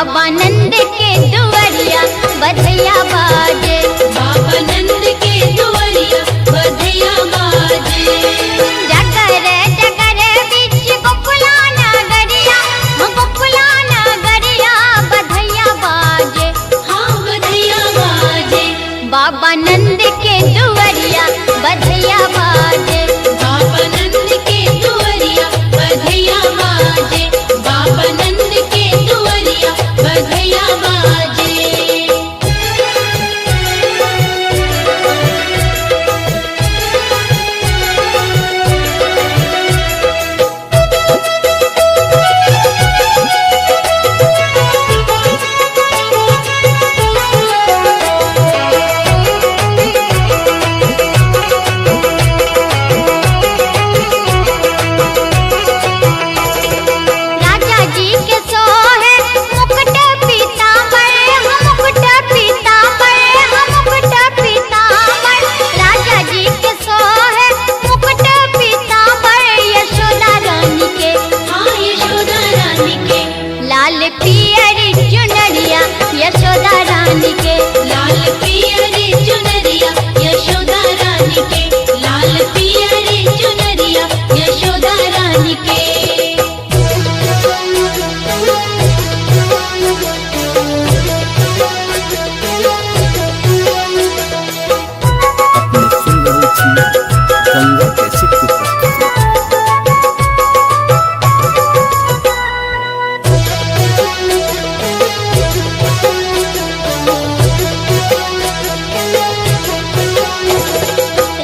बाबा नंद के दुआरिया बधैया बाजे। बाबा नंद के दुआरिया बधैया बाजे। जगर जगर बीच गोकुला नगरिया, गोकुला नगरिया बधैया बाजे। हाँ बधैया बाजे। बाबा नंद के दुआरिया बधैया बाजे। बाबा नंद के दुआरिया बधैया बाजे। बाबा नंद के दुआरिया बधैया बाजे। राजा जी के सोहे मुकुट पीताम्बर, मुकुट पीताम्बर, मुकुट पीताम्बर। राजा जी के सोहे मुकुट पीताम्बर, यशोदा रानी के, हाँ यशोदा रानी के। लाल पियर चुनरिया यशोदा रानी के। लाल पियर चुनरिया यशोदा रानी के। लाल पियर चुनरिया यशोदा रानी के। अपने सुन रहल छी गंगा कैसेट की प्रस्तुति।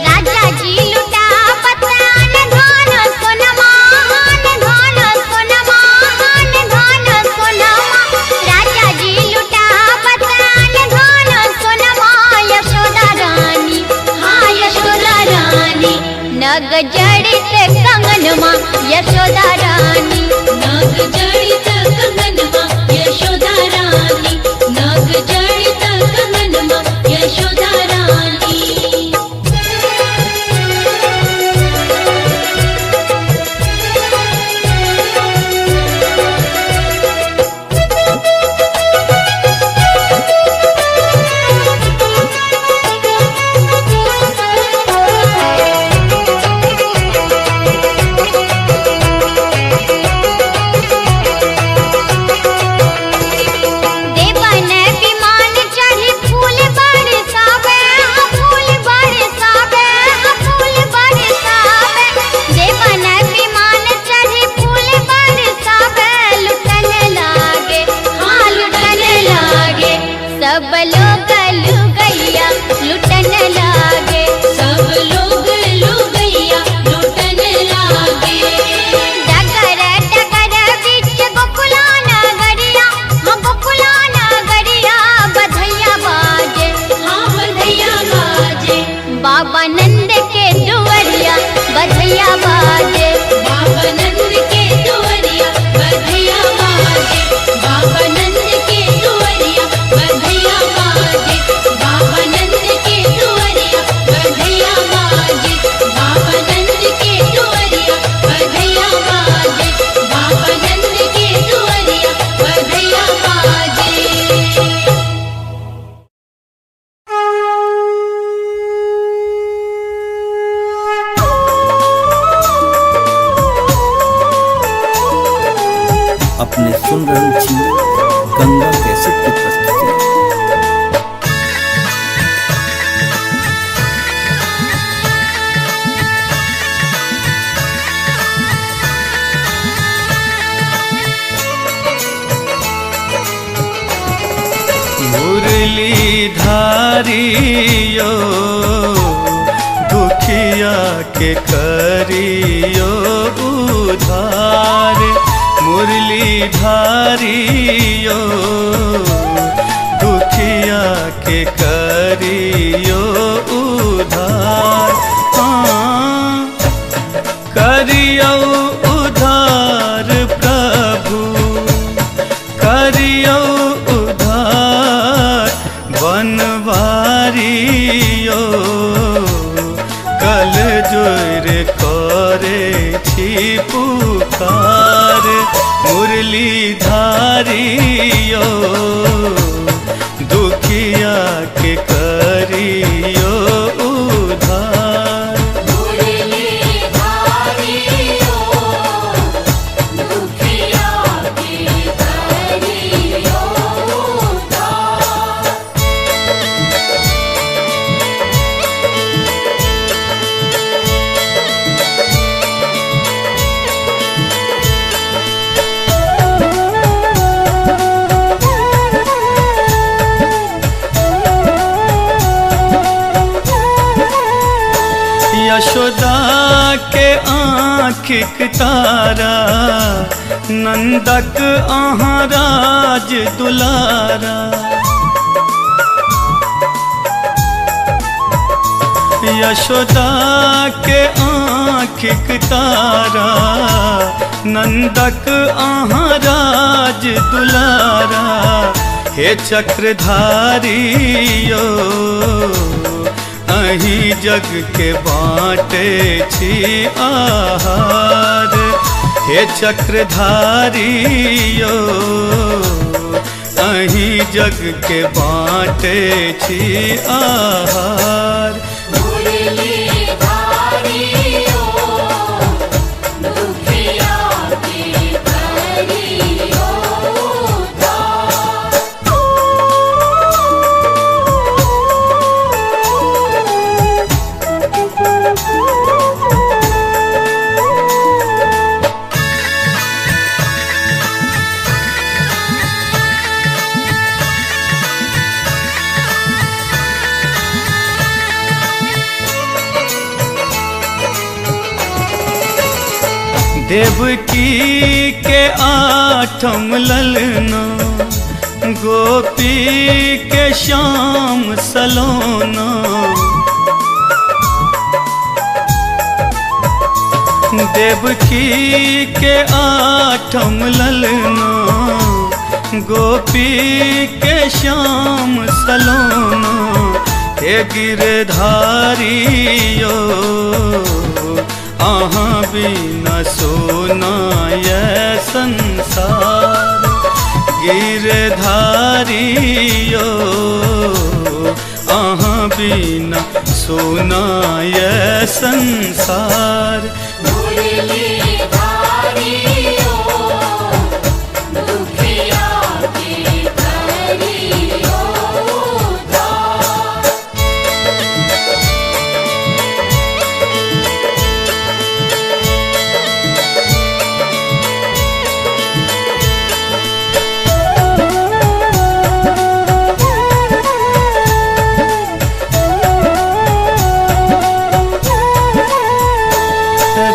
राजा जी लुटावत अन धन सोनमा, अन धन सोनमा, अन धन सोनमा। राजा जी लुटावत अन धन सोनमा, यशोदा रानी, हाँ यशोदा रानी। नग जड़ित कंगनमा यशोदा रानी। नाग जड़ित कंगनमा यशोदा रानी। नाग जड़ित कंगनमा यशोदा रानी। देवन विमान चढ़ी फूल बरसावे, फूल बरसावे, फूल बरसावे। देवन विमान चढ़ी फूल बरसावे, लुटन लागे, हाँ लुटन लागे। सब लोग लुगैया लुटन लागे। सब लोग लुगैया लुटन लागे। डगर डगर बीच गोकुला नगरिया, हाँ गोकुला नगरिया बधैया बाजे। हाँ बधैया बाजे। बाबा नंद के दुआरिया बधैया बाजे। बाबा नंद के दुआरिया बधैया बाजे। बाबा नंद के दुआरिया बधैया बाजे। बाबा नंद के दुआरिया बधैया बाजे। बाबा नंद के दुआरिया बधैया बाजे। बाबा नंद के दुआरिया बधैया बाजे। अपने सुन रहल छी गंगा कैसेट की प्रस्तुति। मुरली धारियो दुखिया के करियो उधार। मुरली धारियो दुखिया के करियो उधार। हाँ करियो उधार प्रभु, करियो उधार बनवारियो। कल जोर करे छी पुकार। मुरली धारियो। धारियो, दुखिया के करियो उधार। यशोदा के आँखिक तारा, नंदक अहाँ राज दुलारा। यशोदा के आँखिक तारा, नंदक अहाँ राज दुलारा। हे चक्रधारी यो, अहीं जग के बाँटे छी आहार। हे चक्रधारी यो, अहीं जग के बाँटे छी आहार। देवकी के आठम ललना, गोपी के श्याम सलोना। देवकी के आठम ललना, गोपी के श्याम सलोना। हे गिरधारी यो, अहाँ बिना सोना ये संसार। गिरधारी यो, अहाँ बिना सोना ये संसार।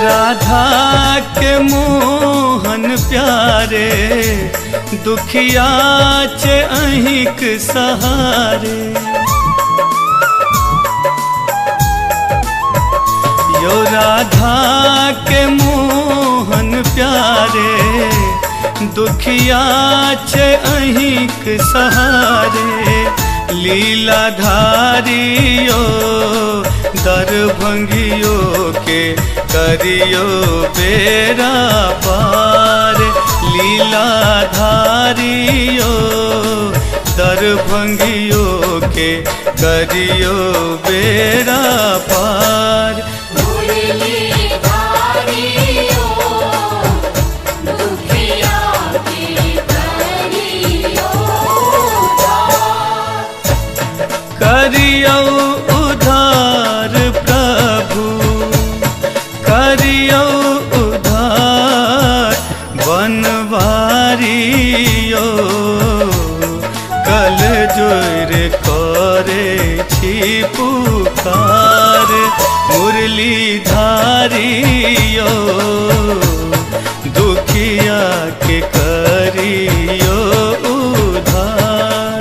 राधा के मोहन प्यारे, दुखिया चे अहिक सहारे। यो राधा के मोहन प्यारे, दुखिया चे अहिक सहारे। लीलाधारी यो, दरभंगियो के करियो बेरा पार। लीलाधारी यो, दरभंगियो के करियो बेरा पार। करियो उधार प्रभु, करियो उधार। बनवारी यो, कल जोर करे छी पुकार। मुरलीधारी यो, दुखिया के करियो उधार।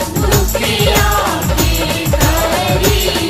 दुखिया के करियो।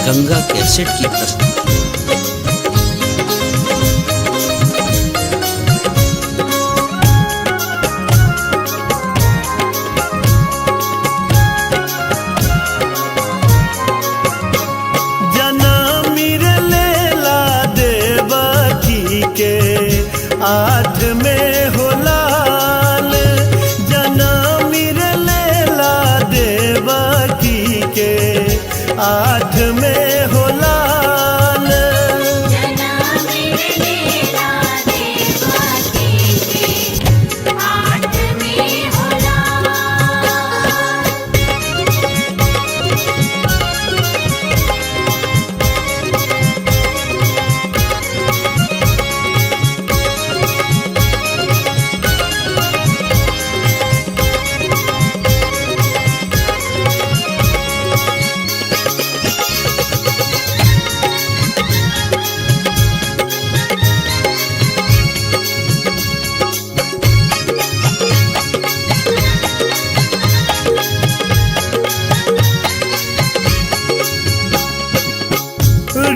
गंगा कैसेट की प्रस्तुति। आठ में हो लाल जनामिर लेला देवकी के आठ में हो लाल। जनामिर लेला देवकी के आठ में हो लाल।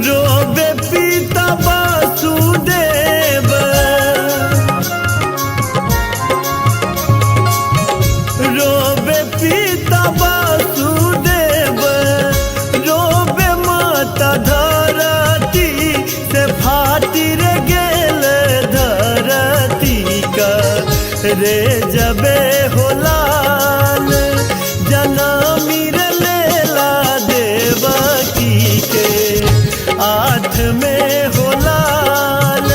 रोबे पिता वासुदेव रोबे पिता वासुदेव रोबे माता धरती से फाटी रे गेल धरती का रे जबे हो लाल जनामिर लेला देवकी के आठ में हो लाल।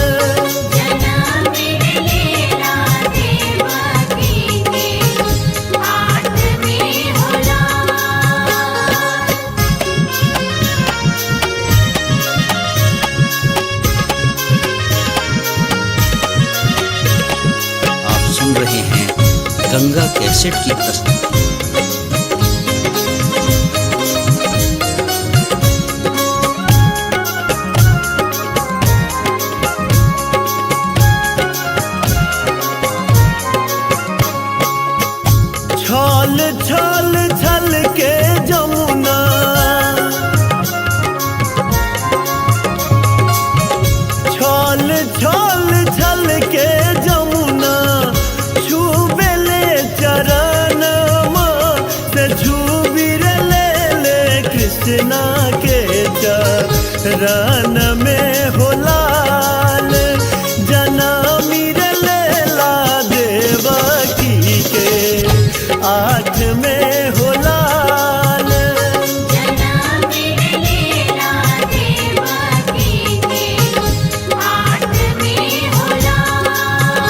जनामिर लेला देवकी के आठ में हो लाल। आप सुन रहे हैं गंगा कैसेट की प्रस्तुति। छल छल छल के जमुना छल छल छल के जमुना छूबेले चरण से छूबिर ले ले कृष्णा के चरण में हो लाल जनामिर लेला देवकी के आठ में हो लाल। जनामिर लेला देवकी के आठ में हो लाल।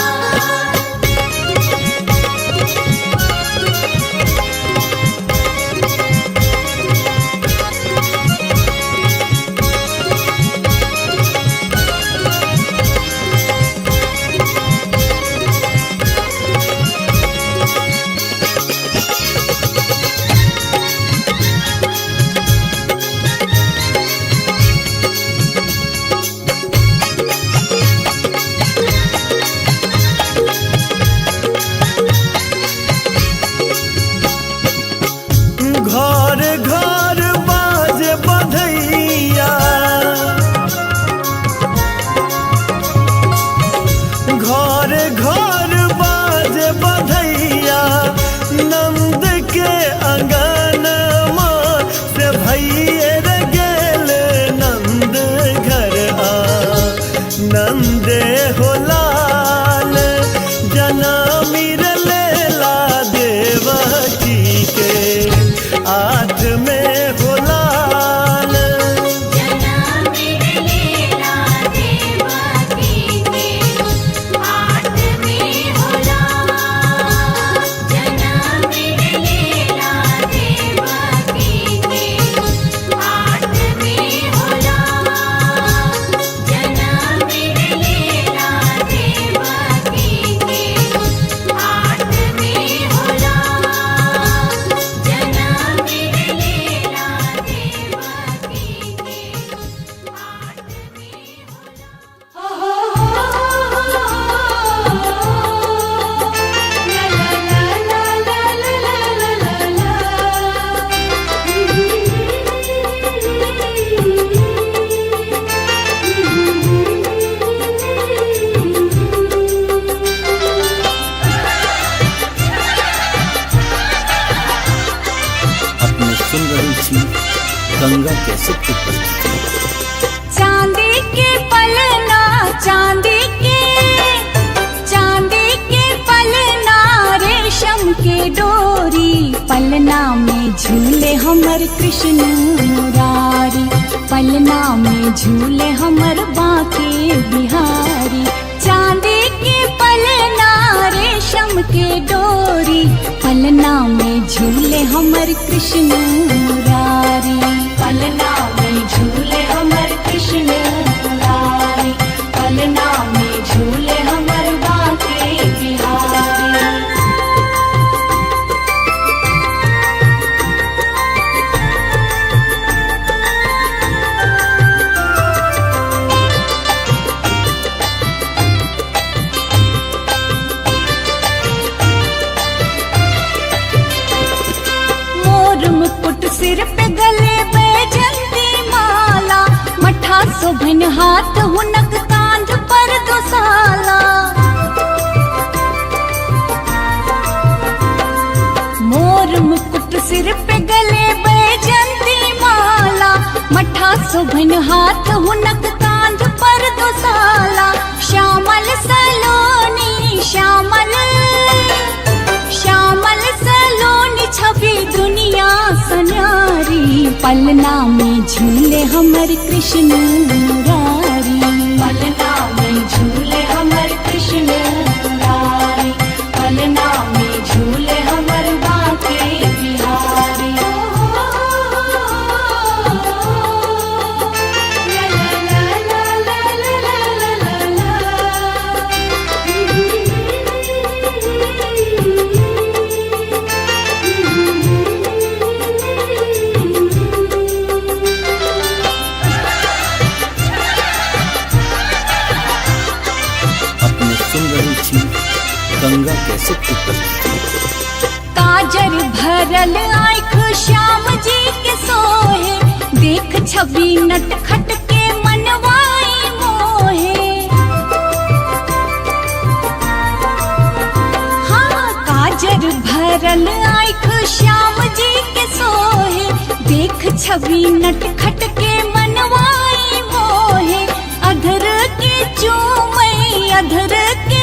छी गंगा कैसेट के प्रस्तुति। चांदी के पलना, चांदी के, चांदी के पलना, रेशम के डोरी, पलना में झूले हमर कृष्ण मुरारी, पलना में झूले हमर बांके बिहारी। चांदी के पलना, रेशम के डोरी, पलना में झूले हमर कृष्ण मुरारी, पलना में झूले हमर कृष्ण मुरारी, पलना में झूले हमर बांके बिहारी। मोर मुकुट सिर पे गले बैजंती माला, मठा शोभन हाथ हुनक कांध पर दोसाला। मोर मुकुट सिर पे गले बैजंती माला, मठा शोभन हाथ हुनक कांध पर दोसाला। श्यामल सलोनी, श्यामल श्यामल सलोनी छवि दुनिया सन्यारी, पलना में झूले हमर कृष्ण मुरारी, पलना में झूले हमर कृष्ण मुरारी, पलना में झूले हमर बांके बिहारी। अपने सुन रहल छी गंगा कैसेट के प्रस्तुति। काजर भरल आँख श्याम जी के सोहे, देख छवि नटखट के मनवाई मोहे। हाँ, काजर भरल आँख श्याम जी के सोहे, देख छवि नटखट के मनवाई मोहे। अधर के चूमई, अधर के,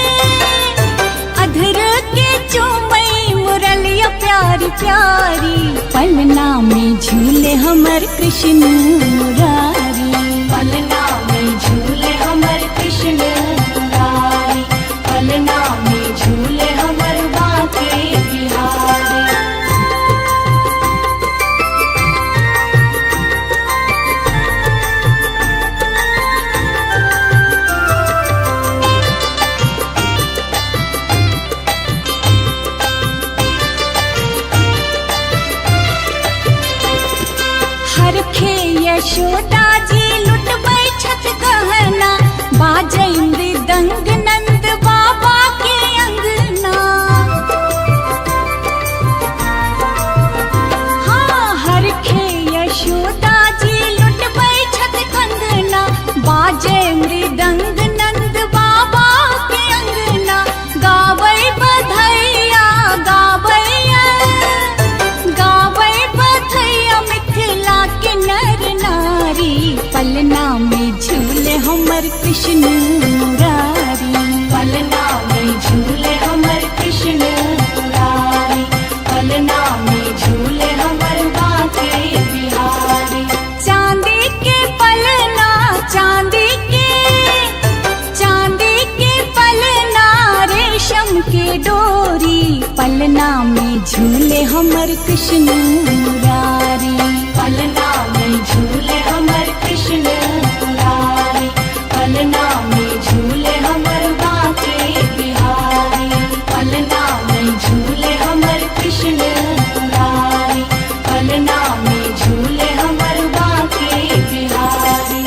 अधर के चूमई मुरलिया प्यारी प्यारी, पलना में झूले हमर कृष्ण मुरारी, पलना में झूले हमर कृष्ण मुरारी, पलना में झूले हमर बांके बिहारी। हरखे यशोदा जी लुटबै छथ गहना, बाजै मृदंग नंद बाबा के अंगना। हाँ, हरखे यशोदा जी लुटबै छथ कंगना, बाजै मृदंग नंद बाबा के अंगना। गाबै बधैया, गाबैया, गाबै बधैया मिथिला के नर नारी, पलना में झूले हमर कृष्ण मुरारी, पलना में झूले हमर कृष्ण मुरारी, पलना में झूले हमर बांके बिहारी। चांदी के पलना, चांदी के, चांदी के पलना, रेशम के डोरी, पलना में झूले हमर कृष्ण मुरारी, पलना में झूले हमर कृष्ण मुरारी, पलना में झूले हमर बांके बिहारी, पलना में झूले हमर कृष्ण मुरारी, पलना में झूले हमर बांके बिहारी।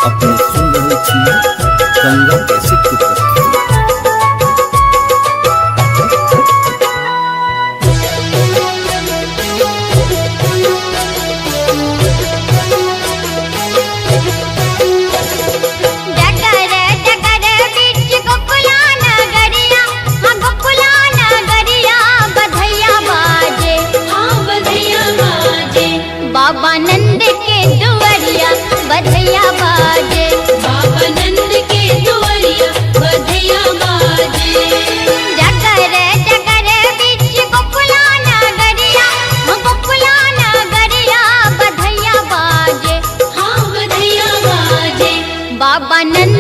अपने सुन रहल छी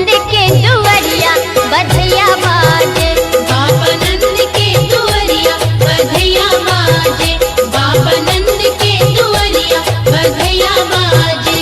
नंद के दुआरिया बधैया बाजे। बाबा नंद के दुआरिया बधैया बाजे। बाबा नंद के दुआरिया बधैया बाजे।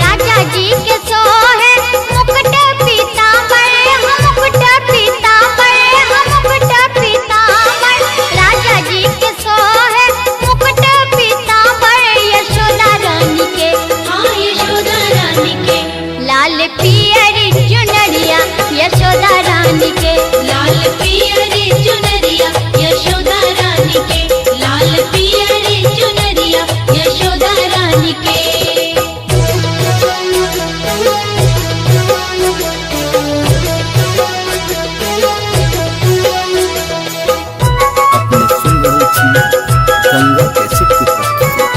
राजा जी के सोहे मुकुट पीताम्बर, मुकुट पीताम्बर, मुकुट पीताम्बर। राजा जी के सोहे मुकुट पीताम्बर, यशोदा रानी के, हाँ यशोदा रानी के। लाल पियर चुनरिया यशोदा रानी के। लाल पियर चुनरिया यशोदा रानी के। लाल पियर चुनरिया यशोदा रानी के। अपने सुन रहल छी गंगा कैसेट की प्रस्तुति।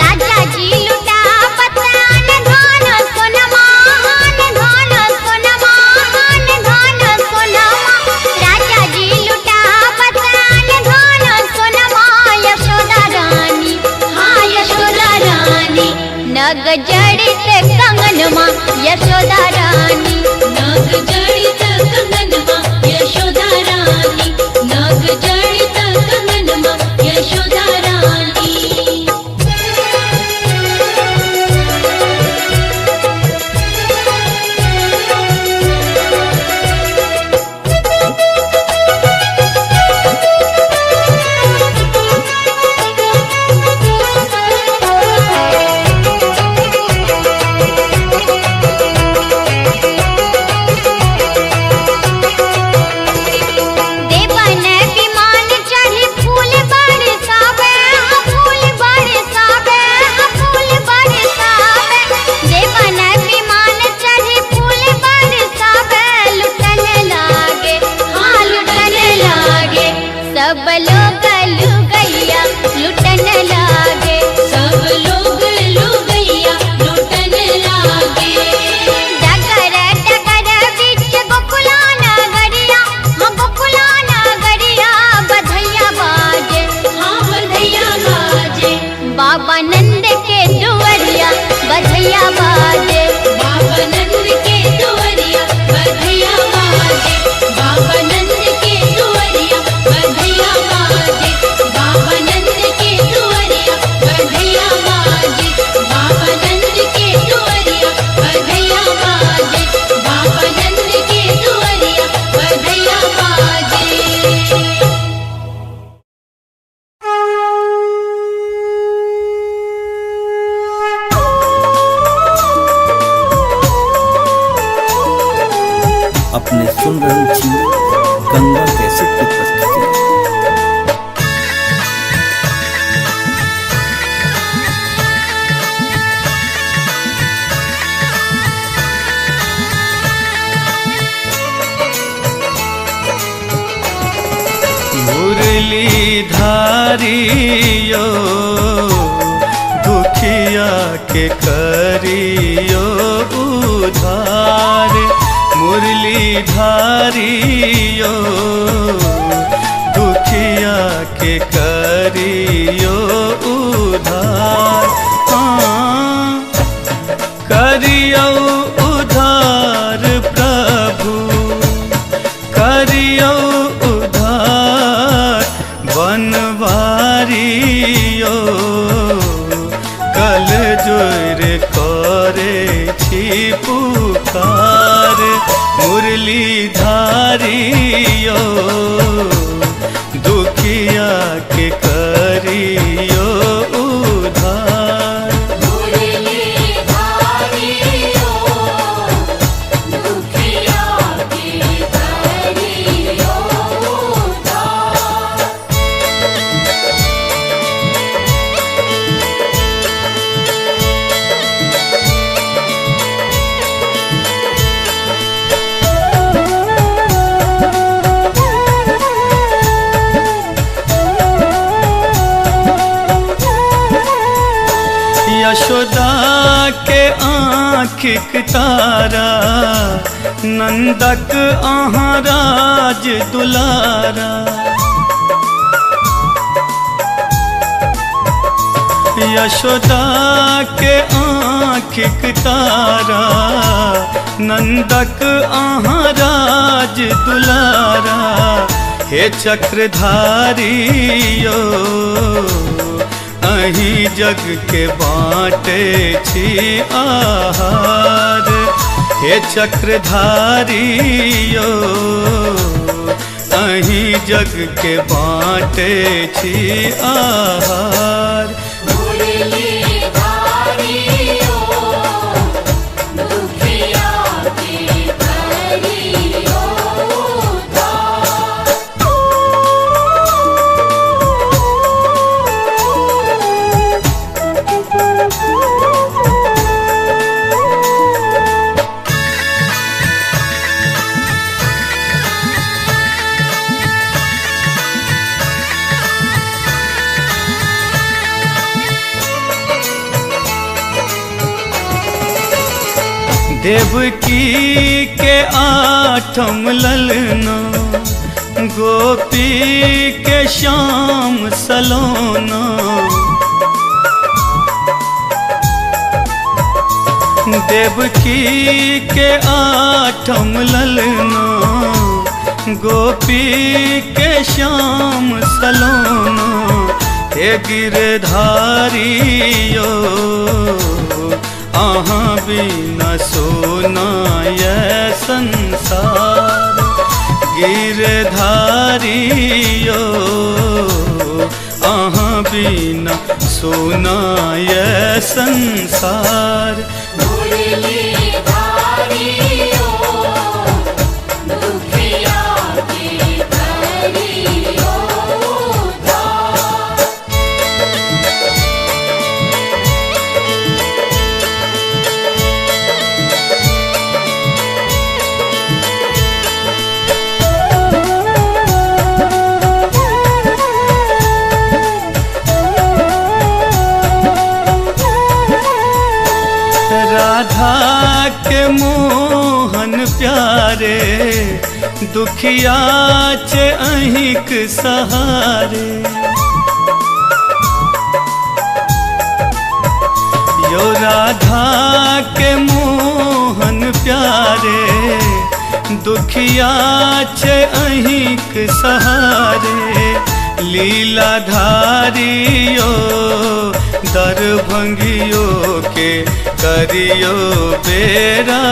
राजा जी लुटावत आन धान सोनमा, आन धान सोनमा, आन धान सोनमा। राजा जी लुटावत आन धान सोनमा, यशोदा रानी, हाँ यशोदा रानी। नग जड़ित कंगनमा यशोदा रानी। नाग जड़ित कंगनमा यशोदा रानी। नाग जड़ित कंगनमा यशोदा रानी। देवन विमान चढ़ी फूल बरसावे, फूल बरसावे, फूल बरसावे। देवन विमान चढ़ी फूल बरसावे, लुटन लागे, हाँ लुटन लागे। सब लोग लुगैया लुटन लागे। सब लोग लुगैया लुटन लागे। डगर डगर बीच गोकुला नगरिया, हाँ गोकुला नगरिया बधैया बाजे। हाँ बधैया बाजे। बाबा नंद के दुआरिया बधैया बाजे। बाबा नंद के दुआरिया बधैया बाजे। बाबा नंद के दुआरिया बधैया बाजे। बाबा नंद के दुआरिया बधैया बाजे। बाबा नंद के दुआरिया बधैया बाजे। बाबा नंद के दुआरिया बधैया बाजे। अपने सुन रहल छी गंगा कैसेट की प्रस्तुति। मुरली धारियो दुखिया के करियो उधार। मुरली धारियो दुखिया के करियो उधार। हाँ करियो उधार प्रभु, करियो उधार बनवारियो। कल जोर करे छी पुकार। मुरली धारियो। यशोदा के आँखिक तारा, नंदक अहाँ राज दुलारा। यशोदा के आँखिक तारा, नंदक अहाँ राज दुलारा। हे चक्रधारी यो अहीं जग के बाँटे छी आहार। हे चक्रधारी यो अहीं जग के बाँटे छी आहार। देवकी के आठम ललना, गोपी के श्याम सलोना। देवकी के आठम ललना, गोपी के श्याम सलोना। हे गिरधारी यो अहाँ बिना सोना ये संसार। गिरधारी यो अहाँ बिना सोना ये संसार। राधा के मोहन प्यारे, दुखिया चे अहिक सहारे। यो राधा के मोहन प्यारे, दुखिया चे अहिक सहारे। लीलाधारी यो दरभंगियो के करियो बेरा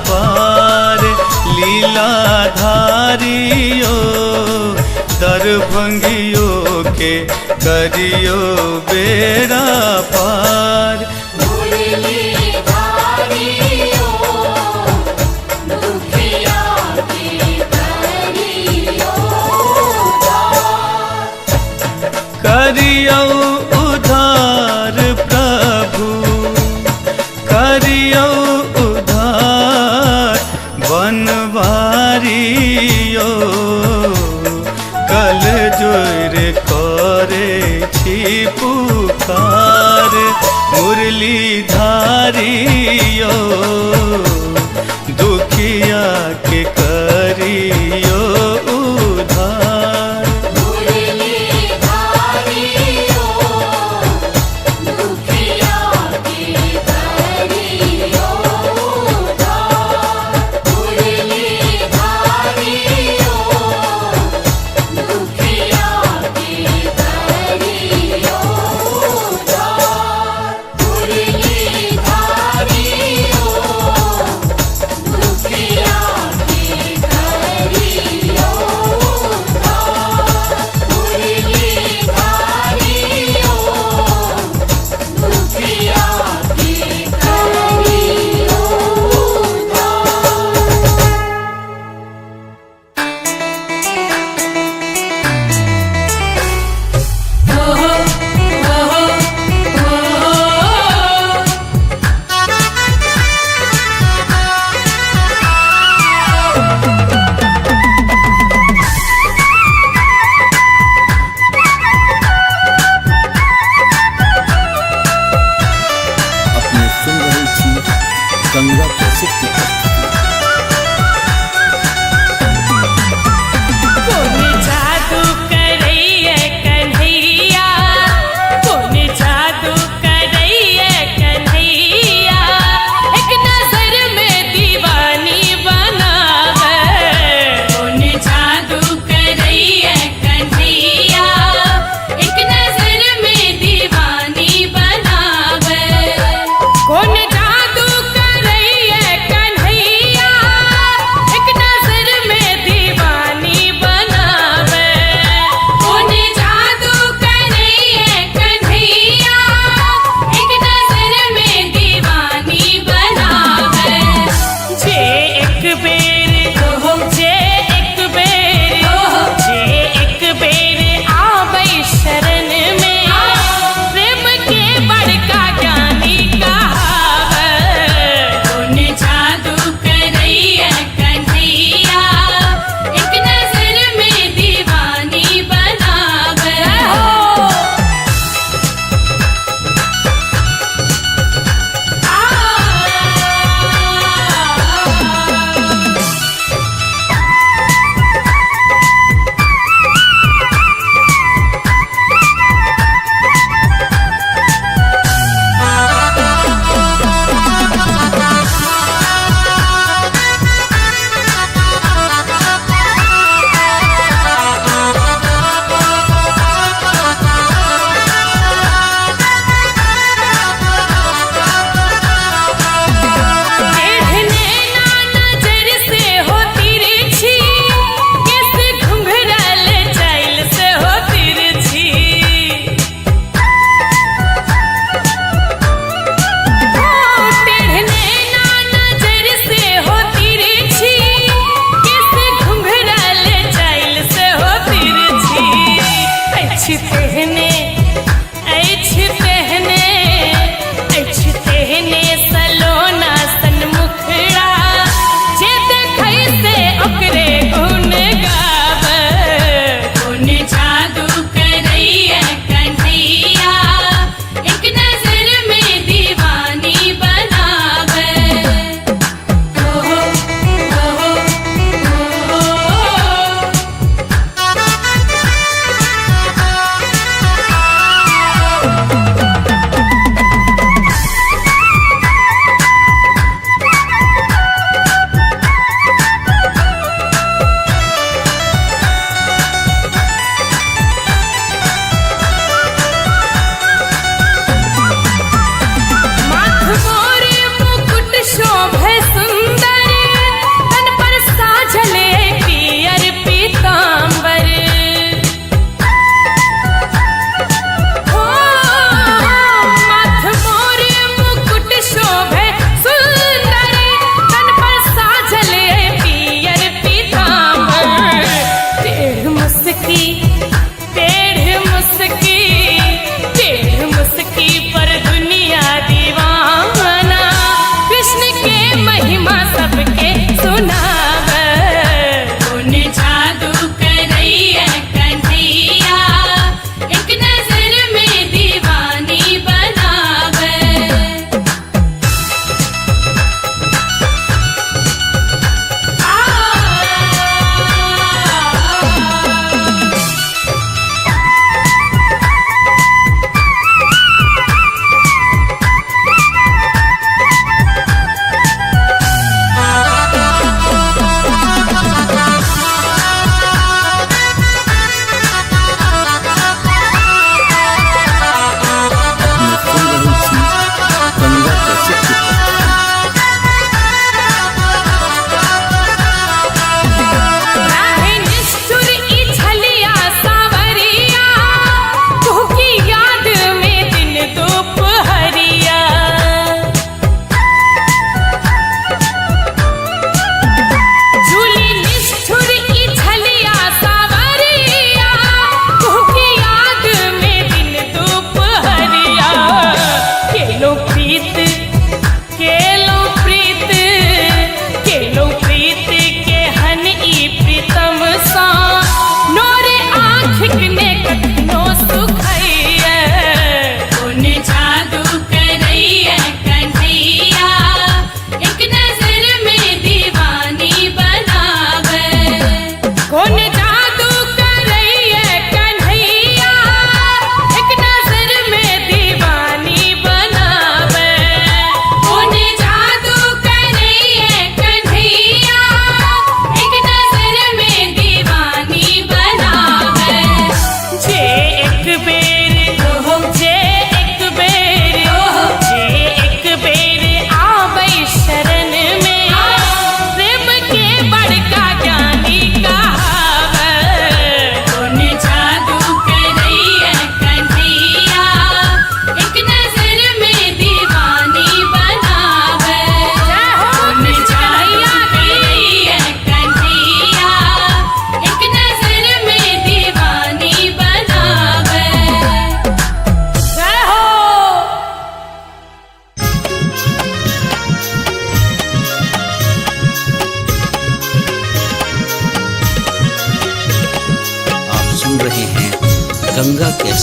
पार। लीलाधारी यो दरभंगियो के करियो बेरा पार। करियो उधार प्रभु, करियो उधार बनवारी यो कल जोर करे छी पुकार। मुरलीधारी यो दुखिया के करियो उधार। मुरलीधारी ओ।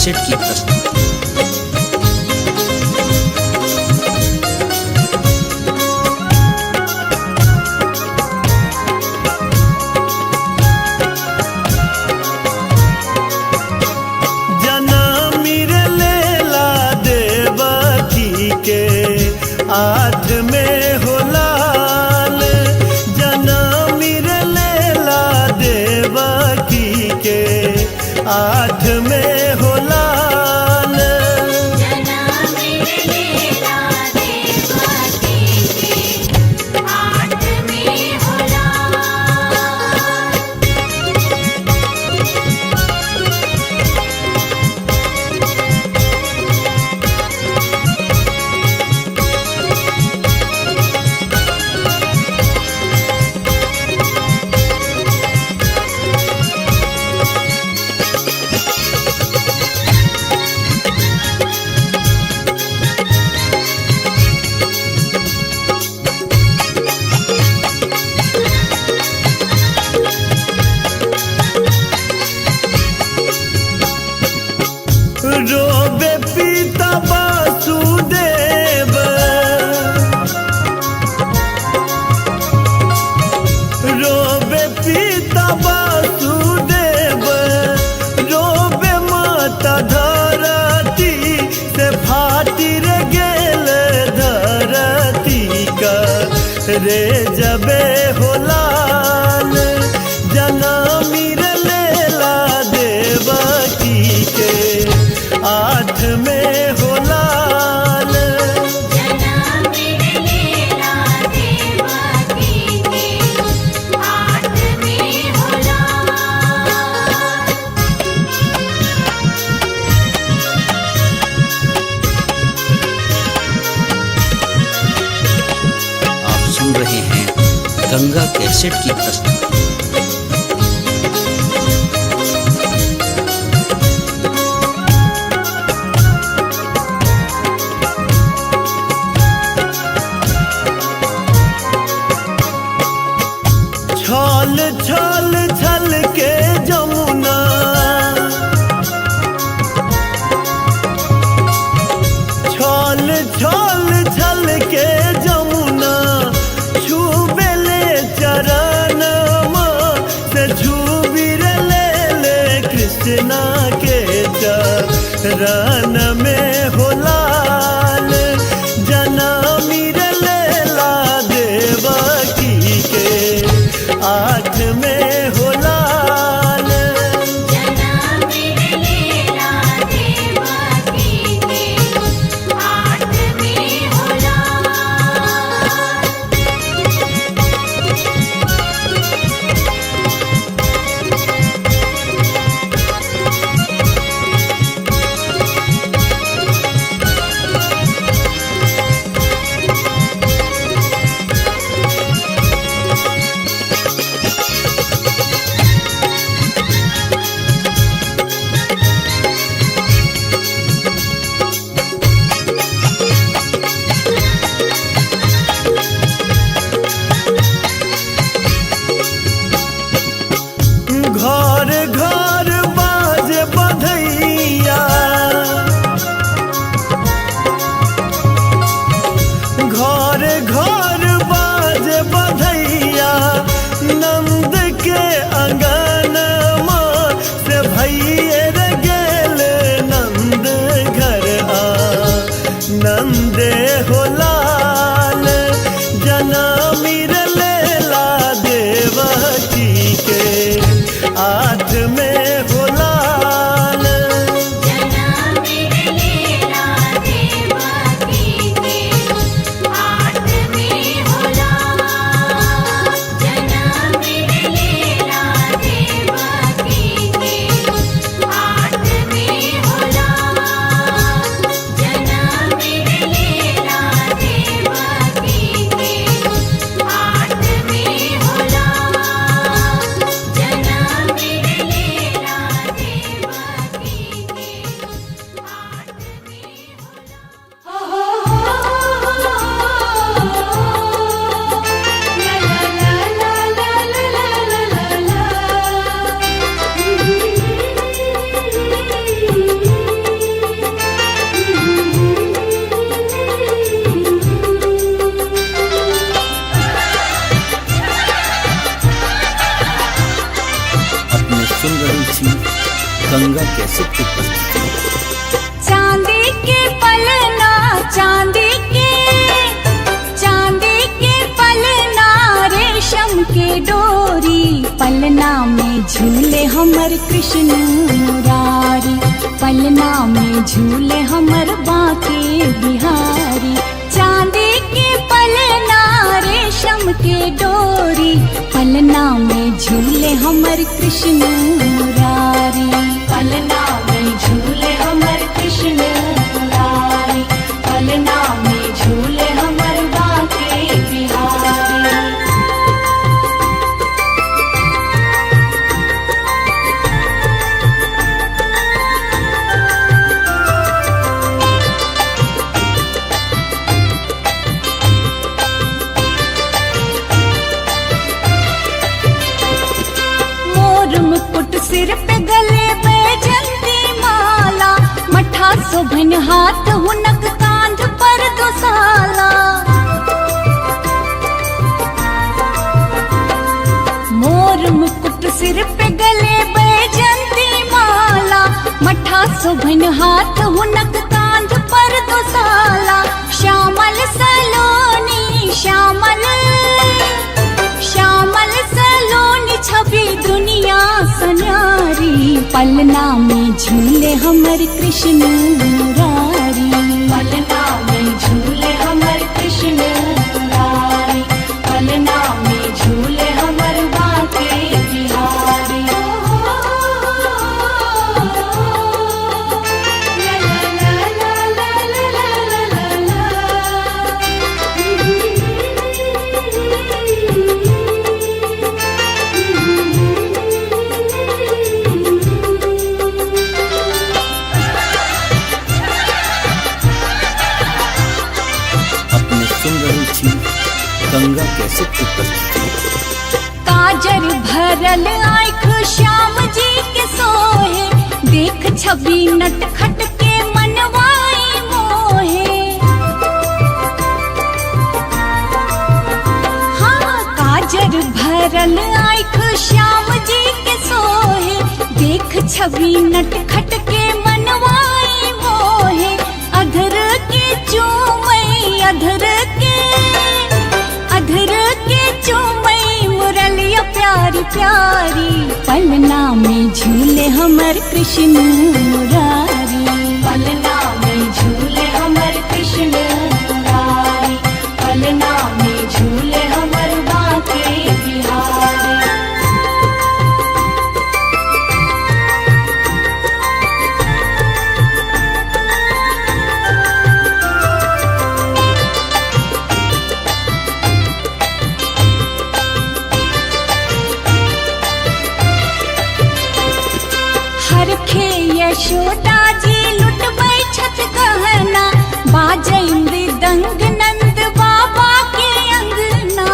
कैसेट की प्रस्तुति। आठ में हो लाल जनामिर लेला देवकी के आठ में हो लाल। रोबे पिता वासुदेव रोबे पिता वासुदेव रोबे माता धरती से फाटी रे गेल धरती का रे जबे हो लाल जनामी रे लेला देवकी के आठ में हो लाल। आप सुन रहे हैं गंगा कैसेट की प्रस्तुति। छल छल छल के जमुना छल छल छल के जमुना छूबेले चरण से छूबी रे ले ले कृष्णा के चरण में हो लाल जनामी रे लेला देवकी के आठ में हो लाल। घर घर बाज बधैया घर घर बाज बधैया नंद के अंगनमा से भैये रे गेल नंद घर आ नंदे हो लाल जनामी रे लेला देवकी के आठ में हो लाल। जनामिर गंगा कैसेट की प्रस्तुति। चांदी के पलना, चांदी के, चांदी के पलना, रेशम के डोरी, पलना में झूले हमर कृष्ण मुरारी, पलना में झूले हमर बांके बिहारी। चांदी के पलना, रेशम के डोरी, पलना में झूले हमर कृष्ण मुरारी, पलना में झूले हमर कृष्ण मुरारी, पलना में झूले हमर बांके बिहारी। मोर मुकुट सिर पे गले बैजंती माला, मठा शोभन हाथ हुनक कांध पर दोसाला। मोर मुकुट सिर पे गले बैजंती माला, मठा शोभन हाथ हुनक कांध पर दोसाला। श्यामल सलोनी श्यामल, श्यामल सलोनी छवि दुनिया सन्यारी, पलना में झूले हमर कृष्ण मुरारी, पलना में झूले हमर कृष्ण मुरारी, पलना में झूले हमर बांके बिहारी। अपने सुन रहे छी गंगा कैसेट की प्रस्तुति। काजर भरल आँख श्याम जी के सोहे, देख छवि नटखट के मनवाई मोहे। हाँ, काजर भरल आँख श्याम जी के सोहे, देख छवि नटखट के मनवाई मोहे। अधर के चूमई, अधर के, अधर के चूमई मुरलिया प्यारी प्यारी, पलना में झूले हमर कृष्ण मुरारी, पलना में झूले हमर कृष्ण मुरारी, पलना में झूले हमर बांके बिहारी। हरखे यशोदा जी लुटबै छत गहना, बाजै मृदंग नंद बाबा के अंगना।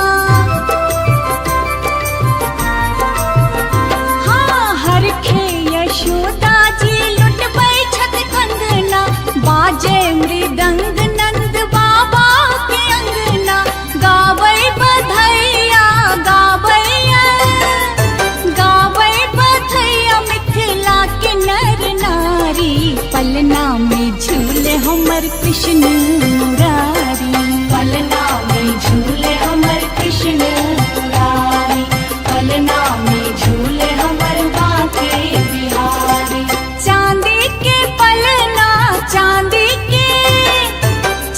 हाँ, हरखे यशोदा जी लुटबै छत कंगना, बाजै मृदंग नंद बाबा के अंगना। गाबै बधैया, गाबैया, गाबै बधैया मिथिला के नर नारी, पलना में झूले हमर कृष्ण मुरारी, पलना में झूले हमर कृष्ण मुरारी, पलना में झूले हमर बांके बिहारी। चांदी के पलना, चांदी के,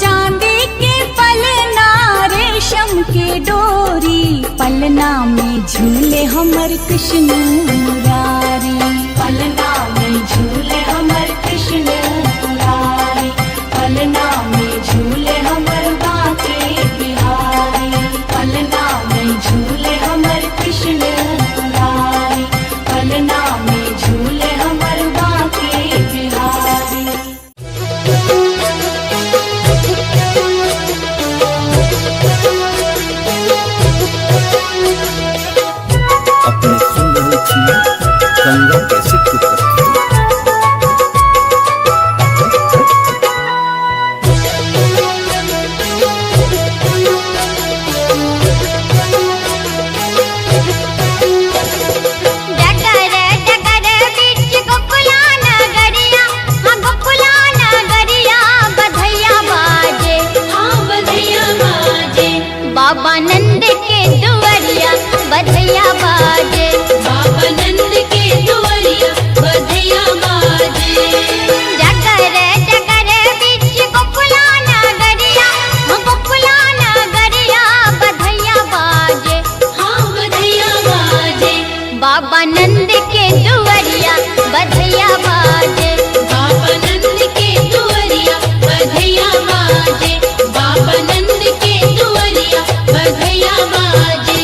चांदी के पलना, रेशम के डोरी, पलना में झूले हमर कृष्ण मुरारी, पलना में झूले हमर कृष्ण मुरारी, पलना में झूले हमर बांके बिहारी, पलना में झूले हमर कृष्ण मुरारी, पलना में झूले हमर बांके बिहारी। अपने सुन रहे छी गंगा कैसेट की प्रस्तुति। Thank you. बधैया बाजे, बाबा नंद के दुआरिया बधैया बाजे।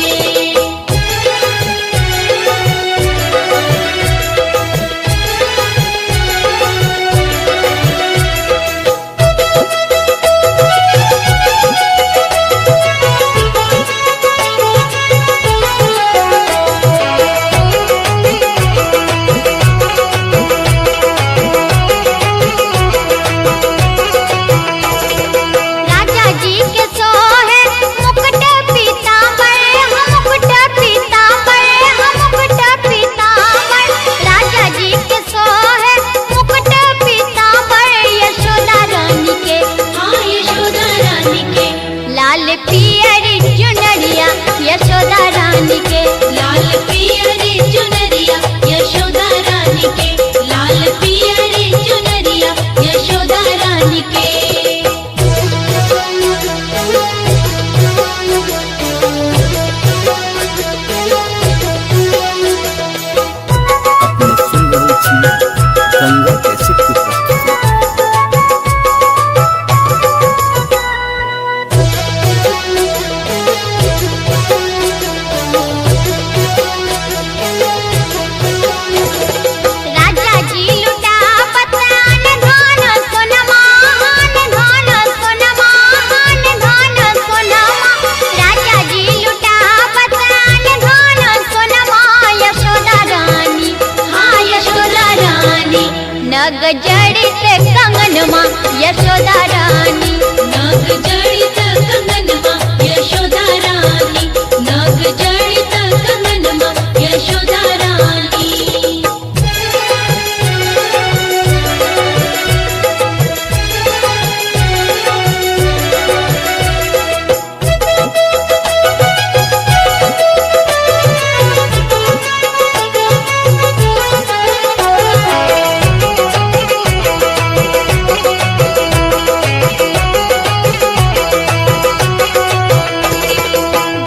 राजा जी के सोहे मुकुट पीताम्बर, हम मुकुट पीताम्बर, हम मुकुट पीताम्बर। राजा जी के सोहे मुकुट पीताम्बर, यशोदा रानी के, हाँ यशोदा रानी के, लाल पियर चुनरिया यशोदा रानी के, लाल पियर चुनरिया यशोदा रानी के, लाल पियर चुनरिया यशोदा रानी के। अपने सुन रहल छी गंगा कैसेट की प्रस्तुति। राजा जी लुटावत आन धन सोनमा, आन धन सोनमा, आन धन सोनमा। राजा जी लुटावत आन धन सोनमा, यशोदा रानी, हाँ यशोदा रानी, नग जड़ित कंगनमा यशोदा रानी, नाग जड़ित कंगनमा यशोदा रानी, नाग जड़ित कंगनमा यशोदा रानी।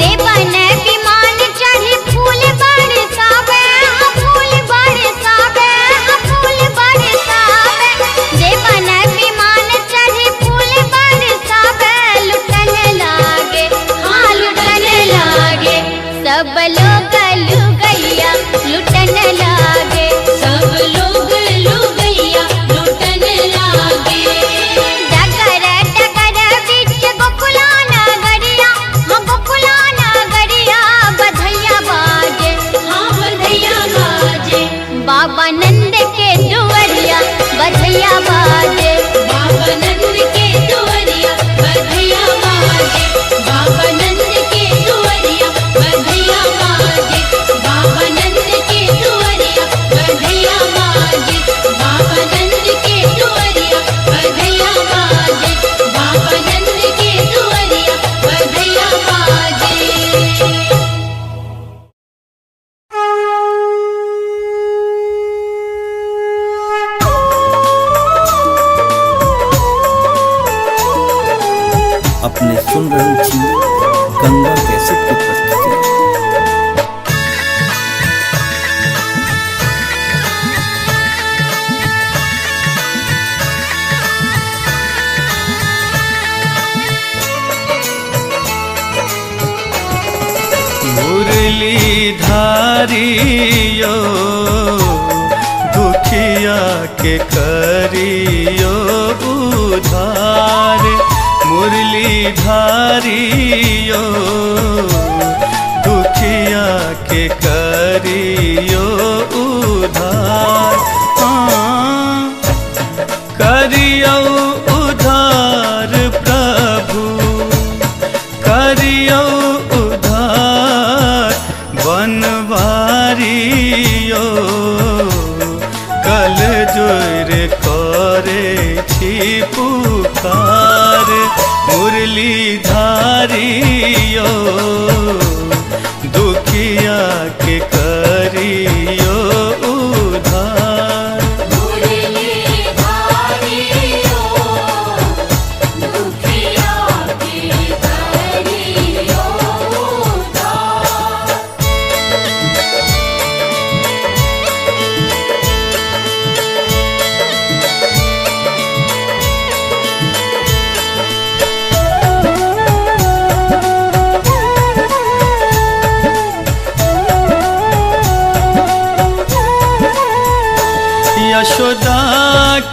देवन विमान चढ़ी फूल बरसावे, हाँ फूल बरसावे, हाँ फूल बरसावे। देवन विमान चढ़ी फूल बरसावे, लुटन लागे, हाँ लुटन लागे, सब लोग लुगैया लुटन लागे, सब लोग लुगैया लुटन लागे। डगर डगर बीच गोकुला नगरिया, हाँ गोकुला नगरिया बधैया बाजे, हाँ बधैया बाजे, बाबा नंद के दुआरिया बधैया बाजे, बाबा नंद के दुआरिया बधैया बाजे, बाबा नंद के दुआरिया बधैया बाजे, बाबा नंद के दुआरिया बधैया बाजे, बाबा नंद के दुआरिया बधैया बाजे, बाबा नंद के दुआरिया बधैया बाजे। अपने सुन रहल छी गंगा कैसेट की प्रस्तुति। मुरली धारियो दुखिया के करियो उधार, मुरली धारियो दुखिया के करियो उधार, हाँ करियो उधार प्रभु, करियो उधार बनवारियो, कल जोर करे छी पुकार, मुरली धारियो।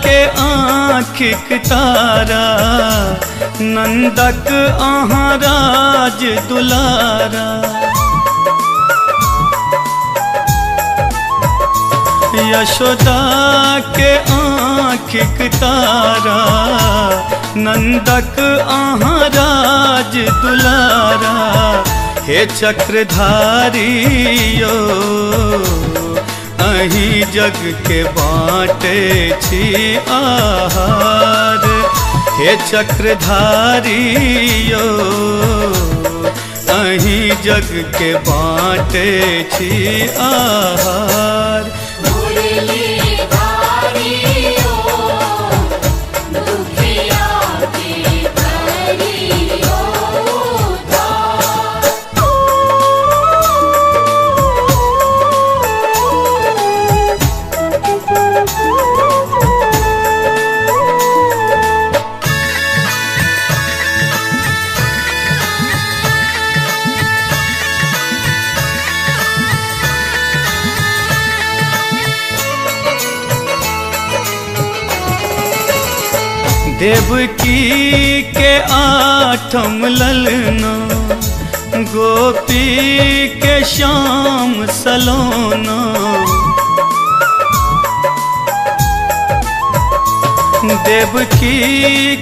के आँखिक तारा, नंदक अहाँ राज दुलारा। यशोदा के आँखिक तारा, नंदक अहाँ राज दुलारा। हे चक्रधारी यो अहीं जग के बाँटे छी आहार। हे चक्रधारी यो अहीं जग के बाँटे छी आहार। मुरलीधारी ओ दुखिया के करियो उद्धार। देवकी के आठम ललना, गोपी के श्याम सलोना। देवकी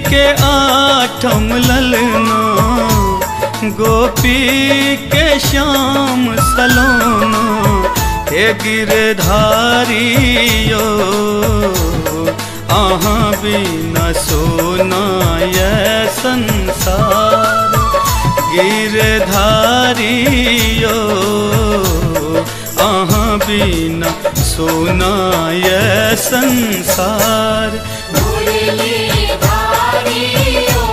के आठम ललना, गोपी के श्याम सलोना। हे गिरधारी यो अहाँ बिना सोना ये संसार। गिरधारी यो अहाँ बिना सोना ये संसार। मुरलीधारी ओ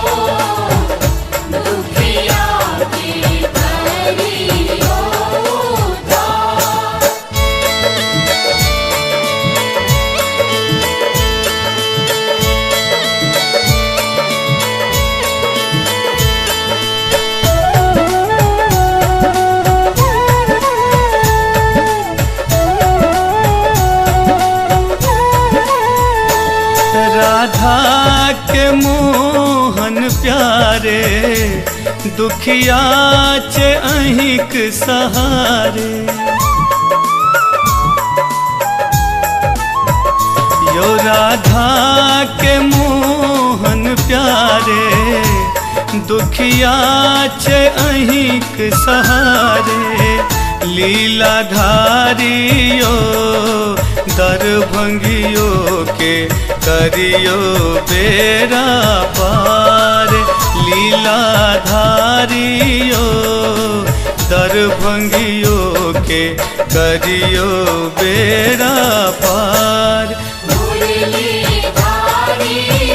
दुखिया के करियो उद्धार। राधा के मोहन प्यारे, दुखिया चे अहिक सहारे। यो राधा के मोहन प्यारे, दुखिया चे अहिक सहारे। लीलाधारी यो दरभंगियो के करियो बेरा पार। लीलाधारी यो दरभंगियो के करियो बेरा पार। मुरलीधारी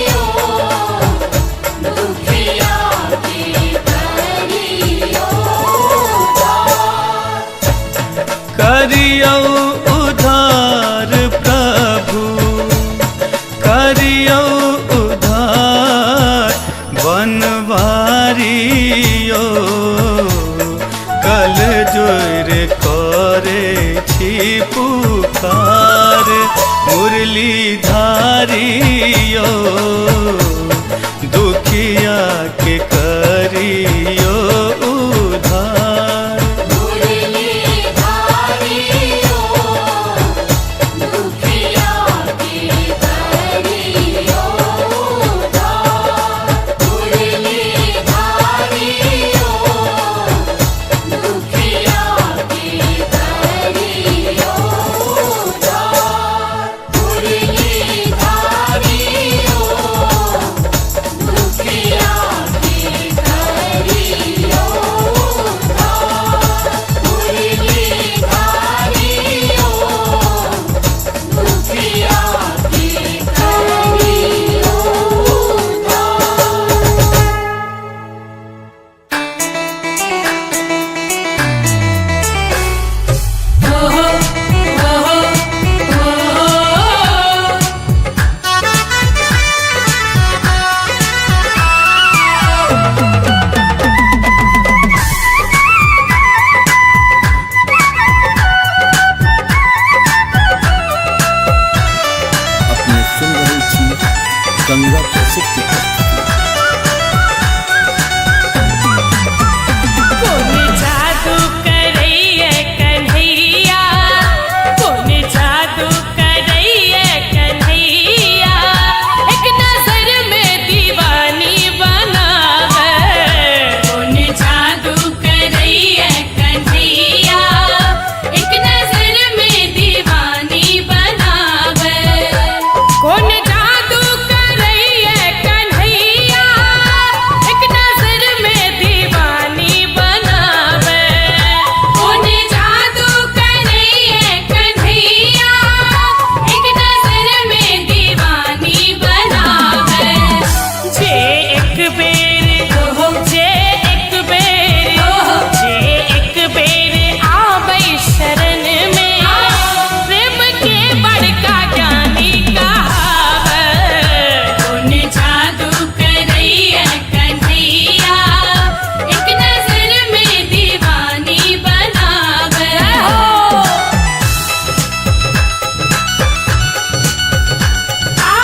ओ दुखिया के करियो उद्धार। करियो उद्धार प्रभु करियो उद्धार। बनवारी यो कल जोर करे छी पुकार। मुरलीधारी यो दुखिया के करियो उद्धार। मुरलीधारी ओ दुखिया के करियो उद्धार। मुरलीधारी ओ दुखिया के करियो उद्धार। मुरलीधारी ओ दुखिया के बेर, जे एक बेर, जे एक बेर आबै शरण में, प्रेम के बड़का ज्ञानी कहावे। कोन जादू करैया कन्हैया, एक नजर में दीवानी बनावे हो। आ।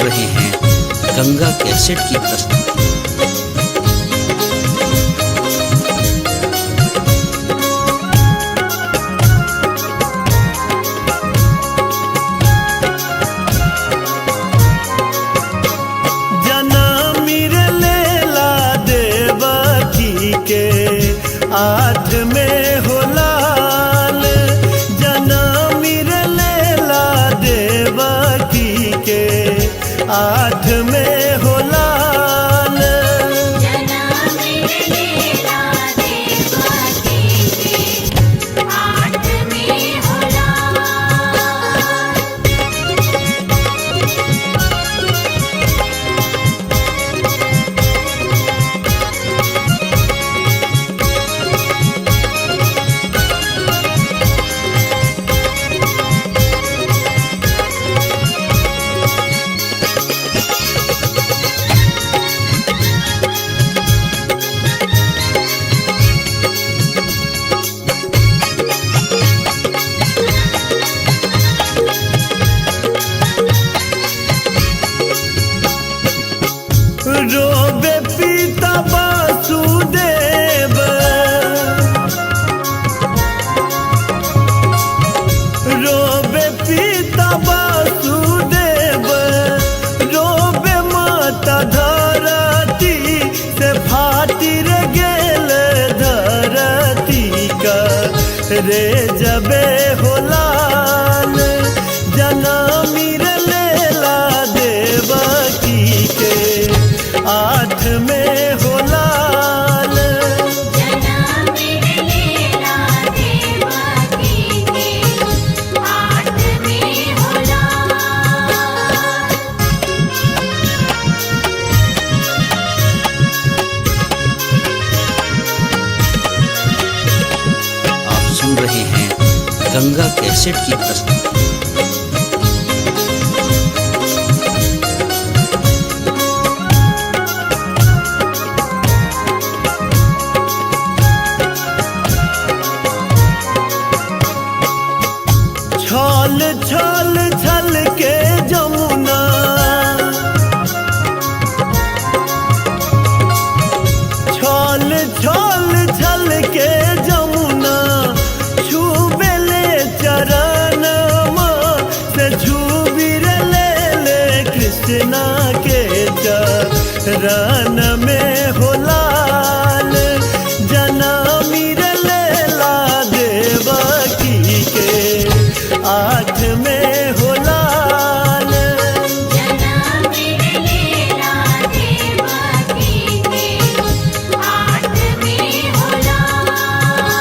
रहे हैं गंगा कैसेट की प्रस्तुति। आठ में हो लाल जनामिर लेला देवकी के आठ में हो लाल। जनामिर लेला देवकी के आठ में हो लाल। रोबे पिता वासुदेव रोबे पिता वासुदेव रोबे माता धरती से फातिर गेल धरती का रे जबे हो लाल जनामिर लेला देवकी के आठ में हो लाल। जनामिर लेला देवकी के आठ में हो लाल। आप सुन रहे हैं गंगा कैसेट की प्रस्तुति। छल छल छल के जमुना छल छल छल के जमुना छूबेले चरण से छूबिर ले ले कृष्णा के चरण में हो लाल जनामिर लेला देवकी के आठ में हो लाल। जनामिर लेला देवकी के आठ में हो लाल।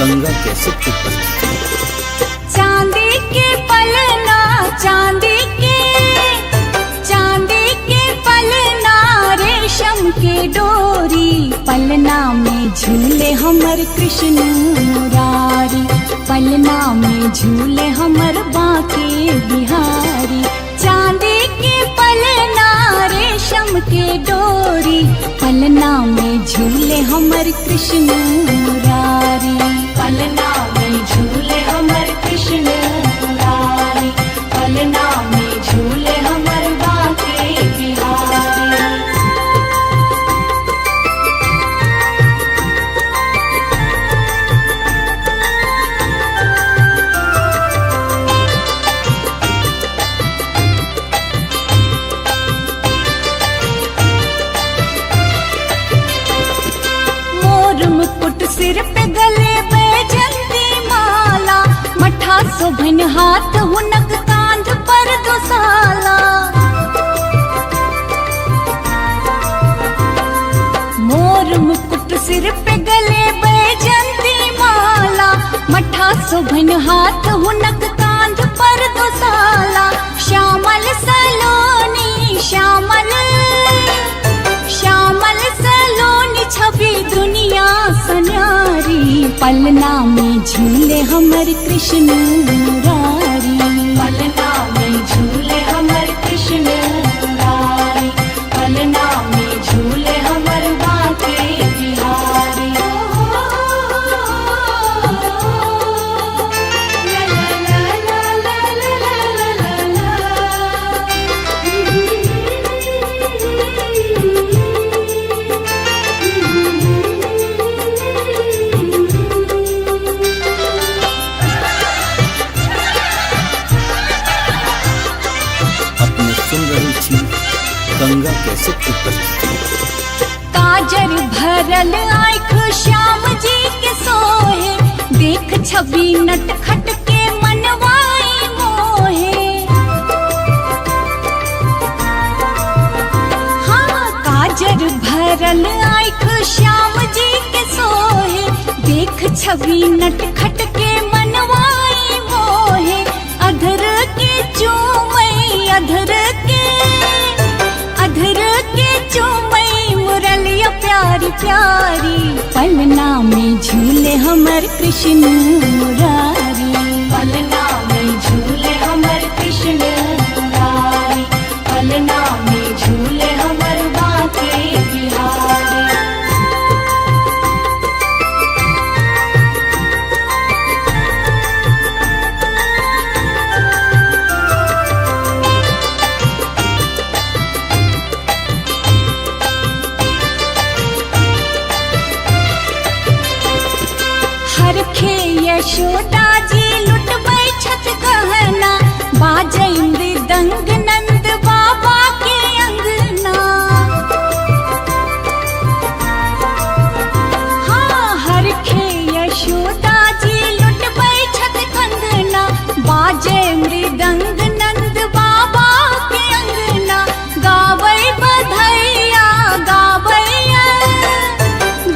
गंगा कैसेट की प्रस्तुति। चांदी के पलना, चांदी के, चांदी के पलना, रेशम के डोरी, पलना में झूले हमर कृष्ण मुरारी, पलना में झूले हमर बांके बिहारी। चांदी के पलना, रेशम के डोरी, पलना में झूले हमर कृष्ण मुरारी, पलना में झूले हमर कृष्ण मुरारी, पलना में झूले हमर बांके बिहारी। मोर मुकुट सिर पे गले बैजंती माला, मठा शोभन हाथ हुनक कांध पर दोसाला। मोर मुकुट सिर पे गले बैजंती माला, मठा शोभन हाथ हुनक कांध पर दोसाला। श्यामल सलोनी, श्यामल श्यामल सलोनी छवि दुनिया सन्यारी, पलना में झूले हमर कृष्ण मुरारी, पलना में झूले हमर कृष्ण मुरारी, पलना में झूले हमर बांके बिहारी। अपने सुन रहे छी गंगा कैसेट की प्रस्तुति। काजर भरल आँख श्याम जी के सोहे, देख छवि नटखट के मनवाई मोहे। हाँ, काजर भरल आँख श्याम जी के सोहे, देख छवि नटखट के मनवाई मोहे। अधर के चूमई, अधर के, अधर के चूमई मुरलिया प्यारी प्यारी, पलना में झूले हमर कृष्ण मुरारी, पलना में झूले हमर कृष्ण मुरारी, पलना में झूले हमर बांके बिहारी। हरखे यशोदा जी लुटबै छथ गहना, बाजै मृदंग नंद बाबा के अंगना। हाँ, हरखे यशोदा जी लुटबै छथ कंगना, बाजै मृदंग नंद बाबा के अंगना। गाबै बधैया, गाबैया,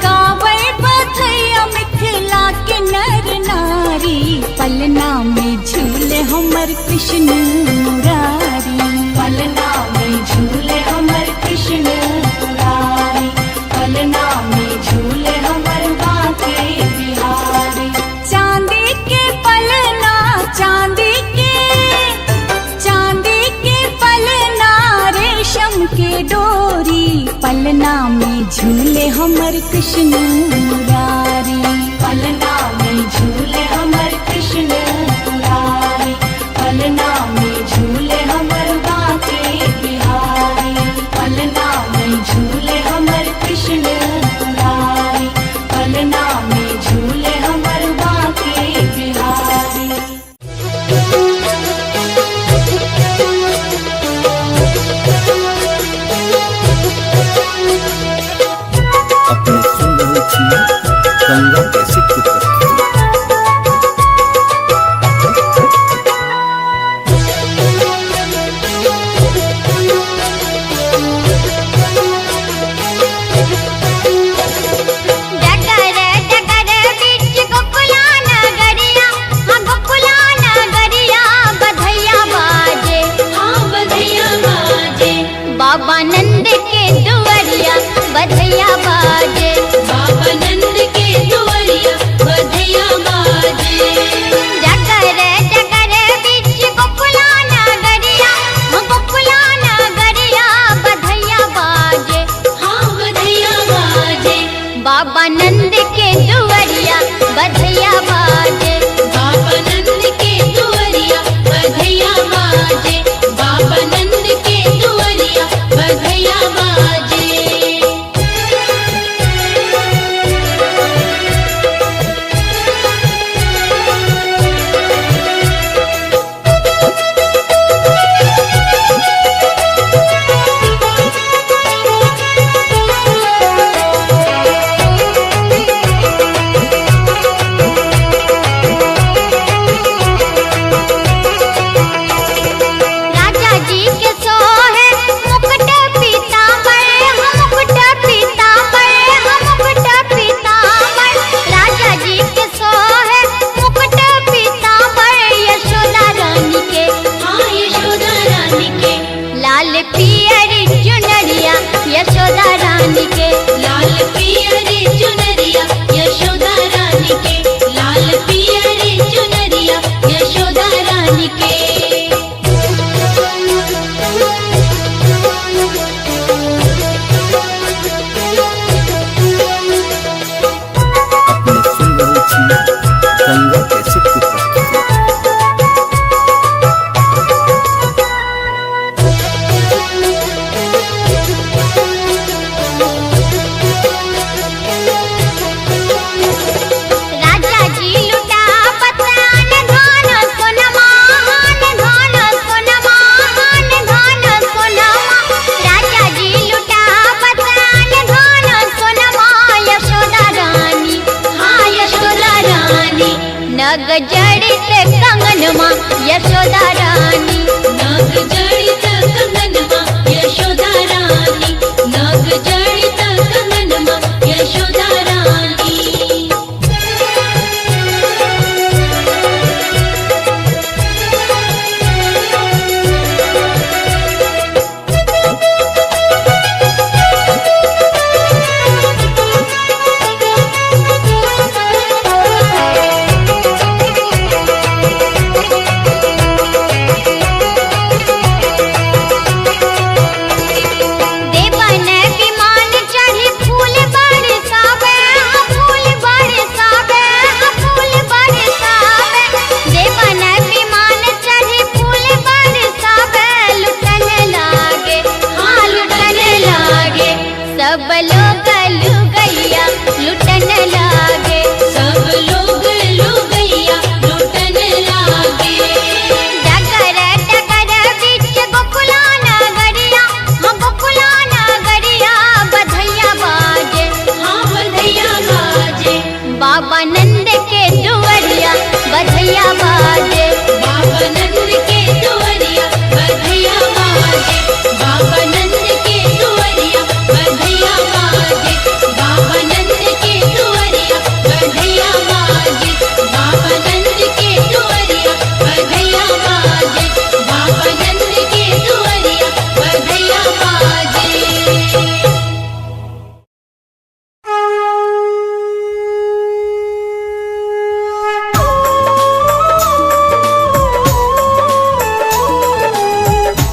गाबै बधैया मिथिला के नर नारी, पलना में झूले हमर कृष्ण मुरारी, पलना में झूले हमर कृष्ण मुरारी, पलना में झूले हमर बांके बिहारी। चांदी के पलना, चांदी के, चांदी के पलना, रेशम के डोरी, पलना में झूले हमर कृष्ण मुरारी, पलना में झूले हमर कृष्ण मुरारी, पलना में झूले हमर बांके बिहारी, पलना में झूले हमर कृष्ण मुरारी, पलना में झूले हमर बांके बिहारी। अपने सुन रहे छी बाजे। बाबा नंद के दुआरिया बधैया बाजे। डगर डगर बीच गोकुला नगरिया, गोकुला नगरिया बधैया बाजे। हाँ बधैया बाजे। बाबा नंद के दुआरिया बधैया बाजे। बाबा नंद के दुआरिया बधैया बाजे। बाबा नंद के दुआरिया बधैया बाजे। राजा जी के सोहे मुकुट पीताम्बर, मुकुट पीताम्बर, मुकुट पीताम्बर। राजा जी के सोहे मुकुट पीताम्बर, यशोदा रानी के, हाँ यशोदा रानी के। लाल पियर चुनरिया यशोदा रानी के। लाल पियर चुनरिया यशोदा रानी के। लाल पियर चुनरिया यशोदा रानी के। अपने सुन रहल छी गंगा कैसेट की प्रस्तुति। राजा जी लुटावत अन धन सोनमा, अन धन सोनमा, अन धन सोनमा। राजा जी लुटावत अन धन सोनमा, यशोदा रानी, हाँ यशोदा रानी। नग जड़ित कंगनमा यशोदा रानी। नाग जड़ित कंगनमा यशोदा रानी। नाग जड़ित कंगनमा यशोदा रानी। देवन विमान चढ़ी फूल बरसावे, फूल बरसावे, फूल बरसावे। देवन विमान चढ़ी फूल बरसावे, लुटन लागे, हाँ लुटन लागे। सब लोग लुगैया लुटन लागे। सब लोग लुगैया लुटन लागे। डगर डगर बीच गोकुला नगरिया, हाँ गोकुला नगरिया बधैया बाजे। हाँ बधैया बाजे। बाबा नंद के दुआरिया बधैया बाजे। बाबा नंद के दुआरिया बधैया बाजे। बाबा नंद के दुआरिया बधैया बाजे। बाबा नंद के दुआरिया बधैया बाजे। बाबा नंद के दुआरिया बधैया बाजे। बाबा नंद के दुआरिया बधैया बाजे।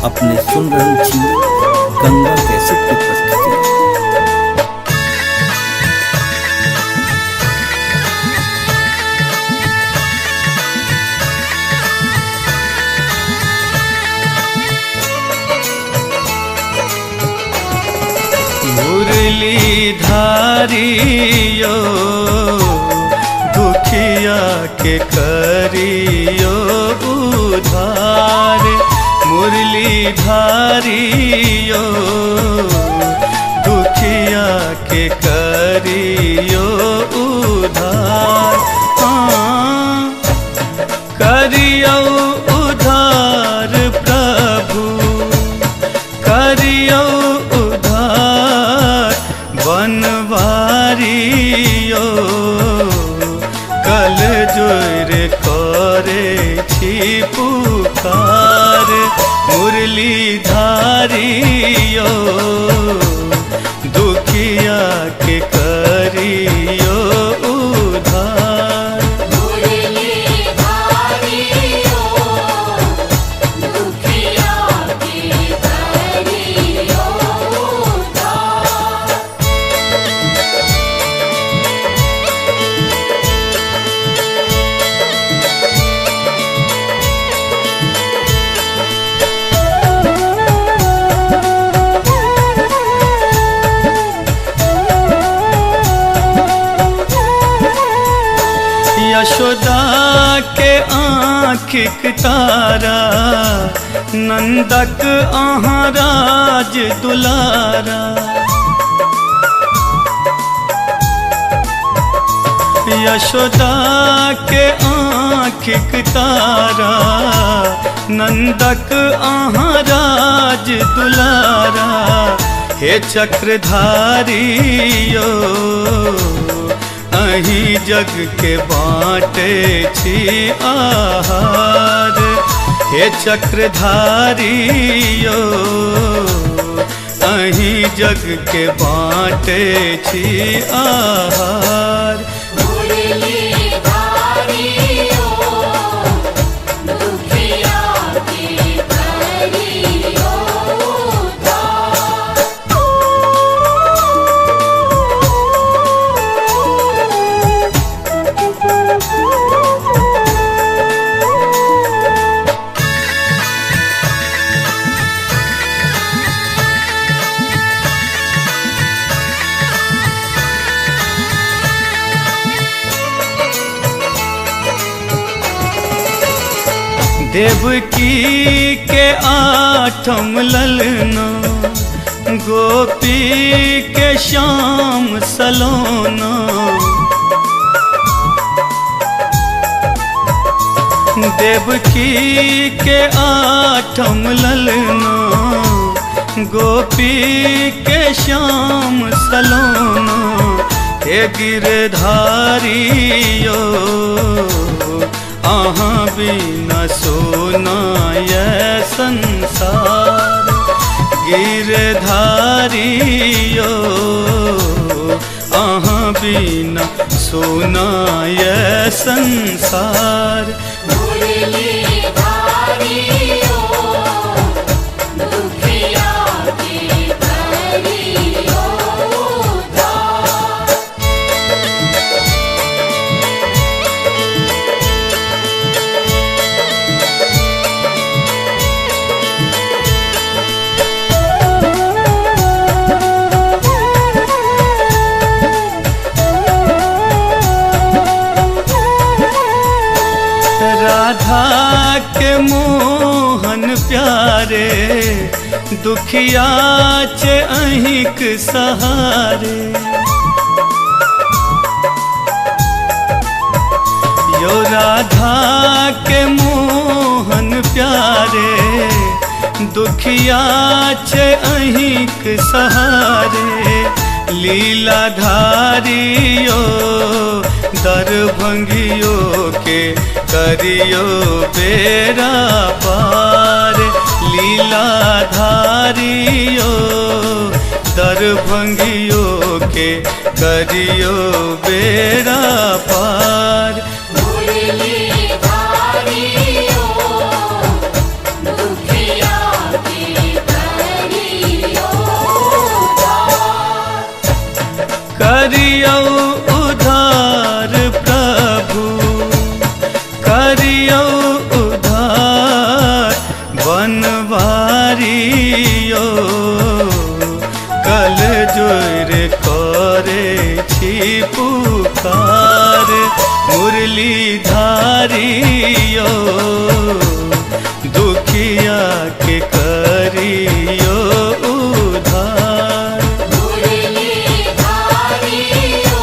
अपने सुन रहल छी गंगा कैसेट की प्रस्तुति। मुरली धारियो दुखिया के करियो उधार। मुरली धारियो दुखिया के करियो उधार। हाँ करियो उधार प्रभु, करियो उधार बनवारियो। कल जोर करे छी पुकार। मुरली धारियो दुखिया के यशोदा के आँखिक तारा, नंदक अहाँ राज दुलारा। यशोदा के आँखिक तारा, नंदक अहाँ राज दुलारा। हे चक्रधारी यो अहीं जग के बाँटे छी आहार। हे चक्रधारी यो अहीं जग के बाँटे छी आहार। देवकी के आठम ललना, गोपी के श्याम सलोना। देवकी के आठम ललना, गोपी के श्याम सलोना। हे गिरधारी यो अहाँ बिना सोना ये संसार। गिरधारी यो अहाँ बिना सोना ये संसार। राधा के मोहन प्यारे, दुखिया चे अहिक सहारे। यो राधा के मोहन प्यारे, दुखिया चे अहिक सहारे। लीलाधारी यो दरभंगियो के करियो बेरा पार। लीलाधारी यो दरभंगियो के करियो बेरा पार। करियो उधार प्रभु, करियो उधार बनवारी यो। कल जोर करे छी पुकार, मुरलीधारी यो दुखिया के करियो उधार। मुरलीधारी यो।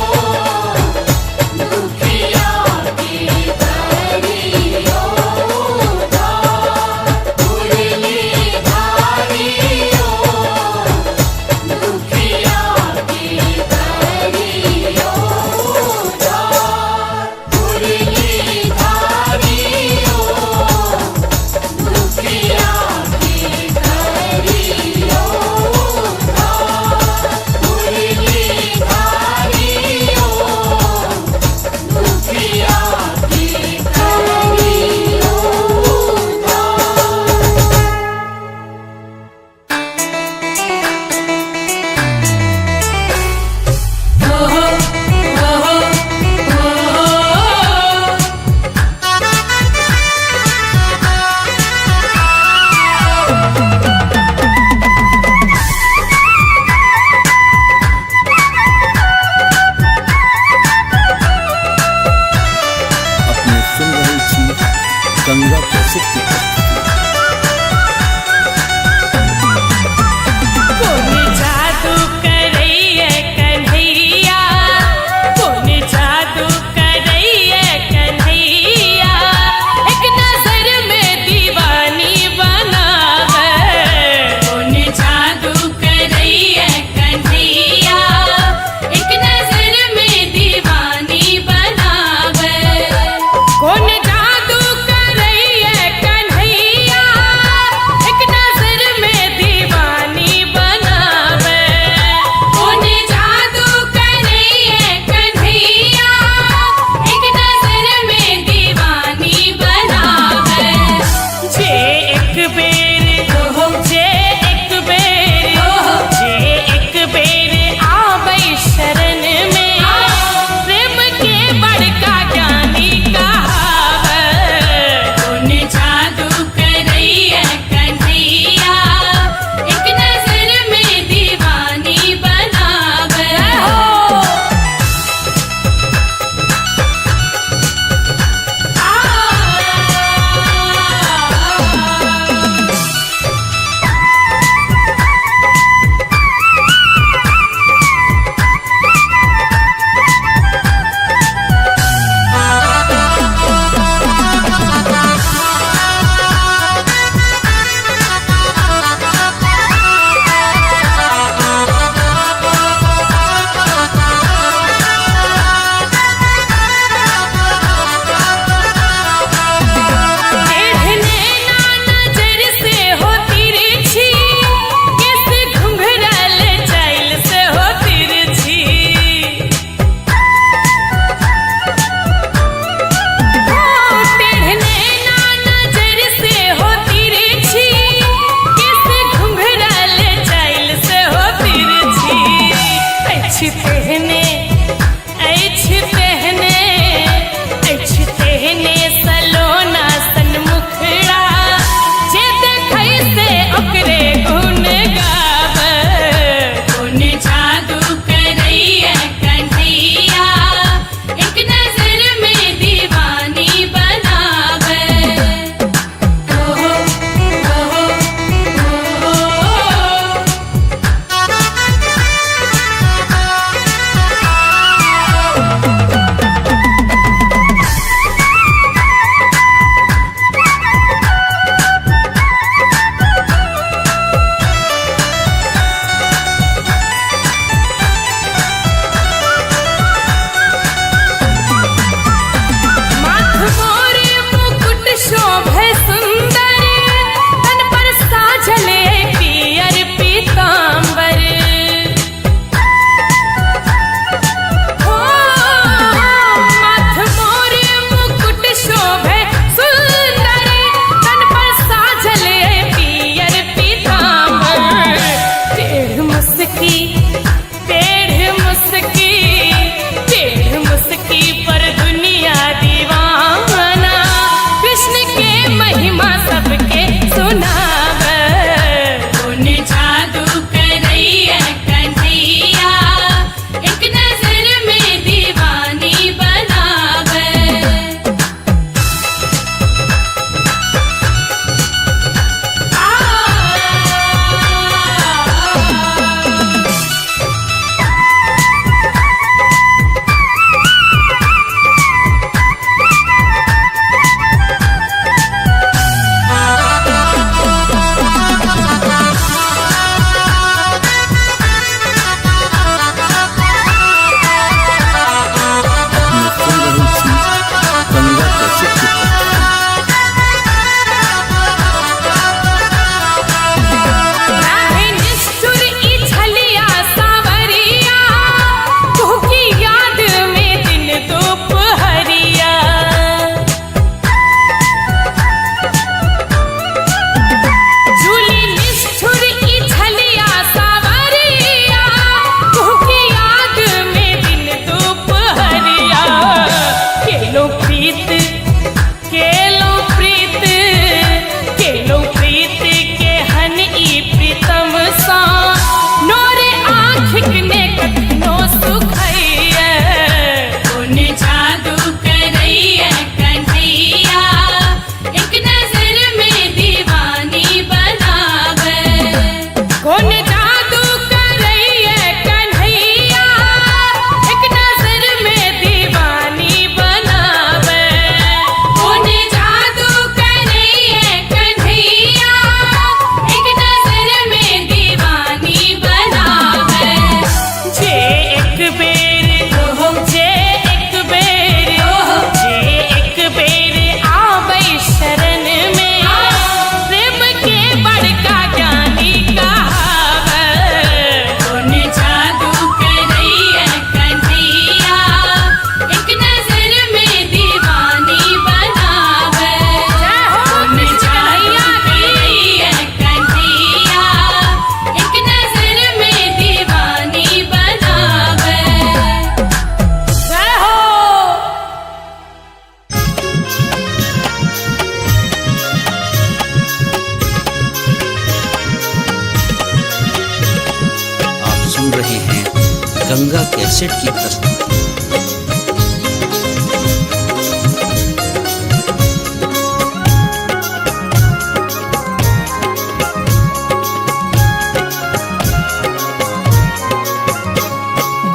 की प्रस्तुति।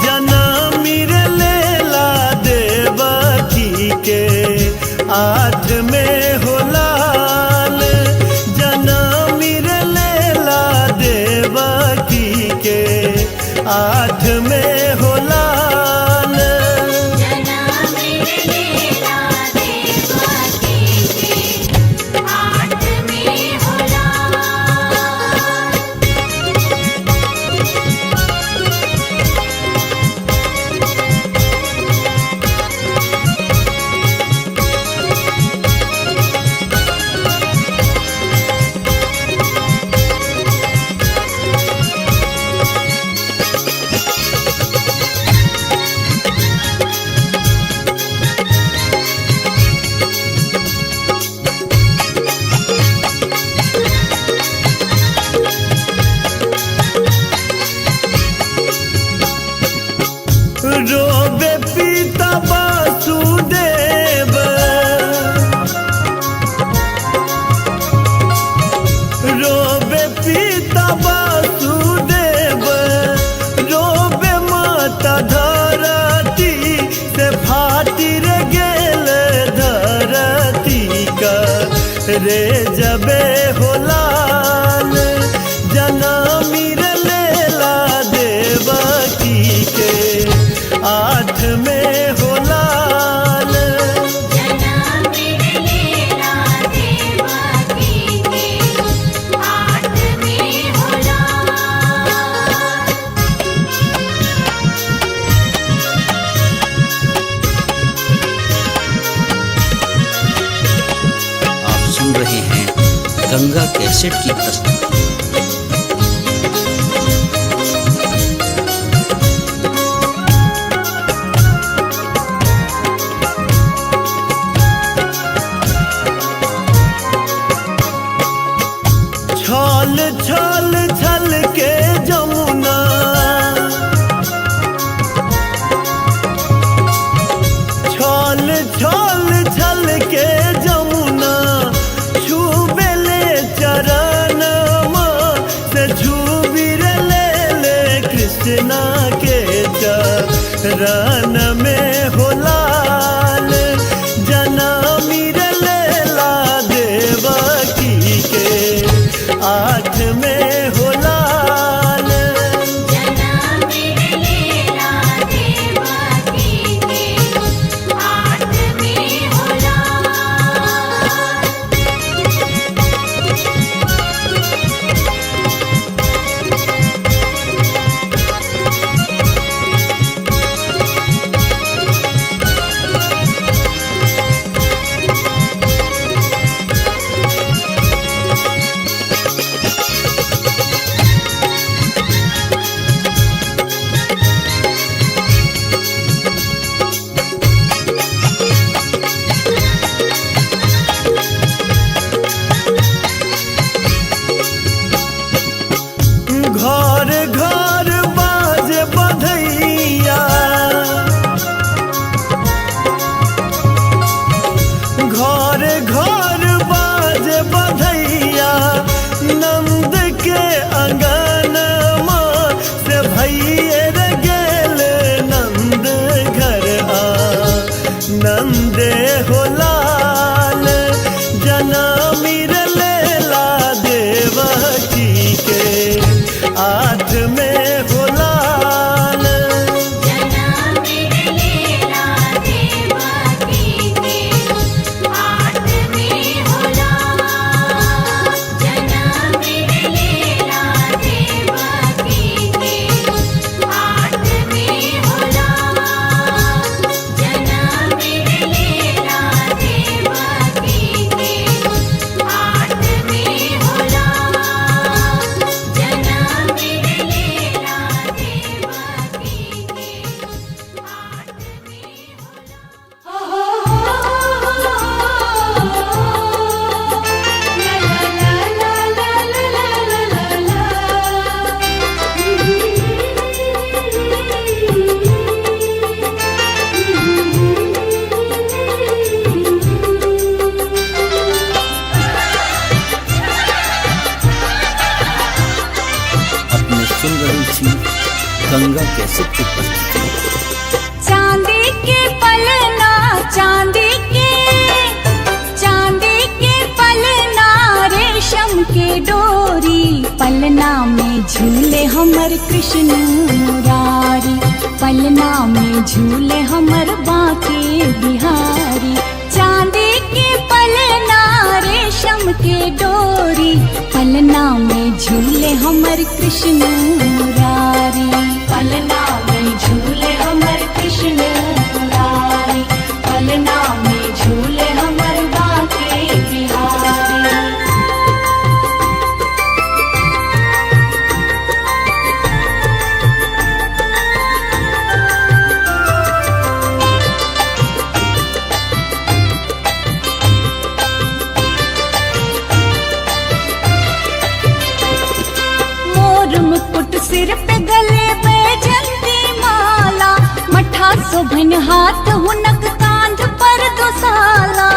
जना लेला देवकी के आठ में हो लाल, जना लेला देवकी के आठ में हो लाल। जना मेरे लेला देवकी के आठ में हो लाल। रोबे पिता वासुदेव, रोबे पिता वासुदेव, रोबे माता धरती से फाटी रे गेल धरती का रे जबे हो लाल, जना लेला देवकी के आठ में हो लाल। जना मेरे लेला देवकी के आठ में हो लाल। आप सुन रहे हैं गंगा कैसेट की प्रस्तुति। छल छल छल के जमुना, छल छल छल के जमुना, छूबेले चरण से छूबी रे ले ले कृष्णा के चरण में हो लाल, जना लेला देवकी के आठ में हो लाल। जना मेरे लेला देवकी के आठ में हो लाल। कैसेट की प्रस्तुति। चांदी के पलना, चांदी के, चांदी के पलना, रेशम के डोरी, पलना में झूले हमर कृष्ण मुरारी, पलना में झूले हमर बांके बिहारी। चांदी के पलना, रेशम के डोरी, पलना में झूले हमर कृष्ण मुरारी, पलना में झूले हमर कृष्ण मुरारी, पलना में झूले हमर बांके बिहारी। मोर मुकुट सिर पे गले बैजंती माला, मठा शोभन हाथ हुनक कांध पर दोसाला।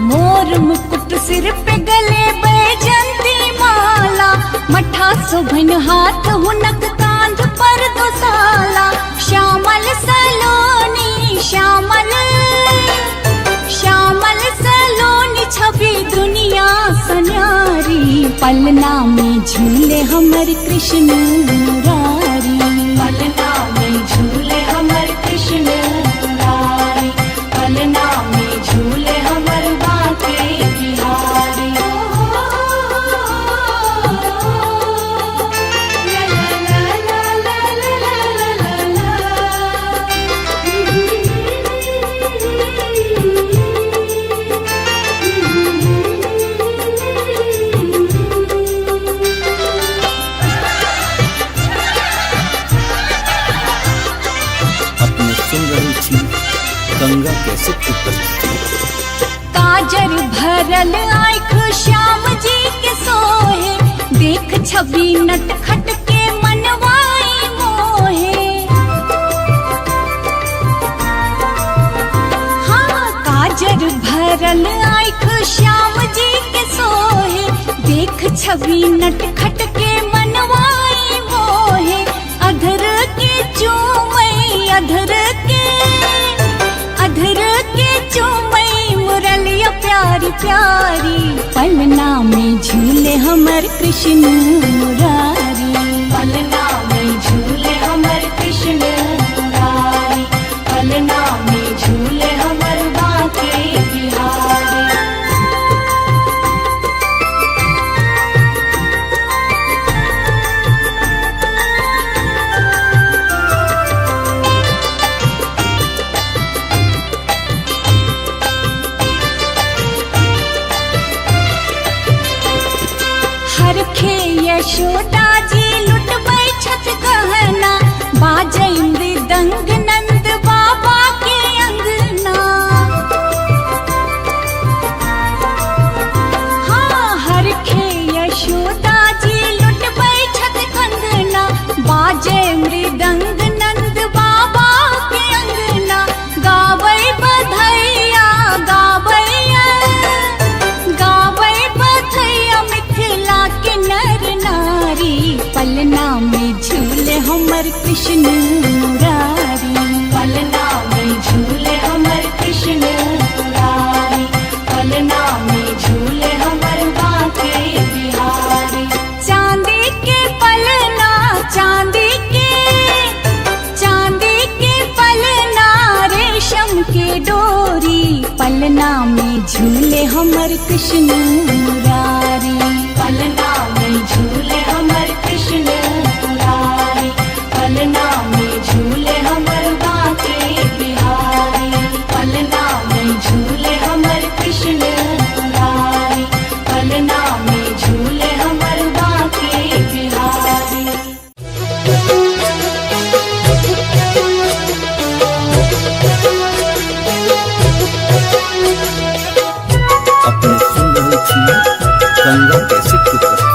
मोर मुकुट सिर पे गले बैजंती माला, मठा शोभन हाथ हुनक कांध पर दोसाला। श्यामल सलोनी श्यामल, श्यामल सलोनी छवि दुनिया सन्यारी, पलना में झूले हमर कृष्ण मुरारी, पलना में झूले हमर कृष्ण मुरारी, पलना में झूले हमर बांके बिहारी। अपने सुन रहल छी गंगा कैसेट की प्रस्तुति। काजर भरल आँख श्याम जी के सोहे, देख छवि नटखट के मनवाई मोहे। हाँ, काजर भरल आँख श्याम जी के सोहे, देख छवि नटखट के मनवाई मोहे। अधर के चूमई, अधर के, अधर के चूमई मुरलिया प्यारी प्यारी, पलना में झूले हमर कृष्ण मुरारी, पलना में झूले हमर कृष्ण मुरारी, पलना में झूले हमर बांके बिहारी। हरखे यशोदा जी लुटबै छथ गहना, बाजै मृदंग नंद बाबा के अंगना। हाँ, हरखे यशोदा जी लुटबै छथ कंगना, बाजै मृदंग नंद बाबा के अंगना। गाबै बधैया, गाबैया, गाबै बधैया मिथिला के नर नारी, पलना में झूले हमर कृष्ण मुरारी, पलना में झूले हमर कृष्ण मुरारी, पलना में झूले हमर बांके बिहारी। चांदी के पलना, चांदी के, चांदी के पलना, रेशम के डोरी, पलना में झूले हमर कृष्ण मुरारी, पलना में झूले हमर कृष्ण मुरारी, पलना में झूले हमर बांके बिहारी, पलना में झूले हमर कृष्ण मुरारी, पलना में झूले हमर बांके बिहारी। अपने सुन रहल छी गंगा कैसेट की प्रस्तुति।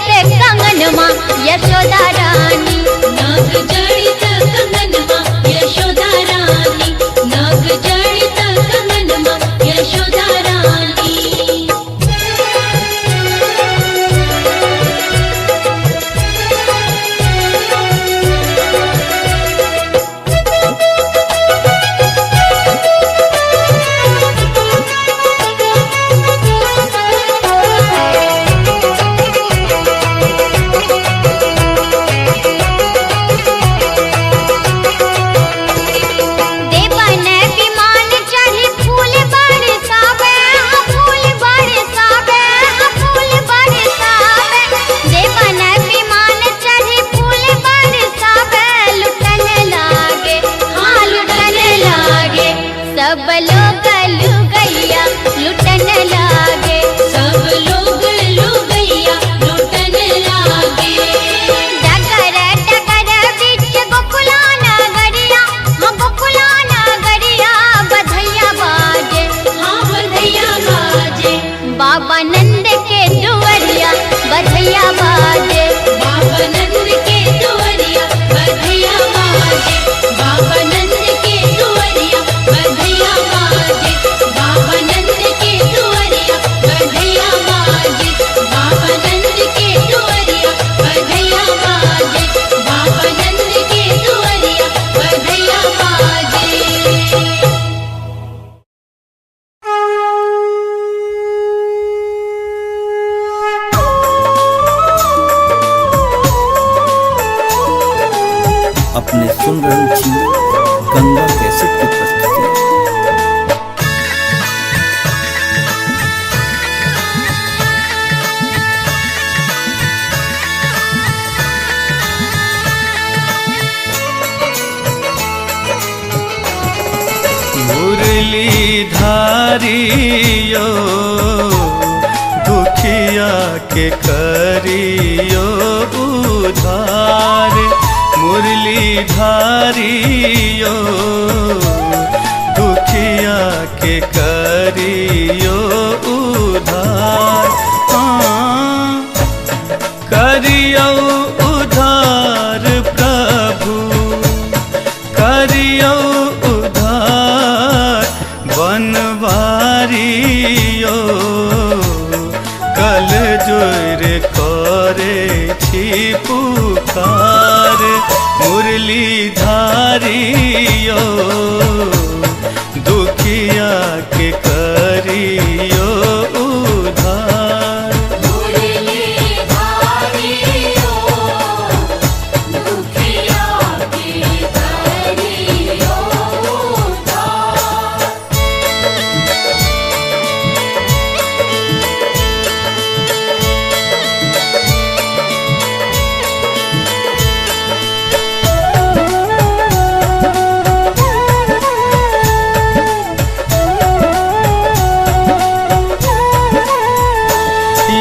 जड़ित कंगनमा यशोदा रानी। नाग जड़ित कंगनमा यशोदा रानी। नाग जड़ित कंगनमा यशोदा रानी। देवन विमान चढ़ी फूल बरसावे, हाँ फूल बरसावे, हाँ फूल बरसावे। देवन विमान चढ़ी फूल बरसावे, लुटन लागे, हाँ लुटन लागे। सब लोग लुगैया लुटन लागे। सब लोग लुगैया लुटन लागे। डगर डगर बीच गोकुला नगरिया, हाँ गोकुला नगरिया बधैया बाजे, हाँ बधैया बाजे। बाबा नंद के दुआरिया बधैया बाजे। बाबा नंद के दुआरिया बधैया बाजे। बाबा नंद के दुआरिया बधैया बाजे। बाबा नंद के दुआरिया बधैया बाजे। बाबा नंद के दुआरिया बधैया बाजे। बाबा नंद के दुआरिया बधैया बाजे। अपने सुन रहल छी गंगा कैसेट के प्रस्तुति। मुरली धारियो दुखिया के करियो उधार। मुरली धारियो दुखिया के करियो उधार। हाँ करियो उधार प्रभु करियो उधार। बनवारियो कल जोर करे छी पुकार। मुरली धारियो दुखिया के करियो उधार। मुरली धारियो दुखिया के करियो उधार।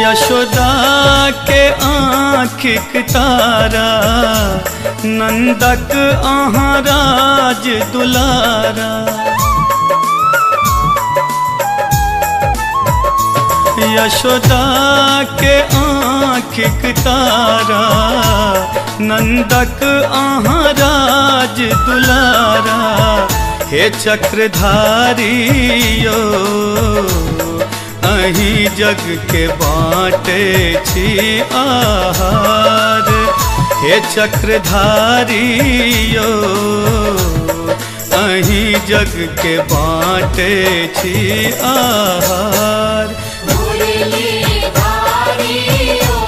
यशोदा के आँखिक तारा नंदक अहाँ राज दुलारा। यशोदा के आँखिक तारा नंदक अहाँ राज दुलारा। हे चक्रधारियो अहीं जग के बाँटे छी आहार। हे चक्रधारियो अहीं जग के बाँटे छी आहार। मुरली धारियो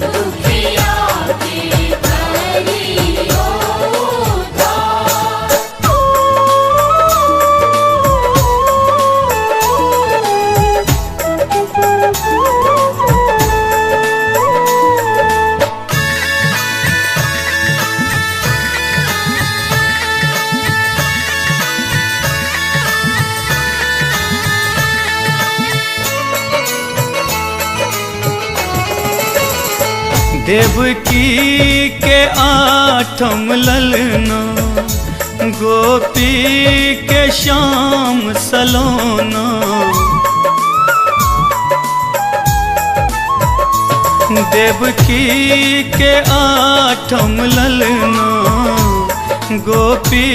दुखिया के करियो उधार। देवकी के आठम ललना गोपी के श्याम सलोना। देवकी के आठम ललना, गोपी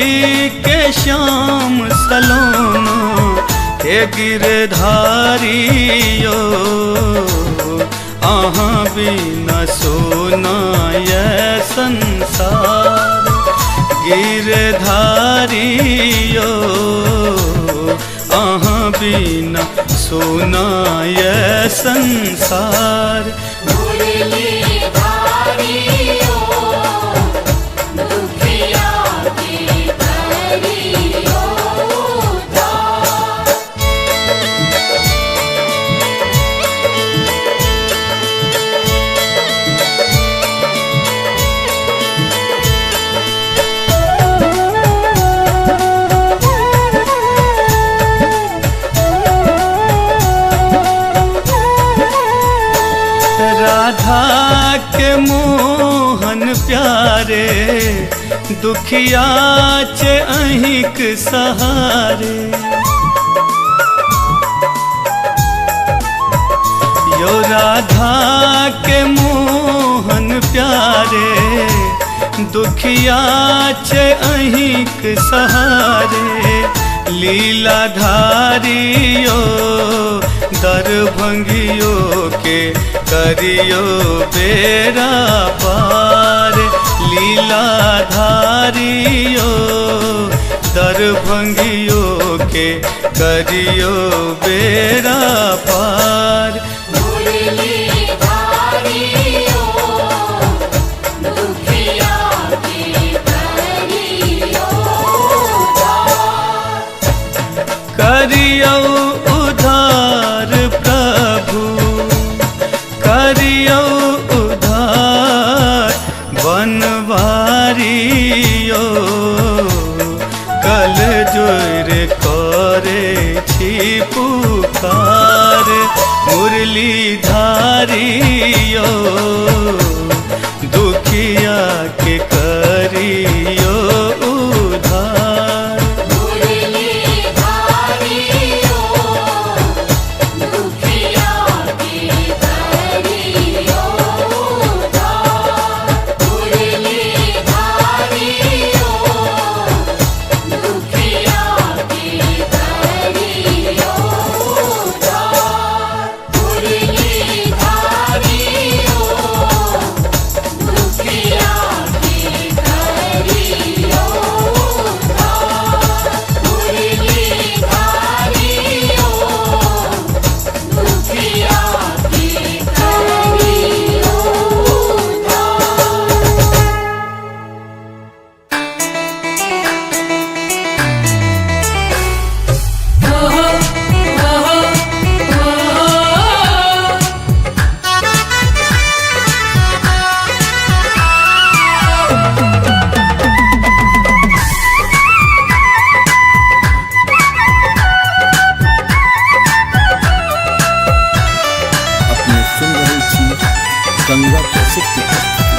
के श्याम सलोना, हे गिरधारी यो अहाँ बिना सोना ये संसार। गिरधारी यो अहाँ बिना सोना ये संसार। मुरलीधारी ओ दुखिया के करियो उद्धार। राधा के मोहन प्यारे, दुखिया चे अहिक सहारे। यो राधा के मोहन प्यारे, दुखिया चे अहिक सहारे। लीलाधारी यो दरभंगियो के करियो बेड़ा पार। लीलाधारी यो दरभंगियो के करियो बेड़ा पार। मुरलीधारी ओ दुखिया के करियो उद्धार। करियो उधार प्रभु, करियो उधार बनवारी यो, कल जोर करे छी पुकार। मुरलीधारी यो दुखिया के करियो उधार। मुरलीधारी ओ दुखिया के करियो उद्धार। मुरलीधारी ओ दुखिया के करियो उद्धार। मुरलीधारी ओ दुखिया के करियो उद्धार। मुरलीधारी ओ दुखिया के करियो उद्धार। अपने सुन रहल छी गंगा कैसेट की प्रस्तुति।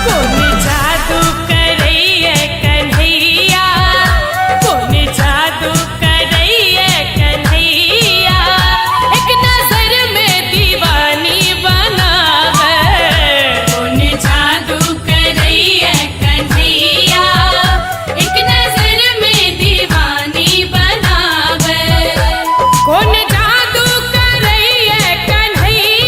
कोन जादू करैया कन्हैया, कोन जादू करैया कन्हैया, एक नजर में दीवानी बनावे। कोन जादू करैया कन्हैया, एक नजर में दीवानी बनावे। कोन जादू करैया कन्हैया।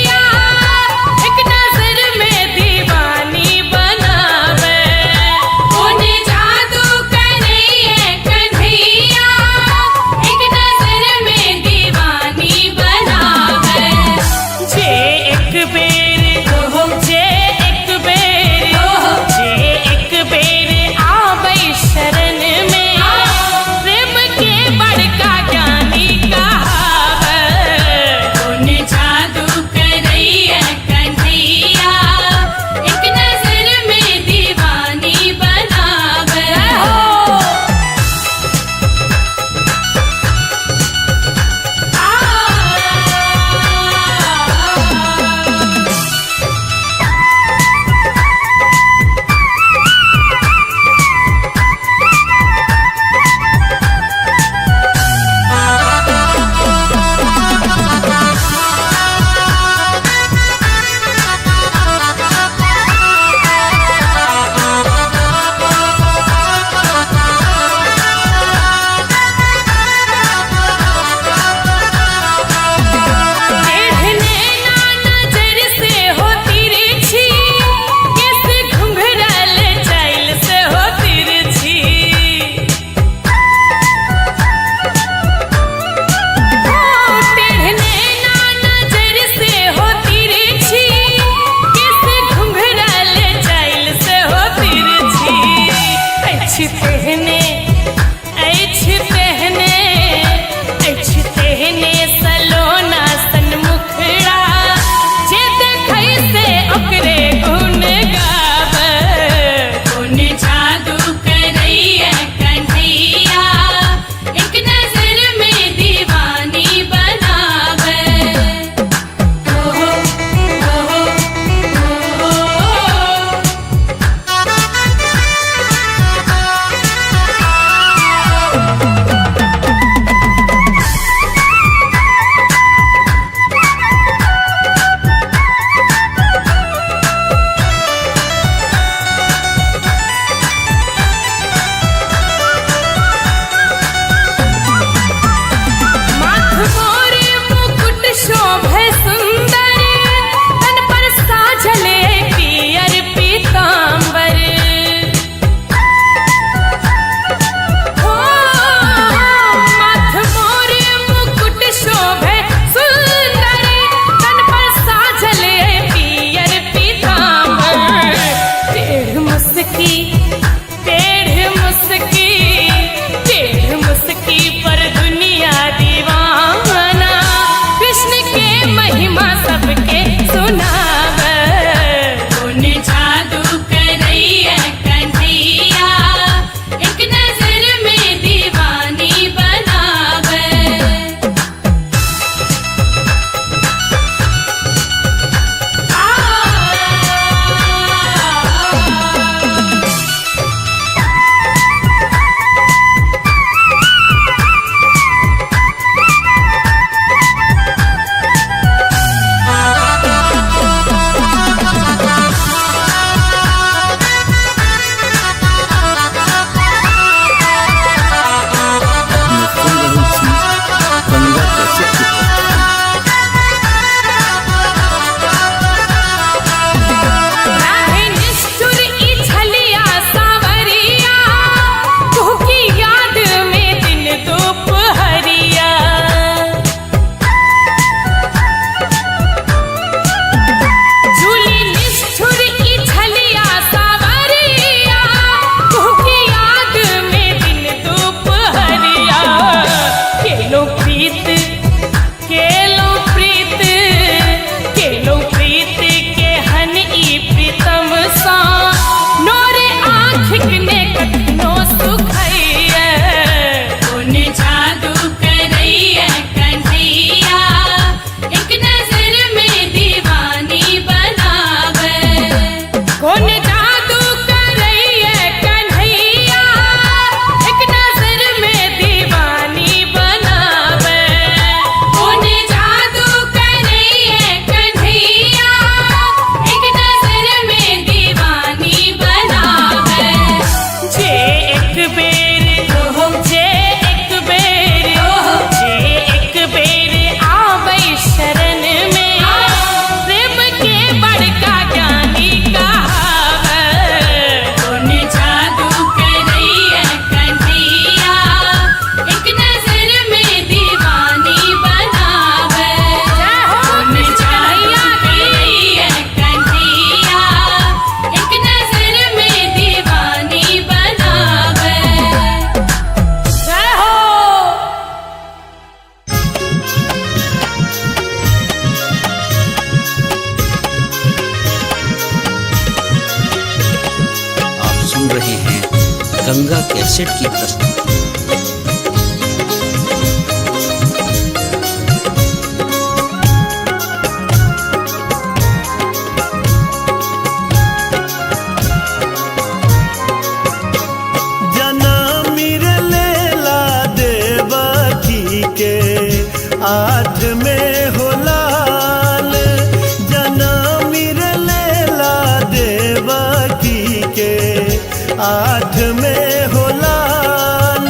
के महिमा सबके सुनावे। कोन जादू करैया कन्हैया, एक नजर में दीवानी बनावे। अपने सुन रहल छी गंगा कैसेट की प्रस्तुति। राधे निष्ठुर ई छलिया सावरिया, तू की याद में दिन दोपहरिया। झूली निष्ठुर ई छलिया सावरिया, तू की याद में दिन दोपहरिया। केलो प्रीत, केलो प्रीत, केलो प्रीत के हन ई प्रीतम सा, नोरे आँख ने कखनो सुखैया। कोन जादू करैया कन्हैया, एक नजर में दीवानी बनावे। कौन जादू करैया कन्हैया, एक नजर में दीवानी बनावे। कोन जादू करैया कन्हैया, एक नजर में दीवानी बनावे। जे एक बेर, जे एक बेर, जे एक बेर आबै शरण में, प्रेम के बड़का ज्ञानी कहावे। कोन जादू करैया कन्हैया, एक नजर में दीवानी बनावे। जय हो कोन कृष्ण जादू कन्हैया की। करैया कन्हैया, एक नजर में दीवानी बनावे। जय हो। आप सुन रहे हैं गंगा कैसेट की प्रस्तुति। जनामिर लेला देवकी के आठ में हो लाल, जनामिर लेला देवकी के आठ में हो लाल।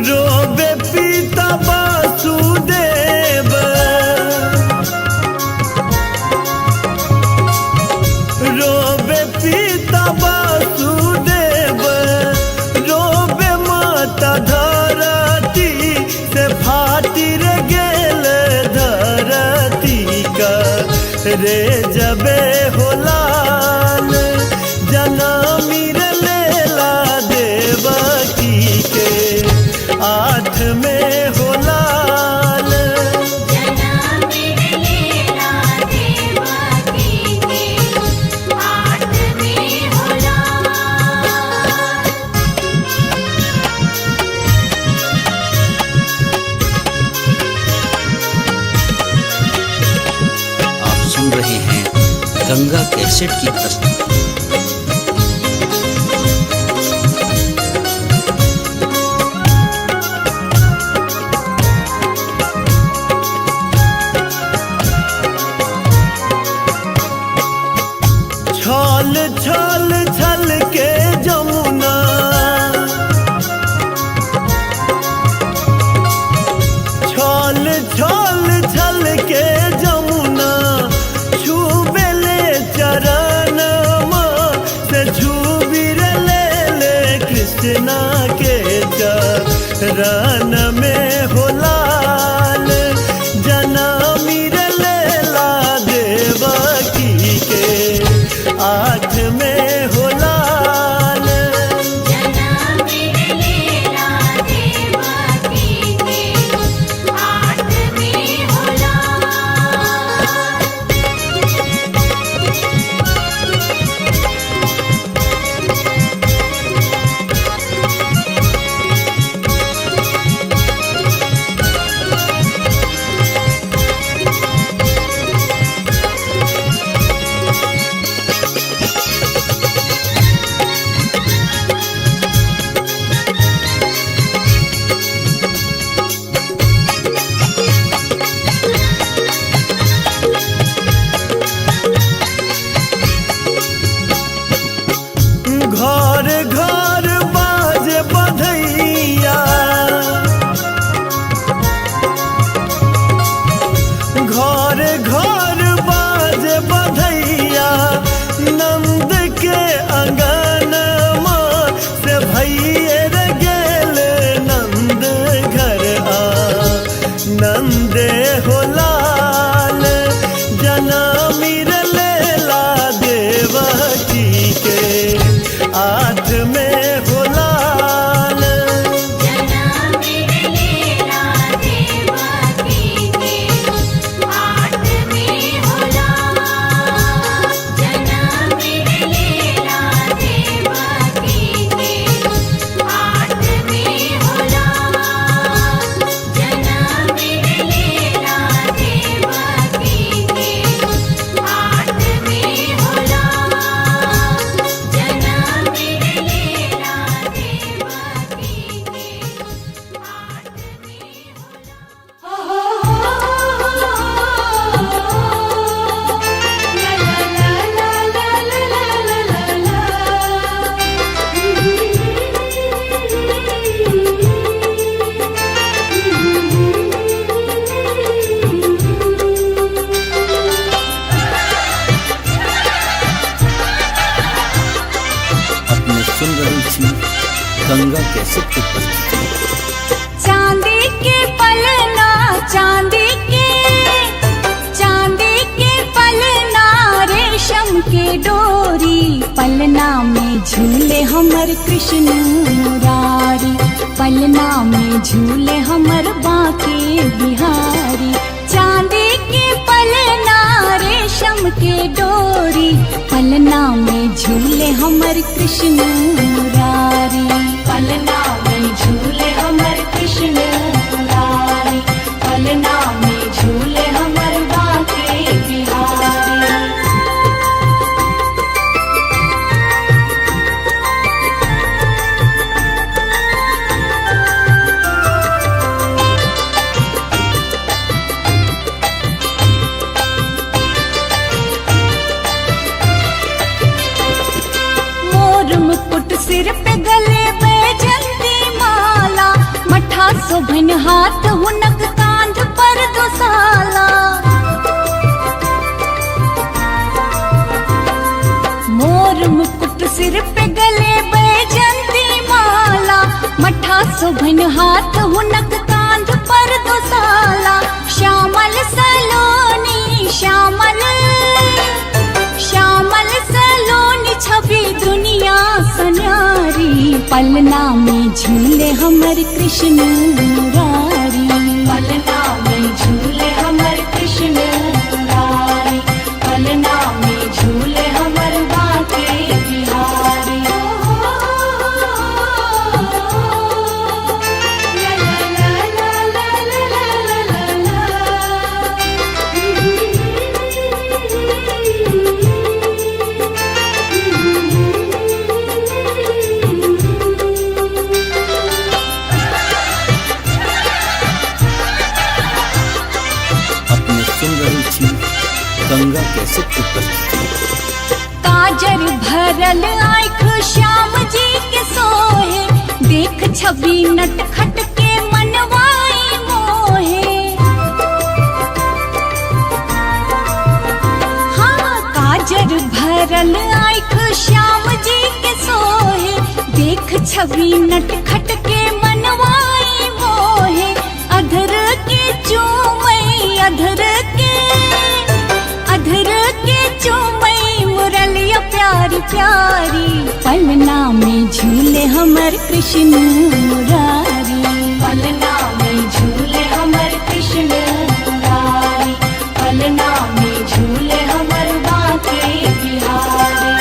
रोबे पिता वासुदेव, रोबे पिता वासुदेव, रोबे माता धरती से फाटी रे गेल धरती का रे जबे हो लाल, जनामी रे लेला देवकी के आठ में हो लाल। आप सुन रहे हैं गंगा कैसेट की प्रस्तुति। गंगा कैसेट की प्रस्तुति। चांदी के पलना, चांदी के, चांदी के पलना, रेशम के डोरी, पलना में झूले हमर कृष्ण मुरारी, पलना में झूले हमर बांके बिहारी। चांदी के पलना, रेशम के डोरी, पलना में झूले हमर कृष्ण मुरारी, पलना में झूले हमर कृष्ण मुरारी, पलना में झूले हमर बांके बिहारी। मोर मुकुट सिर पे गले बैजंती माला, मठा शोभन हाथ हुनक कांध पर दोसाला। मोर मुकुट सिर पे गले बैजंती माला, मठा शोभन हाथ हुनक कांध पर दोसाला। श्यामल सलोनी श्यामल, श्यामल सलोनी छवि दुनिया सन्यारी, पलना में झूले हमर कृष्ण मुरारी, पलना में झूले हमर कृष्ण मुरारी, पलना में झूले हमर बांके बिहारी। अपने सुन रहे छी गंगा कैसेट की प्रस्तुति। काजर भरल आँख श्याम जी के सोहे, देख छवि नटखट के मनवाई मोहे। हाँ, काजर भरल आँख श्याम जी के सोहे, देख छवि नटखट के मनवाई मोहे। अधर के चूमई, अधर के, अधर के चूमई मुरलिया प्यारी प्यारी, पलना में झूले हमर कृष्ण मुरारी, पलना में झूले हमर कृष्ण मुरारी, पलना में झूले हमर बांके बिहारी।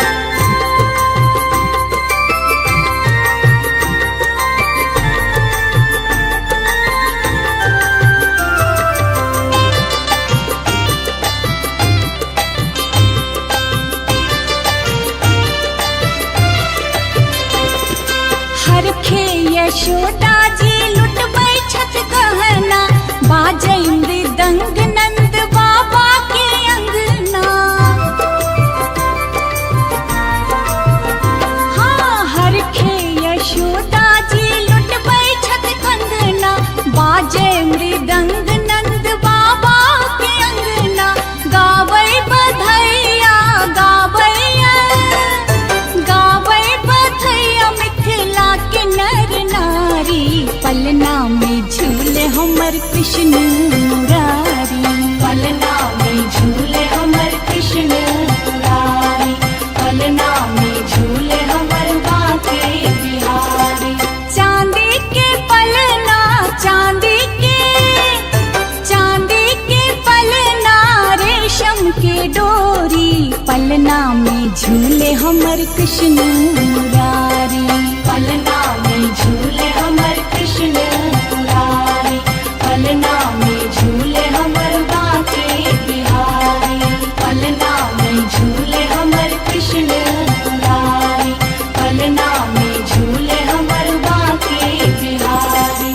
हरखे यशोदा जी लुटबै छथ गहना, बाजै मृदंग नंद बाबा के अंगना। हाँ, हरखे यशोदा जी लुटबै छथ कंगना, बाजै मृदंग नंद बाबा के अंगना। गाबै बधैया, गाबैया, गाबै बधैया मिथिला के नर नारी, पलना में झूले हमर कृष्ण मुरारी, पलना में झूले हमर कृष्ण मुरारी, पलना में झूले हमर बांके बिहारी। चांदी के पलना, चांदी के, चांदी के पलना, रेशम के डोरी, पलना में झूले हमर कृष्ण मुरारी, पलना में झूले हमर कृष्ण मुरारी, पलना में झूले हमर बांके बिहारी, पलना में झूले हमर कृष्ण मुरारी, पलना में झूले हमर बांके बिहारी।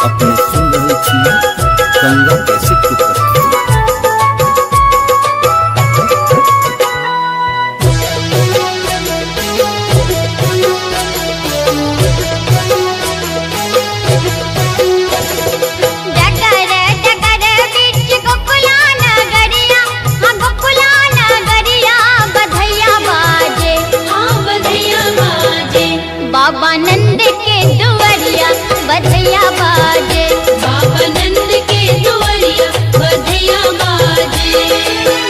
अपने सुन रहे छी गंगा कैसेट की प्रस्तुति। डगर डगर बिच गोकुला नंद के दुआरिया बधैया बाजे। बाबा नंद के दुआरिया बधैया बाजे।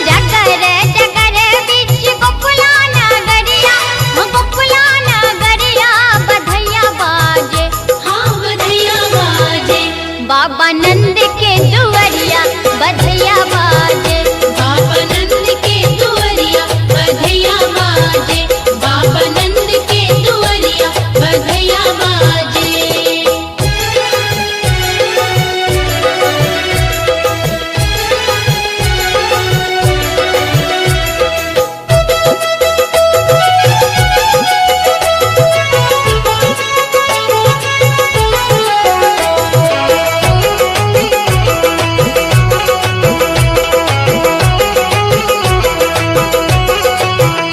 डगर डगर बीच गोकुला नगरिया, गोकुला नगरिया बधैया बाजे। हाँ बधैया बाजे। बाबा नंद के दुआरिया बधैया बाजे। बाबा नंद के दुआरिया बधैया बाजे। बाबा नंद के दुआरिया बधैया बाजे।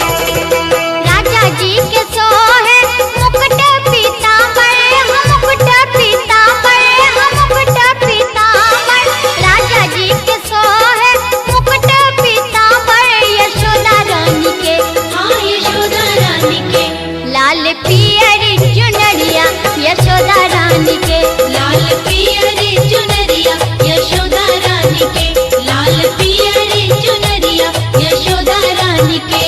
राजा जी के सोहे मुकुट पीताम्बर, मुकुट पीताम्बर, मुकुट पीताम्बर। राजा जी के सोहे मुकुट पीताम्बर, यशोदा रानी के, हाँ यशोदा रानी के। लाल पियर चुनरिया यशोदा रानी के। लाल पियर चुनरिया यशोदा रानी के। लाल पियर चुनरिया यशोदा रानी के।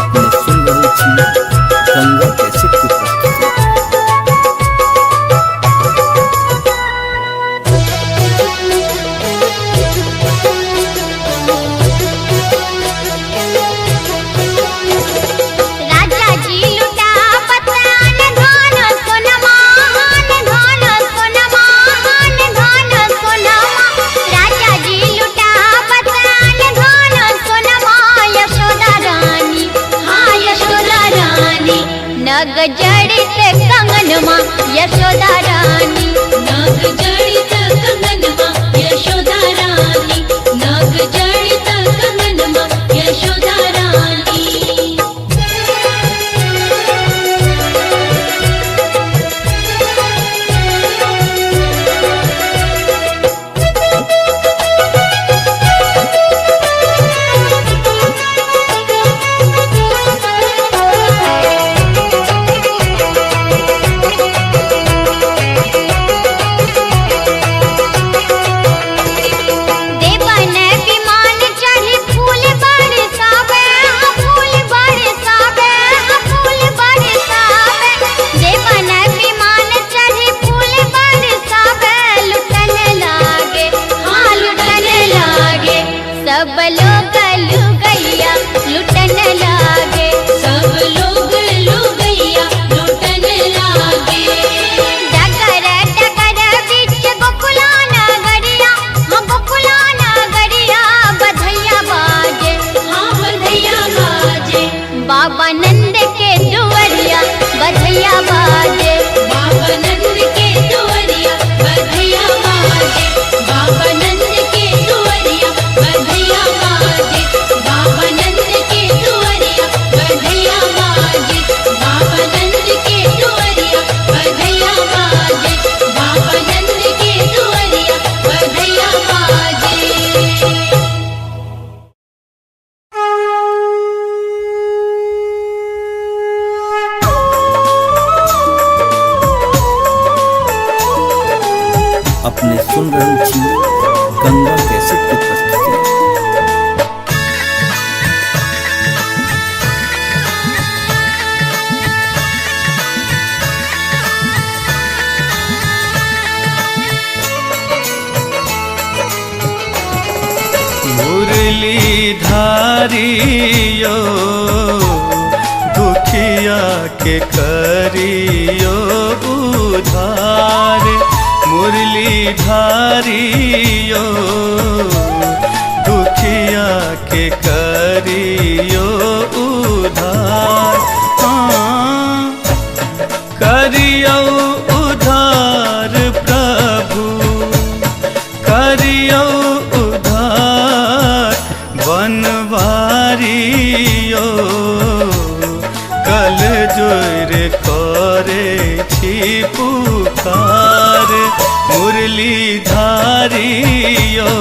अपने सुन रहल छी गंगा कैसेट के प्रस्तुति। राजा जी लुटावत अन धन सोनमा, अन धन सोनमा, अन धन सोनमा। राजा जी लुटावत अन धन सोनमा, यशोदा रानी, हाँ यशोदा रानी। नग जड़ित कंगनमा यशोदा रानी। नाग जड़ित कंगनमा यशोदा रानी। नाग जड़ित कंगनमा यशोदा रानी। देवन विमान चढ़ी फूल बरसावे, फूल बरसावे, फूल बरसावे। देवन विमान चढ़ी फूल बरसावे, लुटन लागे, हाँ लुटन लागे। सब लोग लुगैया लुटन लागे। सब लोग लुगैया लुटन लागे। डगर डगर बीच गोकुला नगरिया, हाँ गोकुला नगरिया बधैया बाजे। हाँ बधैया बाजे। बाबा नंद के दुआरिया बधैया बाजे। बाबा नंद के दुआरिया बधैया बाजे। बाबा नंद के दुआरिया बधैया बाजे। बाबा नंद के दुआरिया बधैया बाजे। बाबा नंद के दुआरिया बधैया बाजे। बाबा नंद के दुआरिया बधैया बाजे। अपने सुन रहल छी गंगा कैसेट के प्रस्तुति। मुरली धारियो दुखिया के करियो उधार। मुरली धारियो दुखिया के करियो उधार। हाँ करियो उधार प्रभु, करियो उधार बनवारियो। कल जोर करे छी पुकार। मुरली धारियो।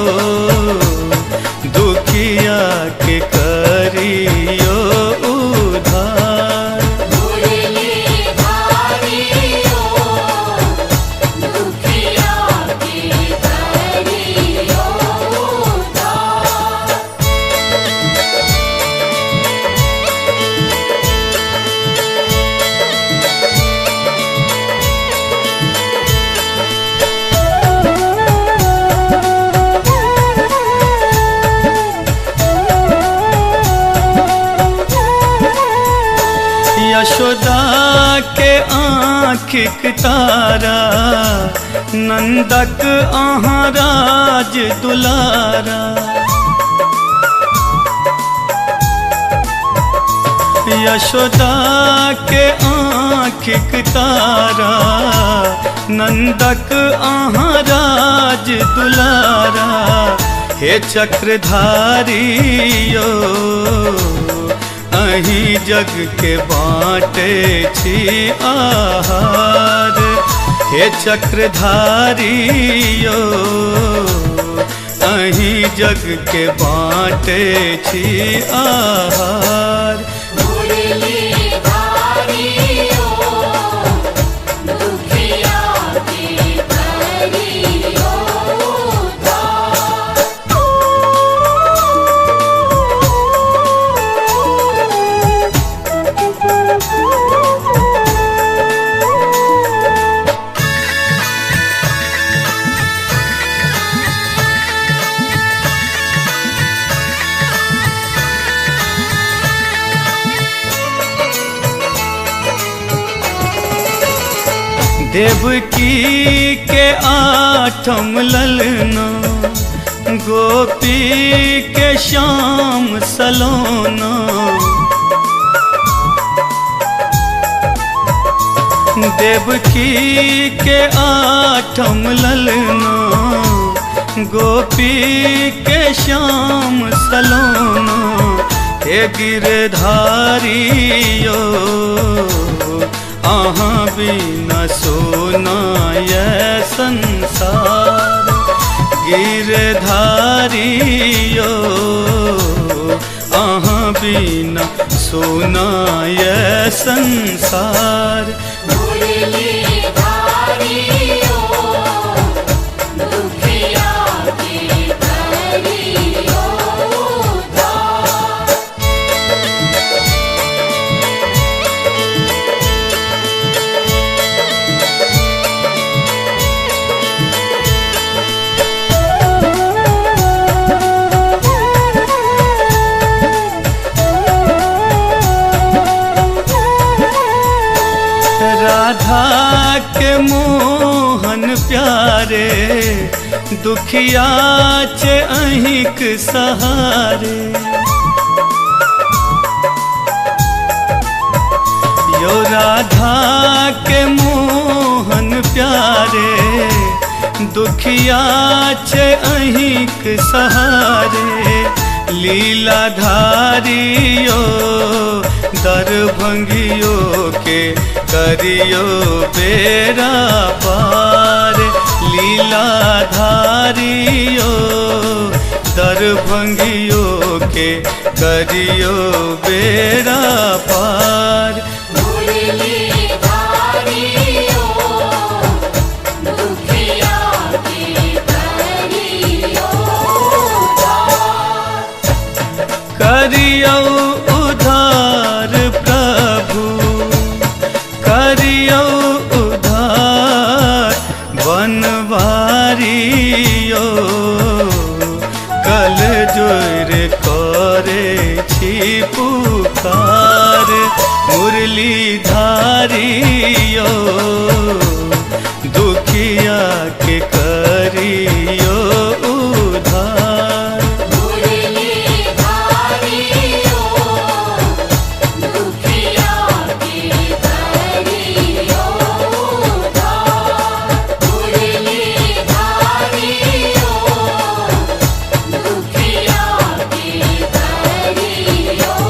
के आँखिक तारा, नंदक अहाँ राज दुलारा। यशोदा के आँखिक तारा, नंदक अहाँ राज दुलारा। हे चक्रधारी यो अहीं जग के बाँटे छी आहार। हे चक्रधारी यो अहीं जग के बाँटे छी आहार। देवकी के आठम ललना, गोपी के श्याम सलोना। देवकी के आठम ललना, गोपी के श्याम सलोना। हे गिरधारी यो अहाँ बिना सोना ये संसार। गिरधारी यो अहाँ बिना सोना ये संसार। राधा के मोहन प्यारे, दुखिया चे अहिक सहारे। यो राधा के मोहन प्यारे, दुखिया चे अहिक सहारे। लीलाधारी यो दरभंगियो के करियो बेरा पार। लीलाधारी यो दरभंगियो के करियो बेरा पार। करियो उधार प्रभु, करियो उधार बनवारी यो कल जोर करे छी पुकार। मुरलीधारी यो दुखिया के करियो उधार। दुखिया के करियो।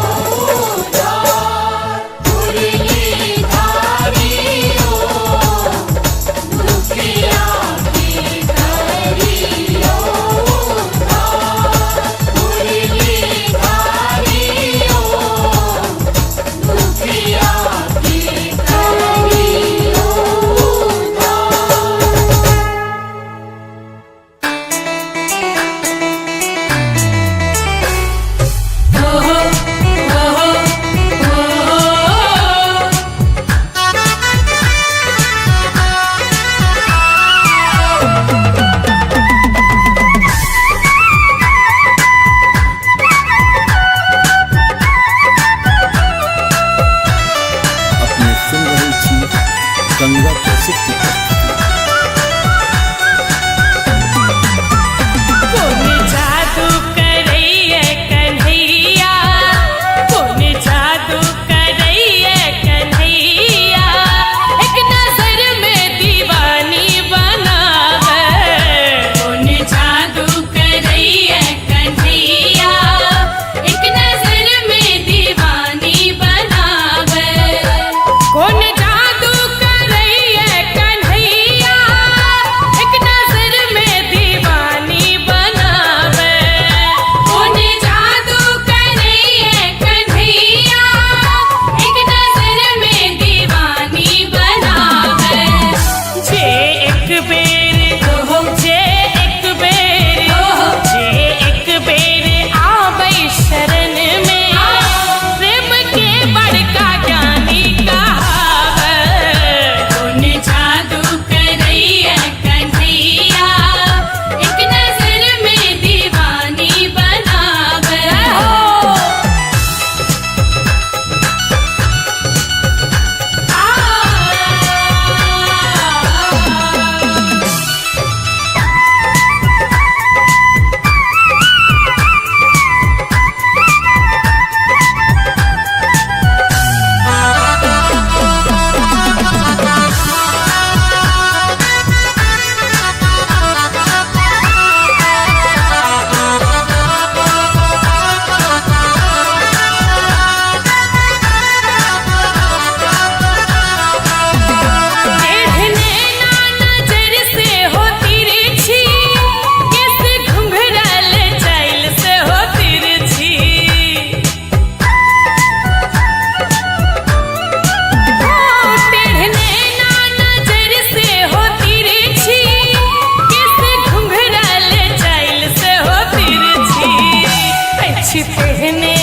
अछि तेहने,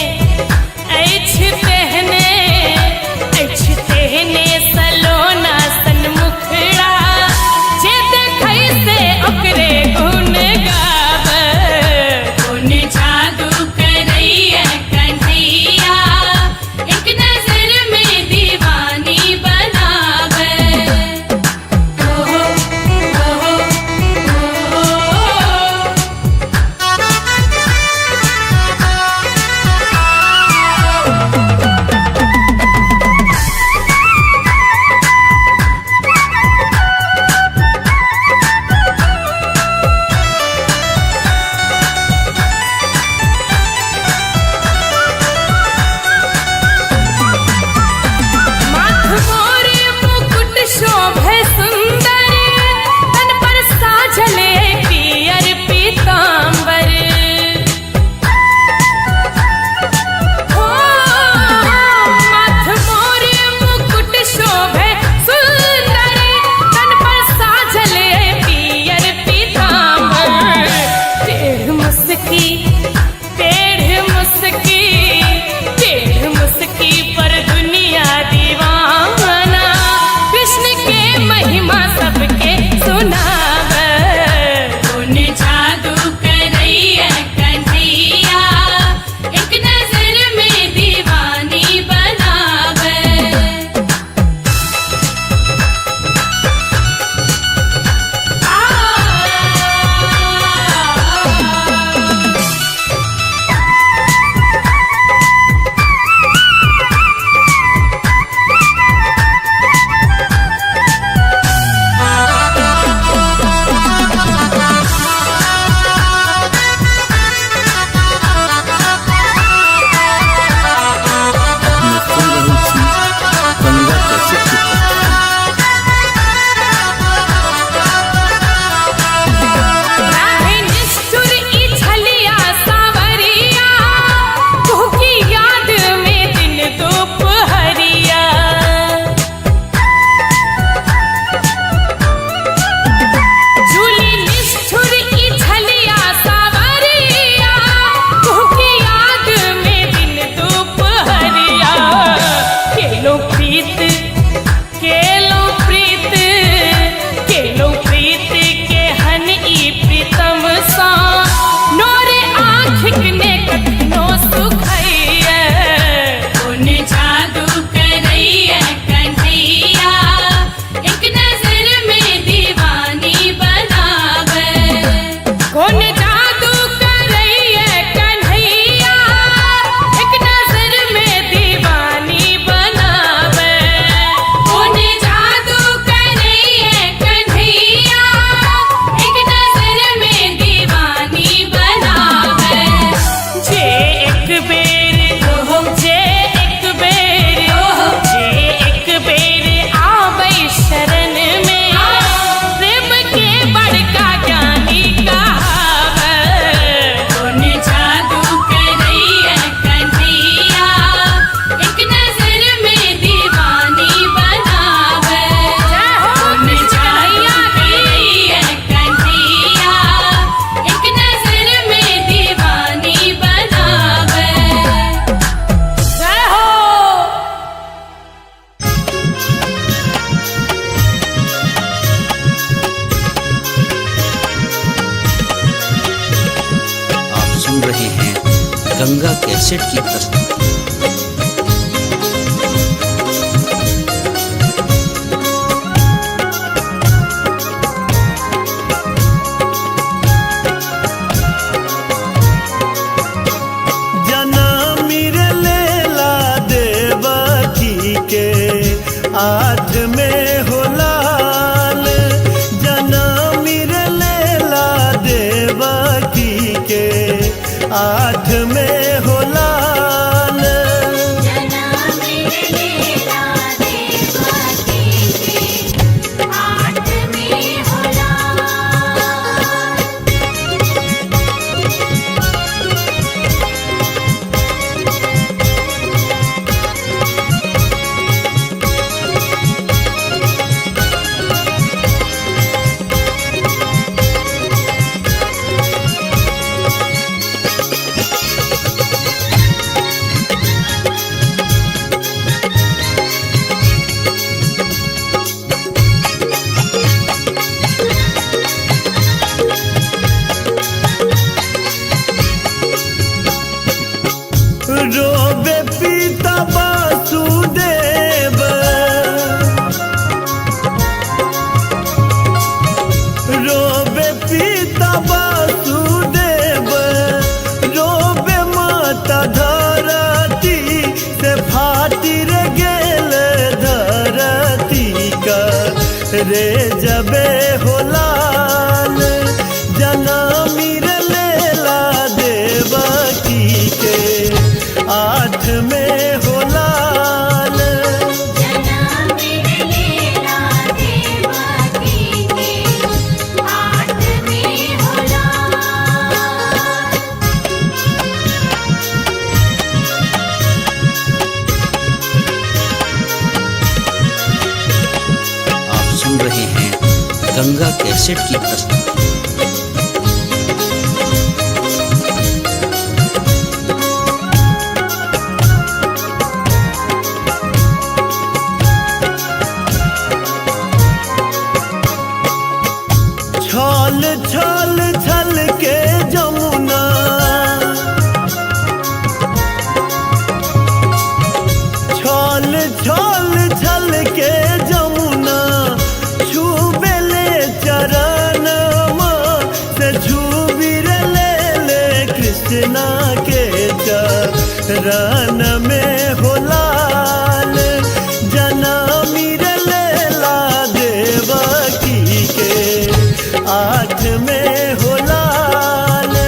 अछि तेहने, अछि तेहने सलोना सन मुखड़ा, जे देखै से ओकरे गुण गाबै। कोन जादू करैया कन्हैया, एक नजर में दीवानी बनावे। ओहो ओहो ओहो। माथ मोर मुकुट शोभे सुंदर, तन पर साजल पियर पीताम्बर। हो माथ मोर मुकुट शोभे सुंदर, तन पर साजल पियर पीताम्बर। टेढ़ मुस्की, टेढ़ मुस्की, टेढ़ मुस्की पर दुनिया दीवाना, कृष्ण के महिमा सबके सुनावे। कोन जादू करैया कन्हैया, एक नजर में दीवानी बनावे। अपने सुन रहल छी गंगा कैसेट की प्रस्तुति। राधे निष्ठुर ई छलिया सावरिया, तू की याद में दिन दोपहरिया। झूली निष्ठुर ई छलिया सावरिया, तू की याद में दिन दोपहरिया। केलो प्रीत, केलो प्रीत, केलो प्रीत के हन ई प्रीतम सा, नोरे आँख ने कखनो सुखैया। कोन जादू करैया कन्हैया, एक नजर में दीवानी बनावे। कोन जादू करैया कन्हैया, एक नजर में दीवानी बनावे। कोन जादू करैया कन्हैया, एक नजर में दीवानी बनावे। जे एक बेर, जे एक बेर, जे एक बेर आबै शरण में, प्रेम के बड़का ज्ञानी कहावे। कोन जादू करैया कन्हैया, एक नजर में दीवानी बनावे। जय हो कोन कृष्ण जादू कन्हैया की। करैया कन्हैया, एक नजर में दीवानी बनावे। जय हो। आप सुन रहे हैं गंगा कैसेट की प्रस्तुति। जनामिर लेला देवकी के आठ में हो लाल, जनामिर लेला देवकी के आठ में हो लाल। जय रोबे पिता वासुदेव, रोबे पिता वासुदेव, रोबे माता धरती से फाटी रे गेल धरती का रे जबे हो लाल। जनामी रे लेला देवकी के आठ में हो लाल। आप सुन रहे हैं गंगा कैसेट की प्रस्तुति। छल छल छल के जमुना, छल छल छल के जमुना, छूबेले चरण से छूबी रे ले ले कृष्णा के चरण में हो लाल। जनामी रे लेला देवकी के आठ में हो लाल।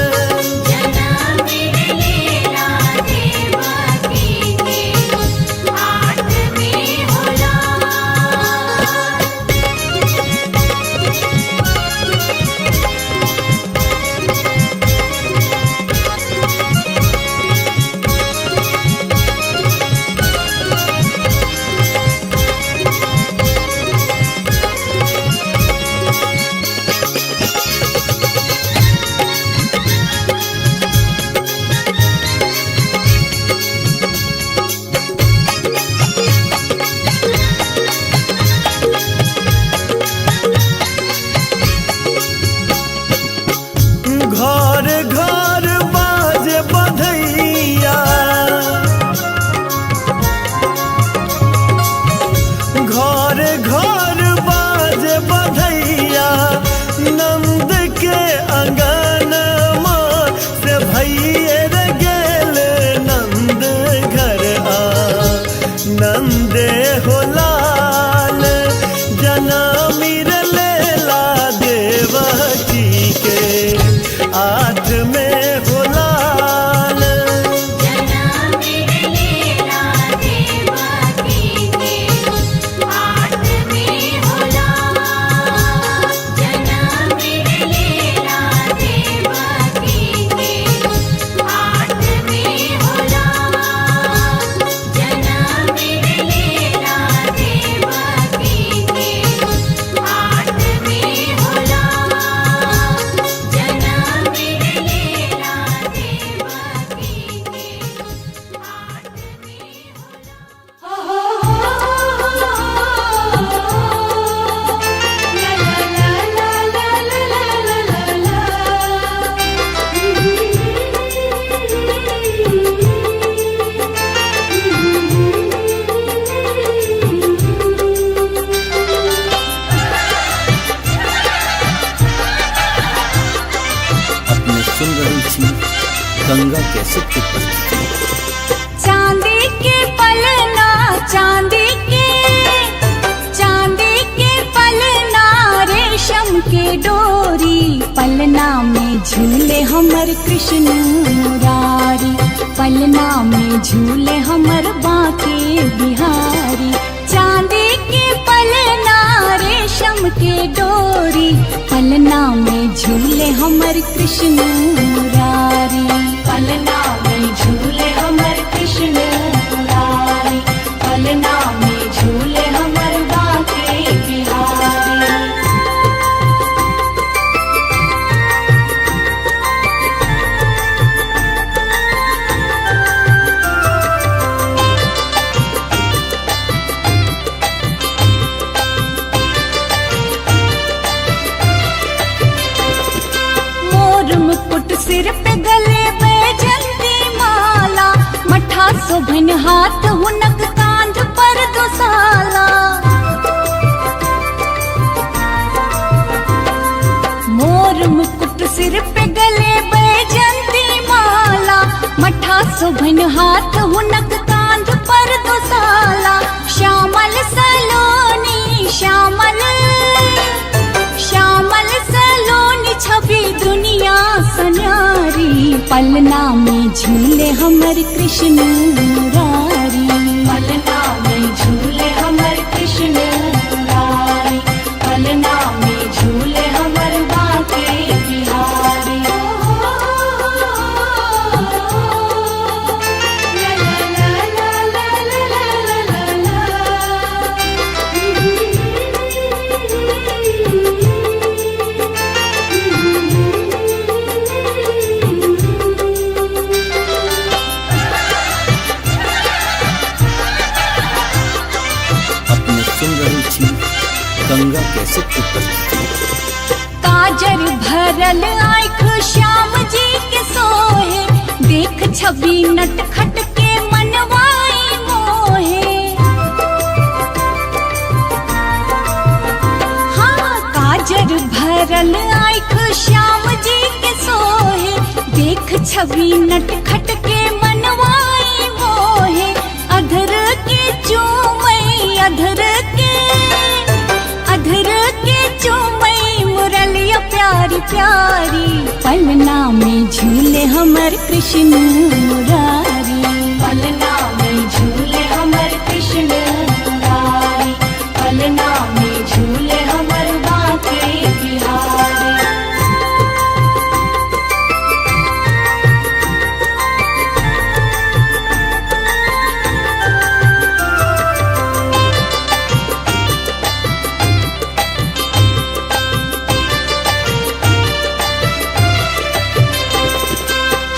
घर घर बाज बधैया, घर घर बाज बधैया, नंद के अंगनमा से भैये रे गेल नंद घर आ नंदे हो लाल। जनामी रे लेला देवकी के आठ में हो लाल। अपने सुन रहे छी गंगा कैसेट की प्रस्तुति। चांदी के पलना, चांदी के, चांदी के पलना, रेशम के डोरी, पलना में झूले हमर कृष्ण मुरारी, पलना में झूले हमर बांके बिहारी। चांदी के पलना, रेशम के डोरी, पलना में झूले हमर कृष्ण मुरारी, पलना में झूले हमर कृष्ण मुरारी, पलना में झूले हमर बांके बिहारी। मोर मुकुट सिर पे गले बैजन मठा शोभन हाथ हुनक कांध पर दोसाला। श्यामल सलोनी श्यामल, श्यामल सलोनी छवि दुनिया सन्यारी। पलना में झूले हमर कृष्ण मुरारी। पलना में झूले हमर कृष्ण मुरारी। पलना में झूले हमर बांके बिहारी। अपने सुन रहल छी गंगा कैसेट की प्रस्तुति। काजर भरल आँख श्याम जी के सोहे, देख छवि नटखट के मनवाई मोहे। हाँ, काजर भरल आँख श्याम जी के सोहे, देख छवि नटखट के मनवाई मोहे। अधर के चूमई, अधर के, अधर के चूमई मुरलिया प्यारी प्यारी। पलना में झूले हमर कृष्ण मुरारी। पलना में झूले हमर कृष्ण मुरारी। पलना में झूले हमर बांके बिहारी।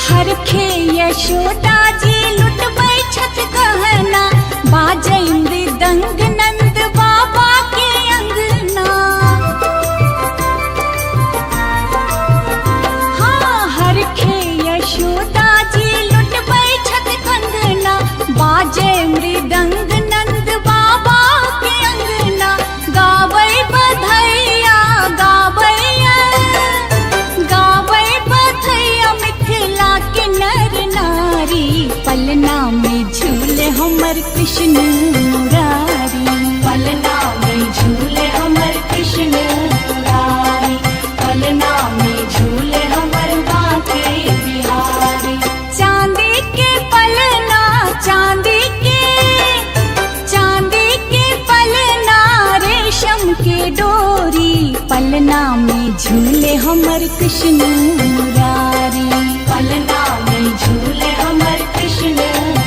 हरखे यशोदा जी लुटबै छथ गहना, बाजै मृदंग नंद बाबा के अंगना। हाँ, हरखे यशोदा जी लुटबै छथ कंगना, बाजै मृदंग नंद बाबा के अंगना। गाबै बधैया, गाबैया, गाबै बधैया मिथिला के नर नारी। पलना में झूले हमर कृष्ण मुरारी। पलना में झूले हमर कृष्ण मुरारी। पलना में झूले हमर बांके बिहारी। चांदी के पलना, चांदी के, चांदी के पलना रेशम के डोरी। पलना में झूले हमर कृष्ण मुरारी। पलना में झूले हमर कृष्ण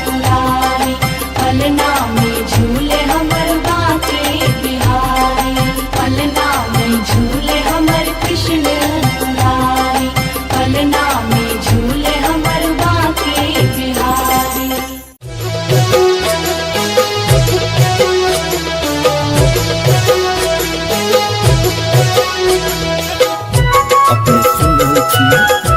मुरारी। पलना में झूले हमर बांके बिहारी। पलना में झूले हमर कृष्ण मुरारी। पलना में झूले हमर बांके बिहारी। अपने सुन रहल छी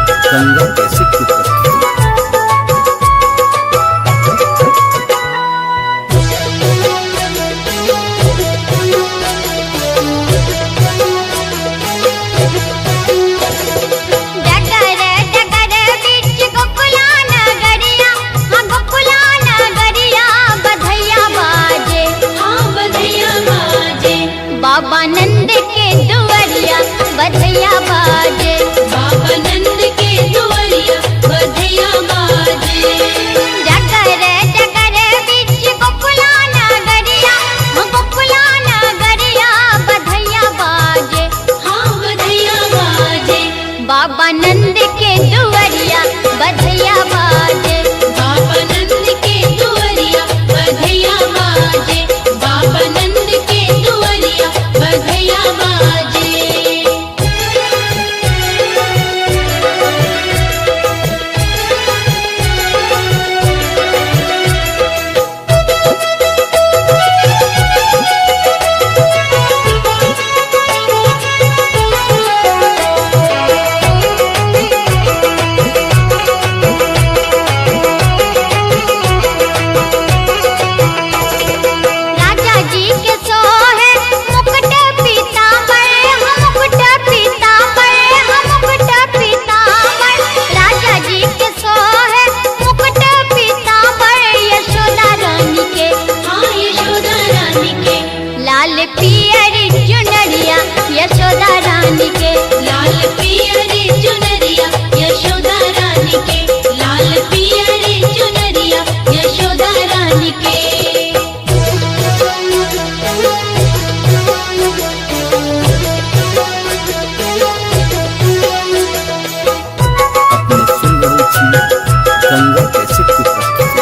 कैसेट की प्रस्तुति।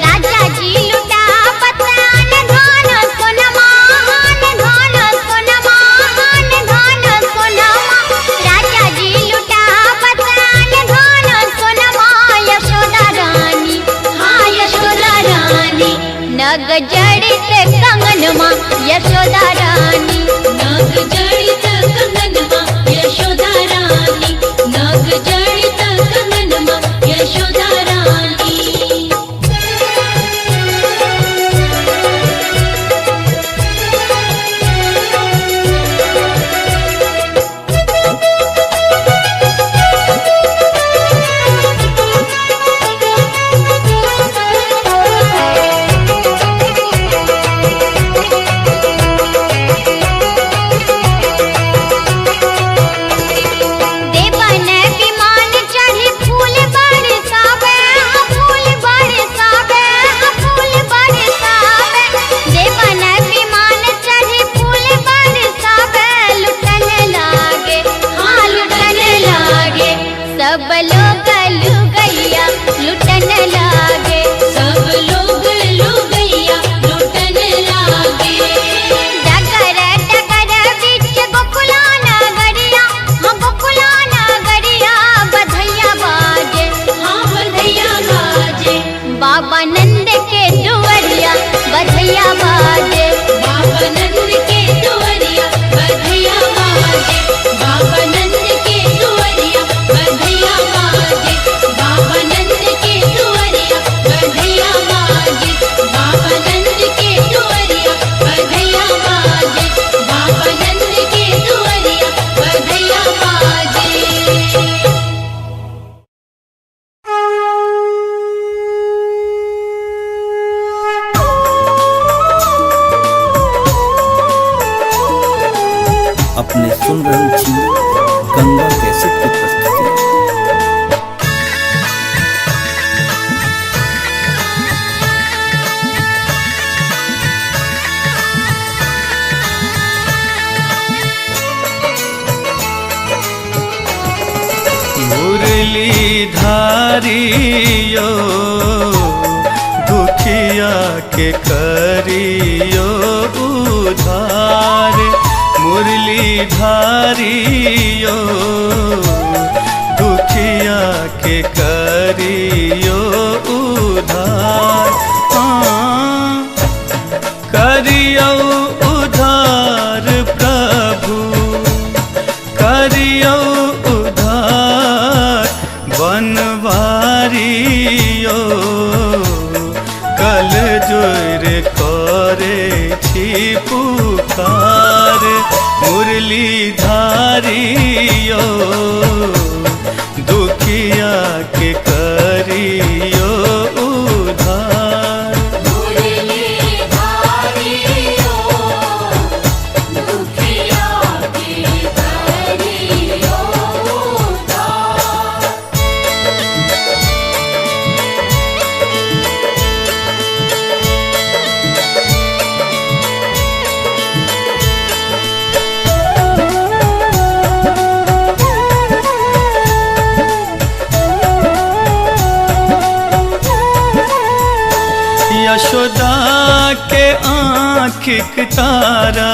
राजा जी लुटावत आन धन सोनमा, आन धन सोनमा, आन धन सोनमा। राजा जी लुटावत आन धन सोनमा, यशोदा रानी, हाँ यशोदा रानी, नग जड़ित कंगनमा यशोदा रानी। नाग जड़ित कंगनमा यशोदा रानी, नाग जड़ित कंगनमा यशोदा रानी। देवन विमान चढ़ी फूल बरसावे, हाँ फूल बरसावे, हाँ फूल बरसावे। देवन विमान चढ़ी फूल बरसावे, लुटन लागे, हाँ लुटन लागे, सब लोग लुगैया लुटन लागे। सब लोग लुगैया लुटन लागे। डगर डगर बीच गोकुला नगरिया, हाँ गोकुला नगरिया, बधैया बाजे, हाँ बधैया बाजे, बाबा नंद के दुआरिया, बधैया बाजे। बाबा नंद के दुआरिया बधैया बाजे, बाबा नंद के दुआरिया बधैया बाजे, बाबा नंद के दुआरिया बधैया बाजे, बाबा नंद के दुआरिया बधैया बाजे, बाबा नंद के दुआरिया बधैया बाजे। अपने सुन रहल छी गंगा कैसेट की प्रस्तुति। मुरली धारियो दुखिया के करियो उधार, मुरली धारियो दुखिया के करियो उधार। हाँ करियो उधार प्रभु, करियो उधार बनवारियो, कल जोर करे छी पुकार, मुरली धारियो दुखिया के करियो उधार। यशोदा के आँखिक तारा,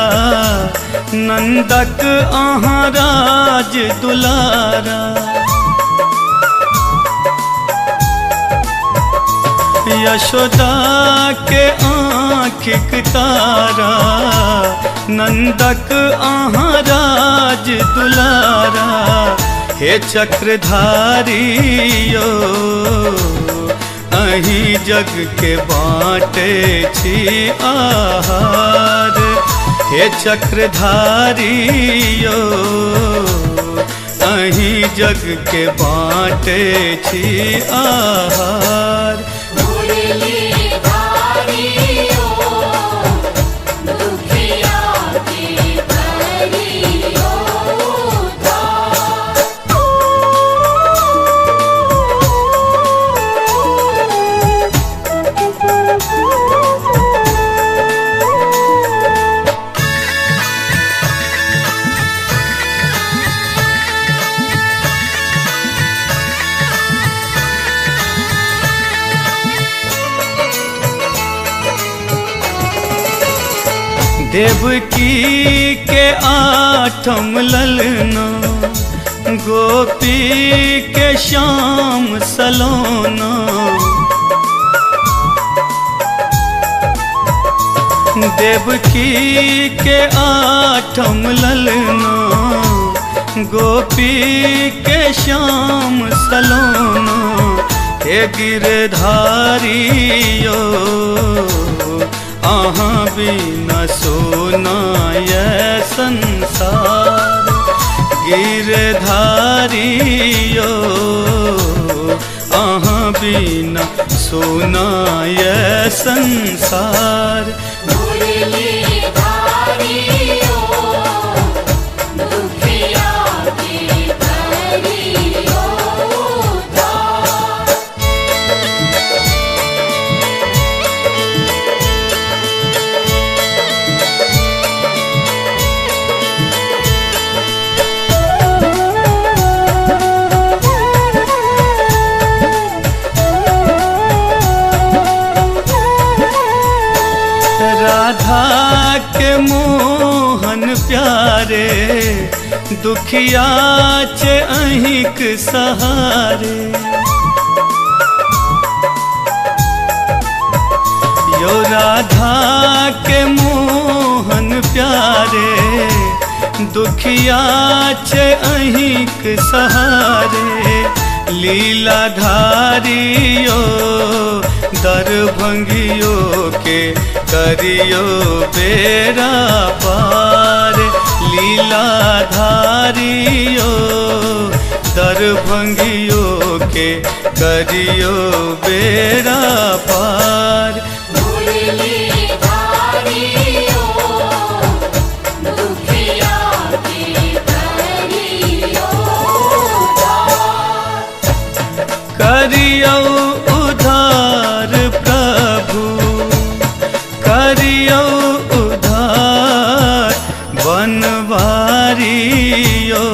नंदक अहाँ राज दुलारा। यशोदा के आँखिक तारा, नंदक अहाँ राज दुलारा। हे चक्रधारियो अहीं जग के बाँटे छी आहार, हे चक्रधारियो अहीं जग के बाँटे छी आहार। Thank you. देवकी के आठम ललना, गोपी के श्याम सलोना। देवकी के आठम ललना, गोपी के श्याम सलोना। हे गिरधारी यो अहाँ बिना सोना ये संसार। गिरधारी यो अहाँ बिना सोना ये संसार। राधा के मोहन प्यारे, दुखिया चे अहिक सहारे। यो राधा के मोहन प्यारे, दुखिया चे अहिक सहारे। लीलाधारी यो दरभंगियो के करियो बेड़ा पार। लीलाधारी यो दरभंगियो के करियो बेड़ा पार। करियो उधार प्रभु, करियो उधार बनवारी यो।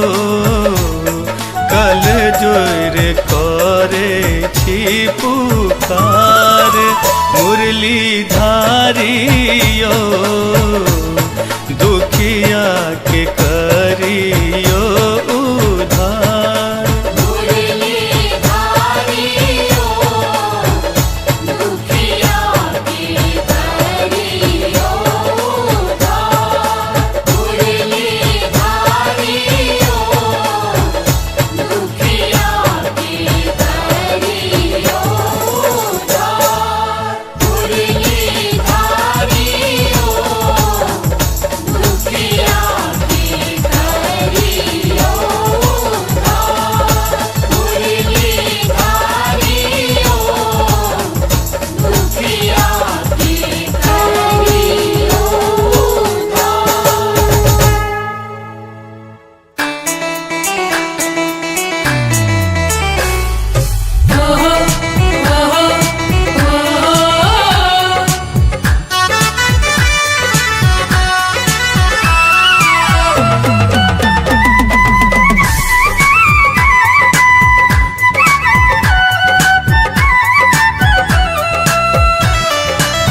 कल जोर करे छी पुकार, मुरलीधारी यो दुखिया के करियो उधार।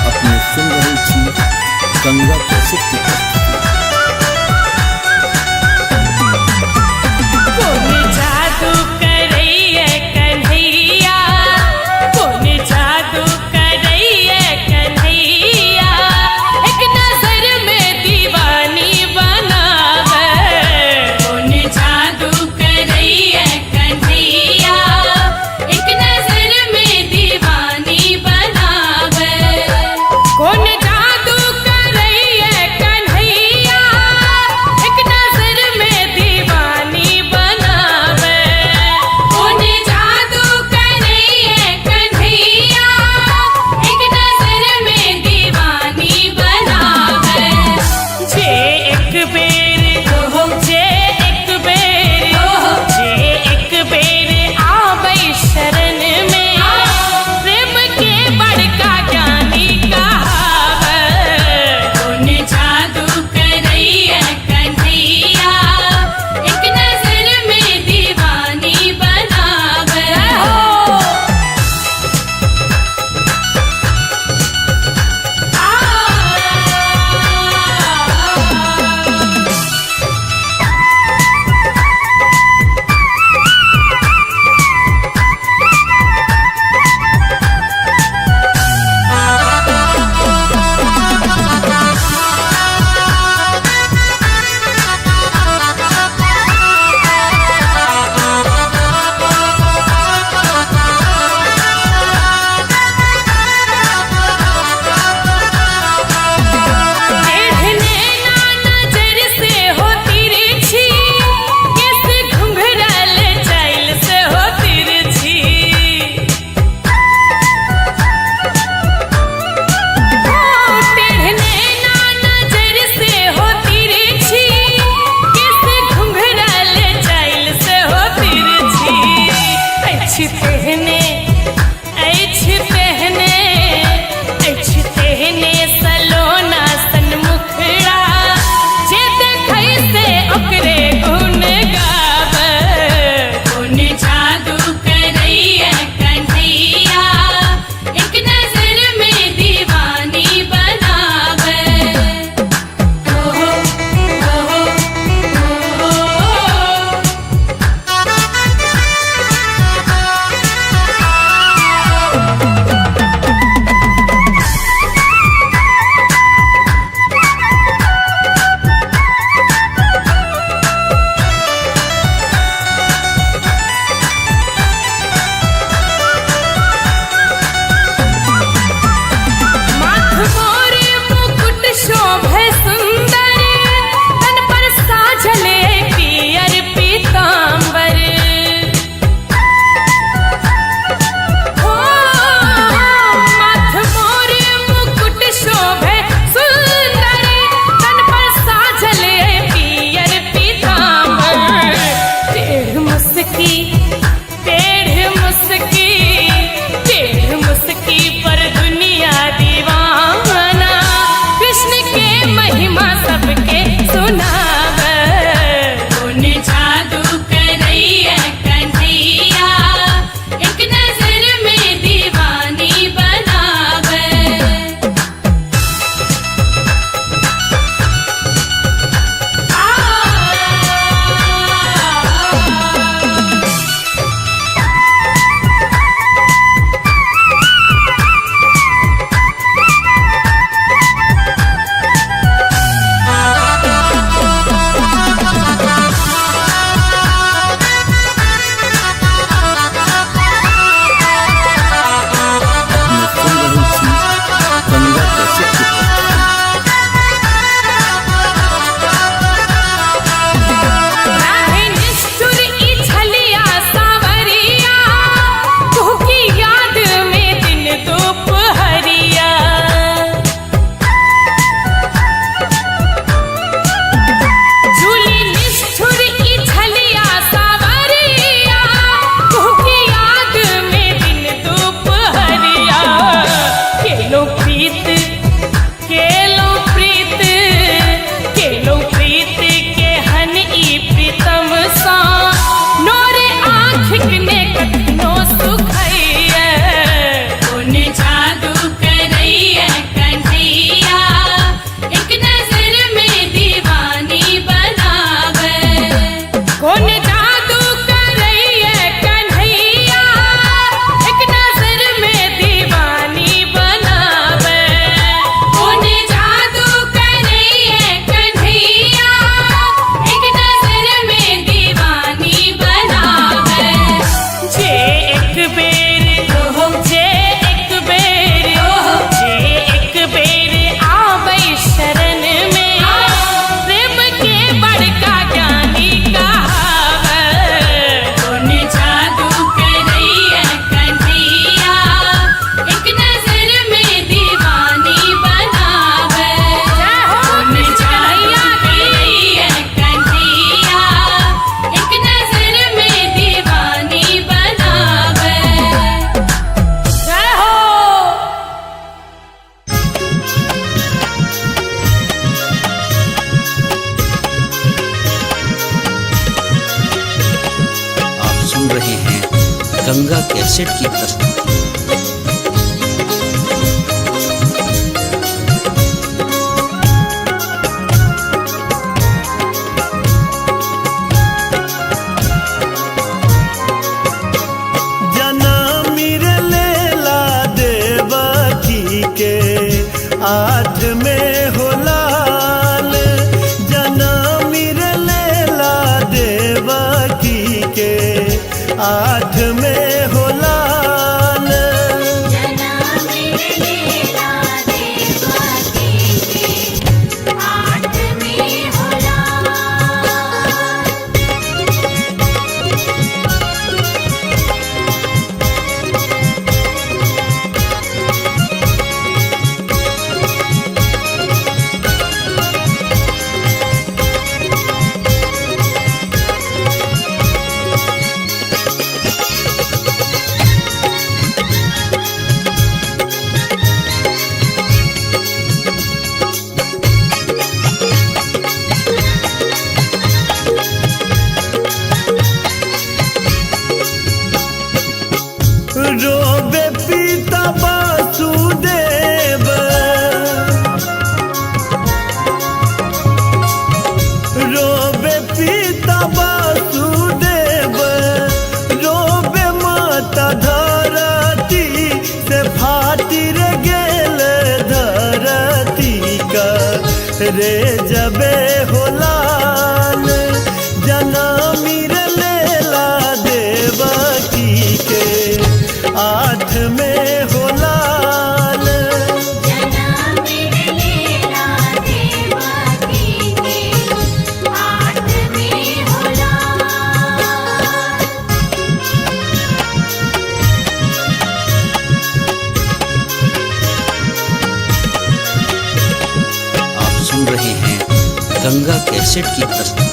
अपने सुन रहल छी गंगा कैसेट की प्रस्तुति। कोन जादू करैये कन्हैया, कोन जादू करैये कन्हैया, एक नजर में दीवानी बनावे। कोन जादू करैये कन्हैया, एक नजर में दीवानी बनावे। कोन जादू करैये कन्हैया। केलौं प्रीत, केलौं प्रीत केहन ई प्रीतम सा, नोरे आँखिक ने कखनो सुखैया। कोन जादू करैया कन्हैया, एक नजर में दीवानी बनावे। कोन जादू करैया कन्हैया, एक नजर में दीवानी बनावे। कोन जादू करैया कन्हैया, एक नजर में दीवानी बनावे। जे एक बेर, जे एक बेर, जे एक बेर आबै शरण में, प्रेम के बड़का ज्ञानी कहावे। कोन जादू करैया कन्हैया, एक नजर में दीवानी बनावे। जय हो कोन कृष्ण जादू कन्हैया की। करैया कन्हैया, एक नजर में दीवानी बनावे। जय हो। आप सुन रहे हैं गंगा कैसेट की प्रस्तुति। जनामिर लेला देवकी के आठ में हो लाल, जनामिर लेला देवकी के आठ में हो लाल। रोबे पिता वासुदेव, रोबे पिता वासुदेव, रोबे माता धरती से फाटी रे गेल धरती का रे जबे हो लाल, जनामिर लेला देवकी के आठ में हो लाल। आप सुन रहे हैं गंगा कैसेट की प्रस्तुति।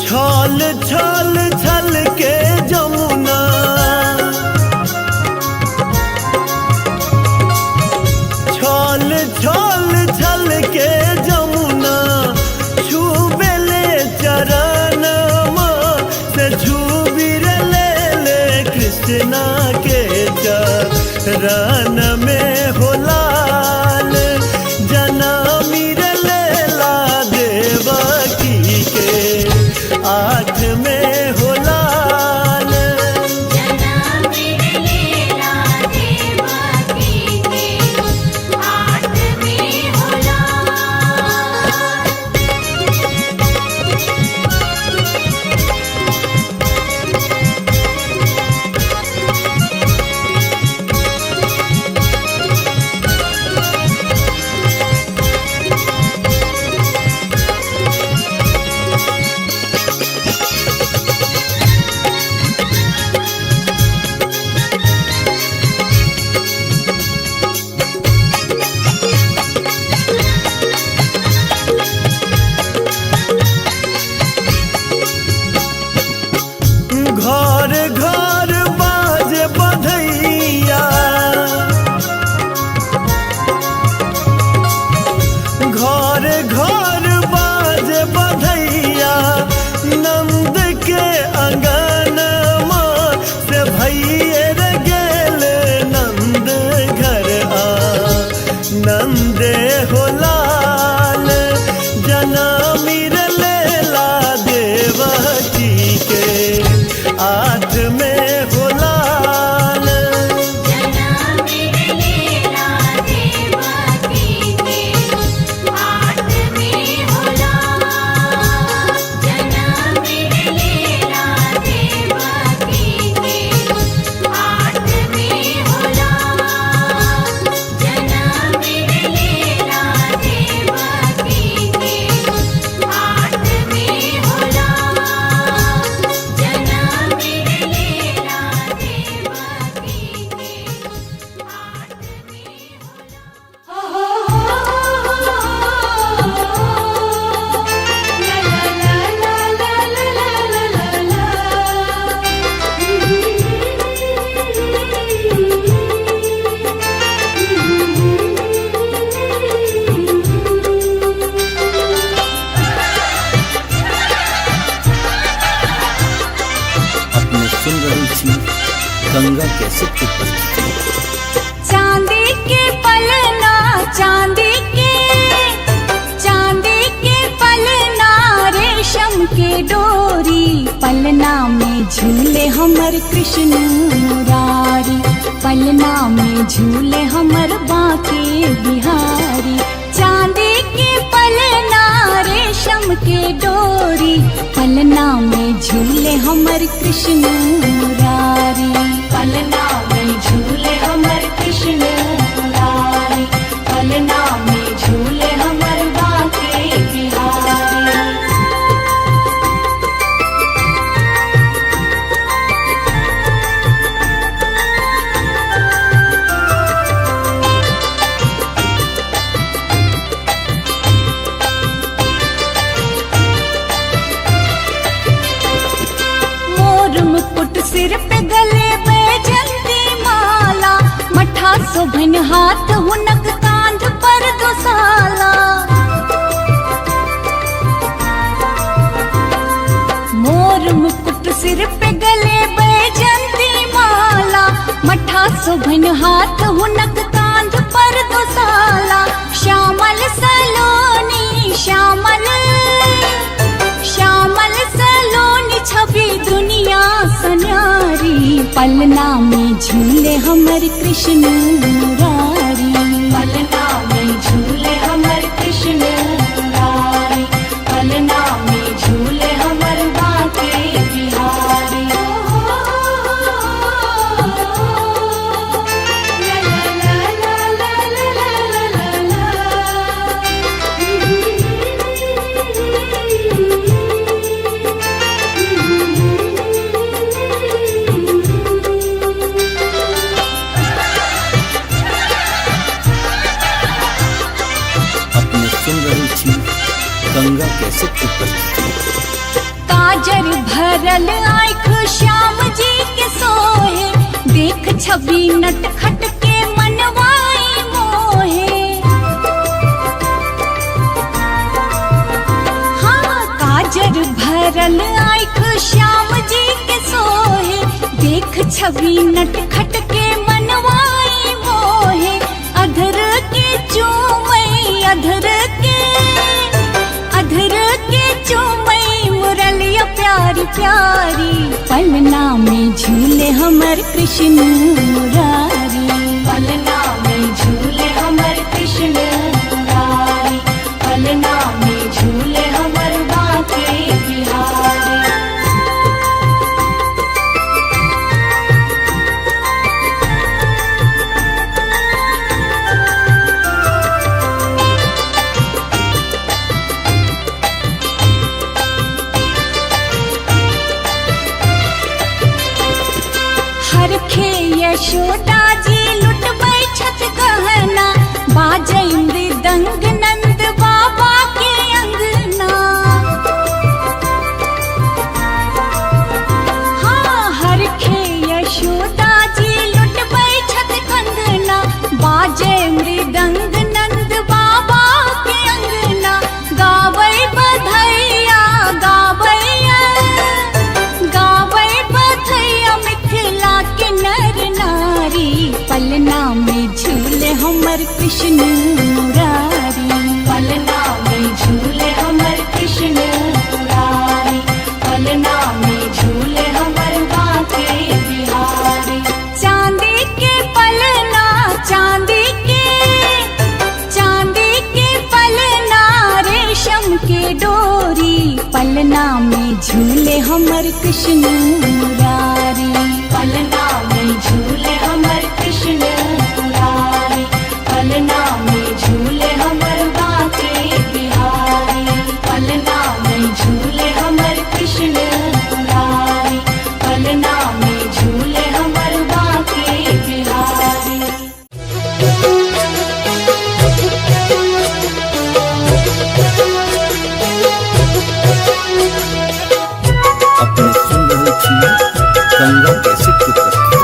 छल छल छल के जमुना, छल छल छल के जमुना, छूबेले चरण से छूबी रे ले ले कृष्णा के चरण में हो लाल, जनामिर लेला देवकी के आठ में हो लाल। Thank you. घर बाज बधैया नंद के अंगनमा से भैये रे गेल नंद घर आ नंदे हो लाल जनामीर लेला देवकी के आठ में हो लाल। अपने सुन रहल छी गंगा कैसेट के प्रस्तुति। चांदी के पलना चांदी के, चांदी के पलना रेशम के डोरी, पलना में झूले हमर कृष्ण मुरारी, पलना में झूले हमर बांके बिहारी। चांदी के पलना रेशम के डोरी, पलना में झूले हमर कृष्ण मुरारी, पलना में झूले हमर कृष्ण मुरारी, पलना में झूले हमर बांके बिहारी। मोर मुकुट सिर पे गले बैजंती माला, मठा शोभन हाथ हुनक कांध पर दोसाला। मोर मुकुट सिर पे गले बैजंती माला, मठा शोभन हाथ हुनक कांध पर दोसाला। श्यामल सलोनी श्यामल, श्यामल सलोनी छवि दुनिया सन्यारी, पलना में झूले हमर कृष्ण मुरारी, पलना में झूले हमर कृष्ण मुरारी, पलना में झूले हमर बांके बिहारी। अपने सुन रहल छी गंगा कैसेट के प्रस्तुति। काजर भरल आँख श्याम जी के सोहे, देख छवि नटखट के मनवाई मोहे। हाँ काजर भरल आँख श्याम जी के सोहे, देख छवि नटखट के मनवाई मोहे। अधर के चूमई अधर के, अधर के चूमई मुरलिया प्यारी प्यारी, पलना में झूले हमर कृष्ण मुरारी, पलना में झूले हमर कृष्ण मुरारी, पलना में झूले हमर बांके बिहारी। हरखे यशोदा जी लुटबै छथ गहना, बाजै मृदंग नंद बाबा के अंगना। हाँ हरखे यशोदा जी लुटबै छथ कंगना, बाजै मृदंग नंद बाबा के अंगना। पलना में झूले हमर कृष्ण मुरारी। पलना में झूले हमर कृष्ण मुरारी। पलना में झूले हमर बांके बिहारी। पलना में झूले हमर कृष्ण मुरारी। पलना में झूले हमर बांके बिहारी। अपने सुन रहल छी गंगा कैसेट के प्रस्तुति।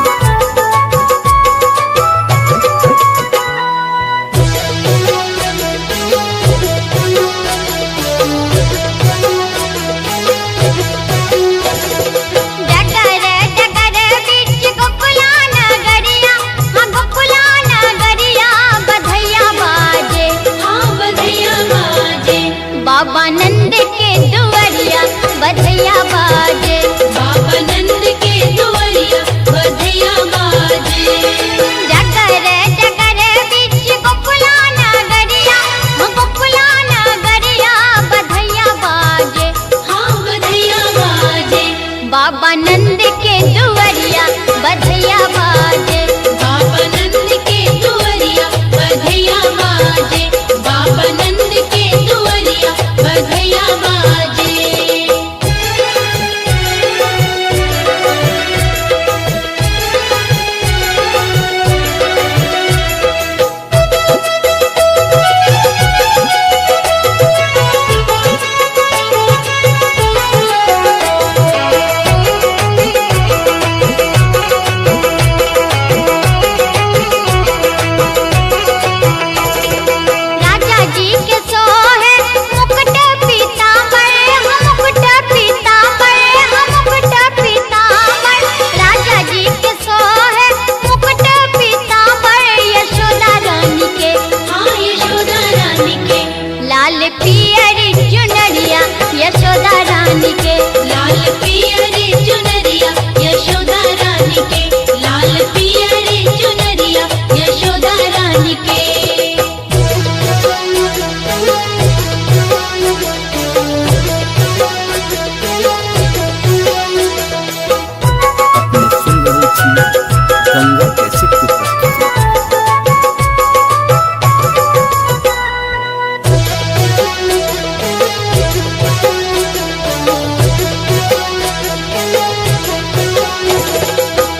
डगर डगर बीच गोकुला नगरिया, हाँ गोकुला नगरिया बधैया बाजे, हाँ बधैया बाजे। बाबा नंद के दुआरिया बधैया बाजे। बाबा नंद के दुआरिया बधैया बाजे। डगर डगर बीच गोकुला नगरिया, हाँ गोकुला नगरिया बधैया बाजे, हाँ बधैया बाजे। बाबा नंद के दुआरिया बधैया बाजे। बाबा नंद के दुआरिया बधैया बाजे। बाबा नंद के दुआरिया बधैया बाजे। राजा जी के सोहे मुकुट पीताम्बर, हाँ मुकुट पीताम्बर, हाँ मुकुट पीताम्बर। राजा जी के सोहे मुकुट पीताम्बर, यशोदा रानी के, हाँ यशोदा रानी के। लाल पियर चुनरिया यशोदा रानी के। लाल पियर चुनरिया यशोदा रानी के। लाल पियर चुनरिया यशोदा रानी के। अपने सुन रहल छी गंगा कैसेट के प्रस्तुति।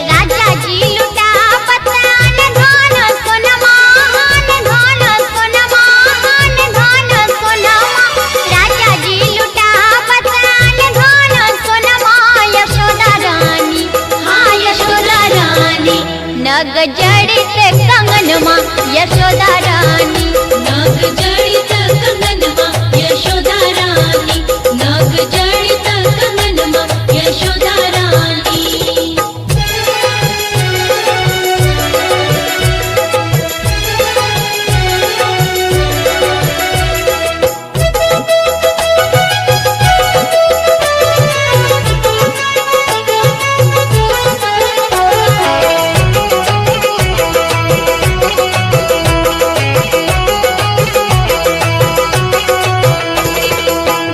राजा जी लुटा पतान धान सोनमा, हान धान सोनमा, हान धान सोनमा। राजा जी लुटा पतान धान सोनमा, यशोदा रानी, हाँ यशोदा रानी। नग जड़ित कंगनमा यशोदा रानी। नाग जड़ित कंगनमा यशोदा रानी। नाग जड़ित कंगनमा यशोदा रानी।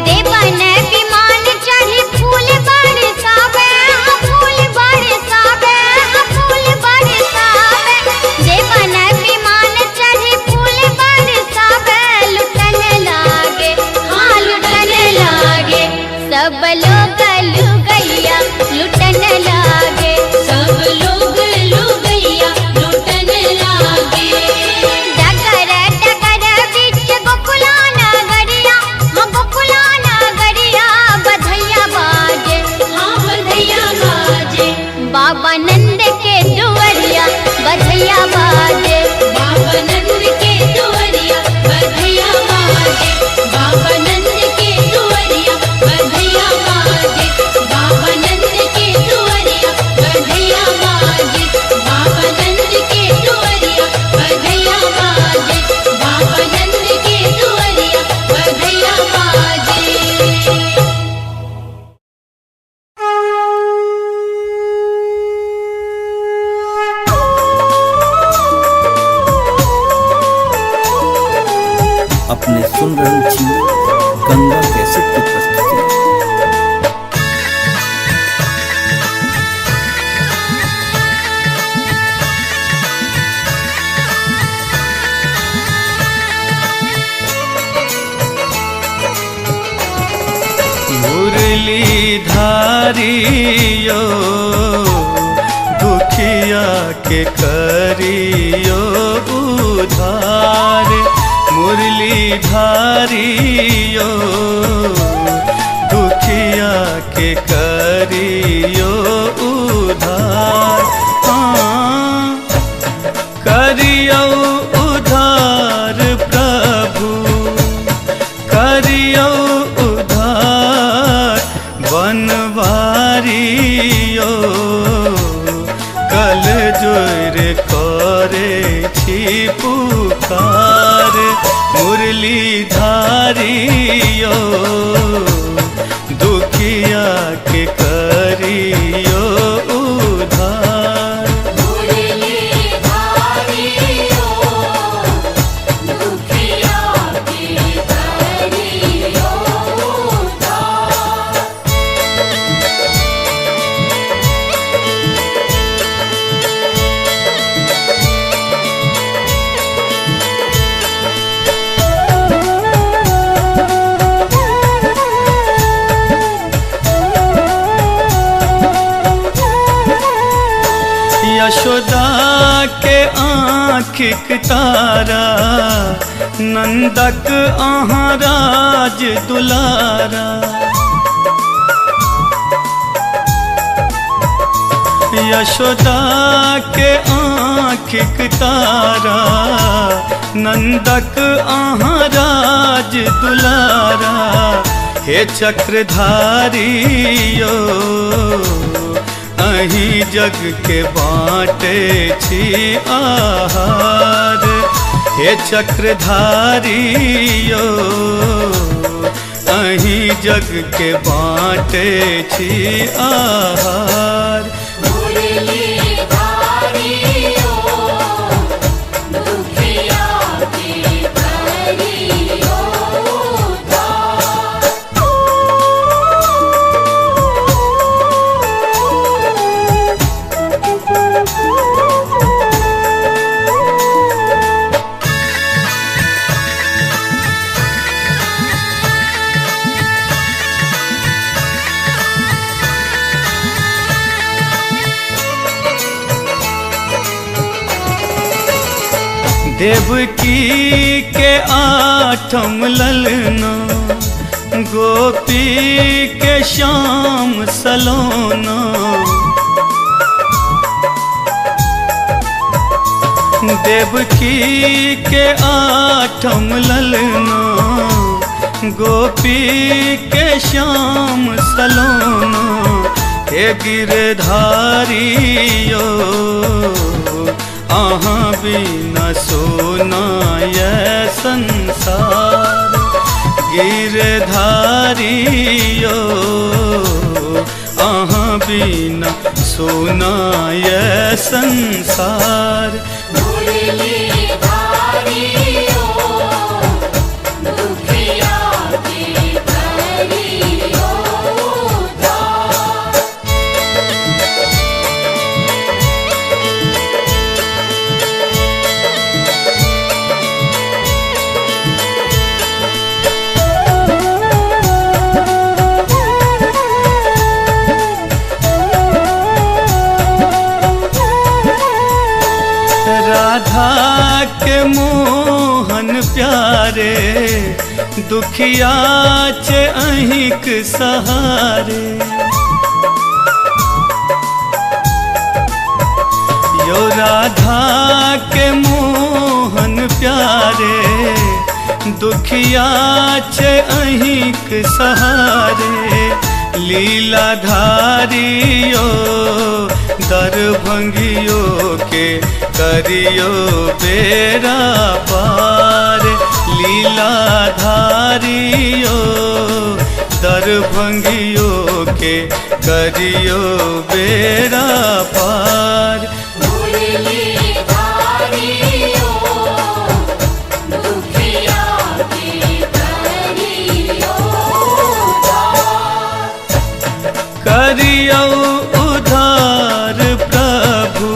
देवन विमान चढ़ी फूल बरसावे, हाँ फूल बरसावे, हाँ फूल बरसावे। देवन विमान चढ़ी फूल बरसावे, लुटन लागे, हाँ लुटन लागे। सब लोग लुगैया लुटन लागे। सब लोग लुगैया लुटन लागे। डगर डगर बीच गोकुला नगरिया, हाँ गोकुला नगरिया बधैया बाजे, हाँ बधैया बाजे। बाबा नंद के दुआरिया बधैया बाजे। बाबा नंद के दुआरिया बधैया बाजे। बाबा नंद के दुआरिया बधैया बाजे। बाबा नंद के दुआरिया बधैया बाजे। बाबा नंद के दुआरिया बधैया बाजे। बाबा नंद के दुआरिया बधैया बाजे। अपने सुन रहल छी गंगा कैसेट के प्रस्तुति। मुरली धारियो दुखिया के करियो उधार, मुरली धारियो दुखिया के करियो उधार। हाँ करियो उधार प्रभु, करियो उधार बनवारियो, कल जोर करे छी पुकार, मुरली धारियो दुखिया के करियो उधार। यशोदा के आँखिक तारा, नंदक अहाँ राज दुलारा। यशोदा के आँखिक तारा, नंदक अहाँ राज दुलारा। हे चक्रधारी यो अहीं जग के बाँटे छी आहार, हे चक्रधारी यो अहीं जग के बाँटे छी आहार। देवकी के आठम ललना, गोपी के श्याम सलोना। देवकी के आठम ललना, गोपी के श्याम सलोना। हे गिरधारी यो अहाँ बिना सोना ये संसार, गिरधारी यो अहाँ बिना सोना ये संसार। राधा के मोहन प्यारे, दुखिया चे अहिक सहारे। यो राधा के मोहन प्यारे, दुखिया चे अहिक सहारे। लीलाधारी यो दरभंगियो के करियो बेड़ा पार, लीलाधारी यो दरभंगियो के करियो बेड़ा पार। करियो उधार प्रभु,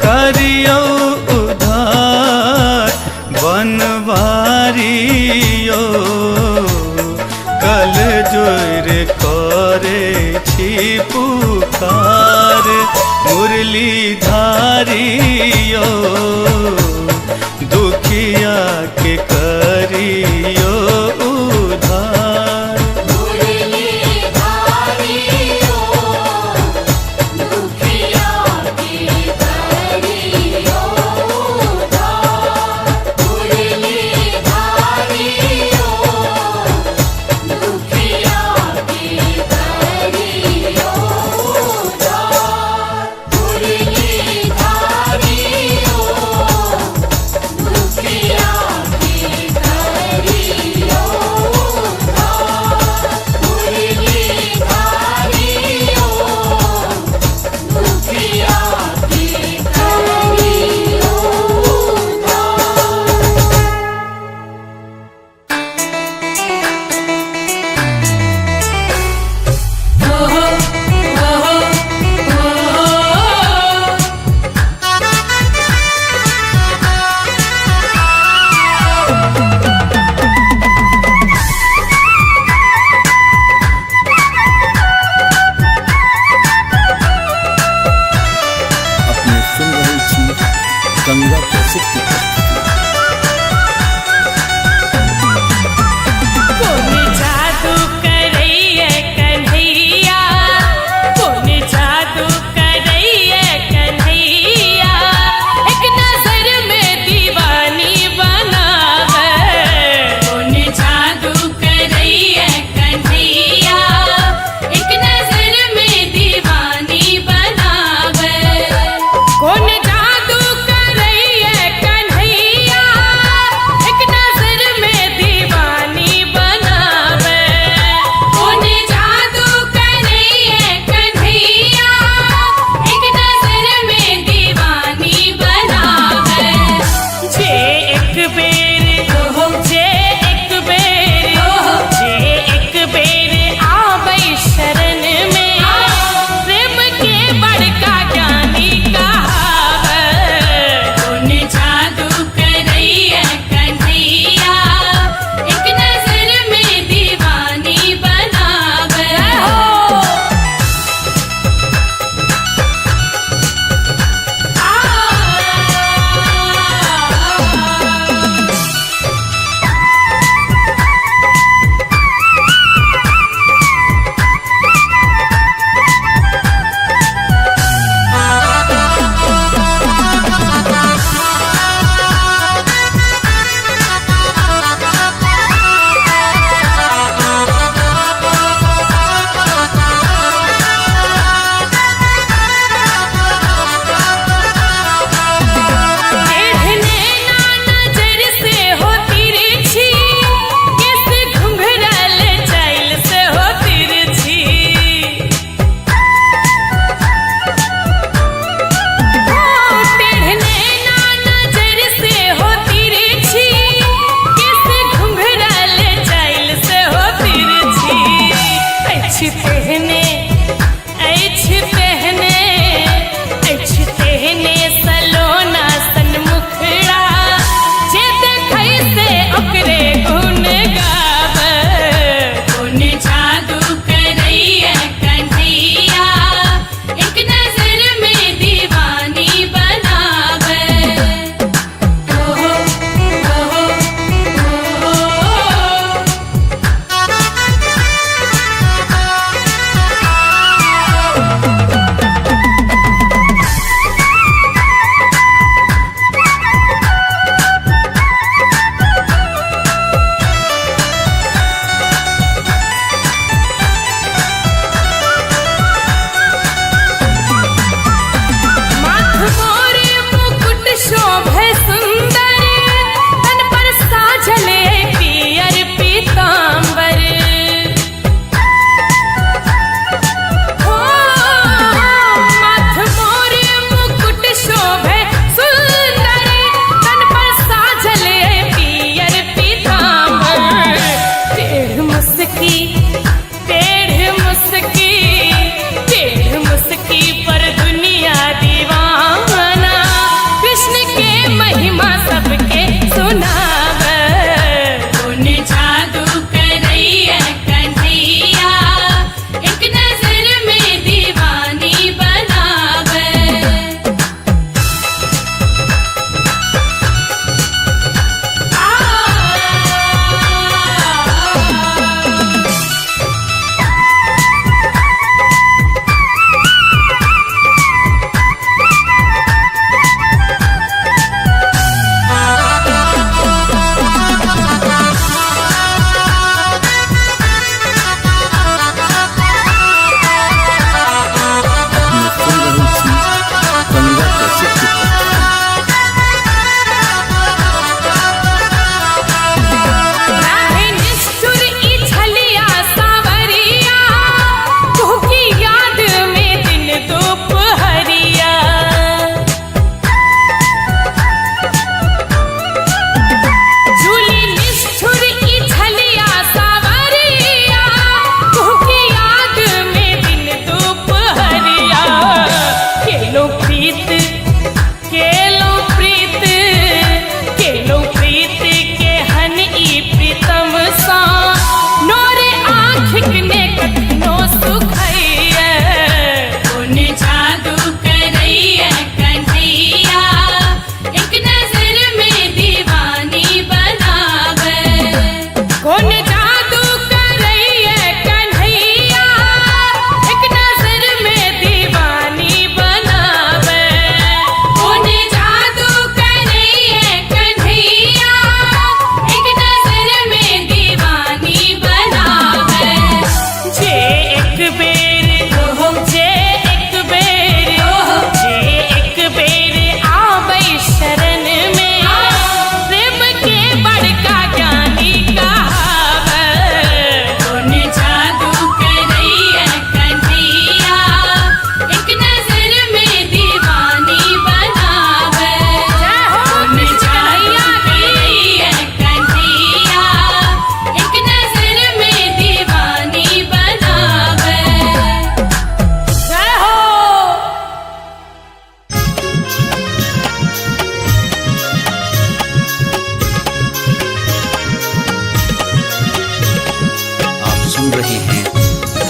करियो बनवारी यो कल जोर करे छी पुकार। मुरली धारियो दुखिया के करियो उधार। दुखिया के करियो उधार।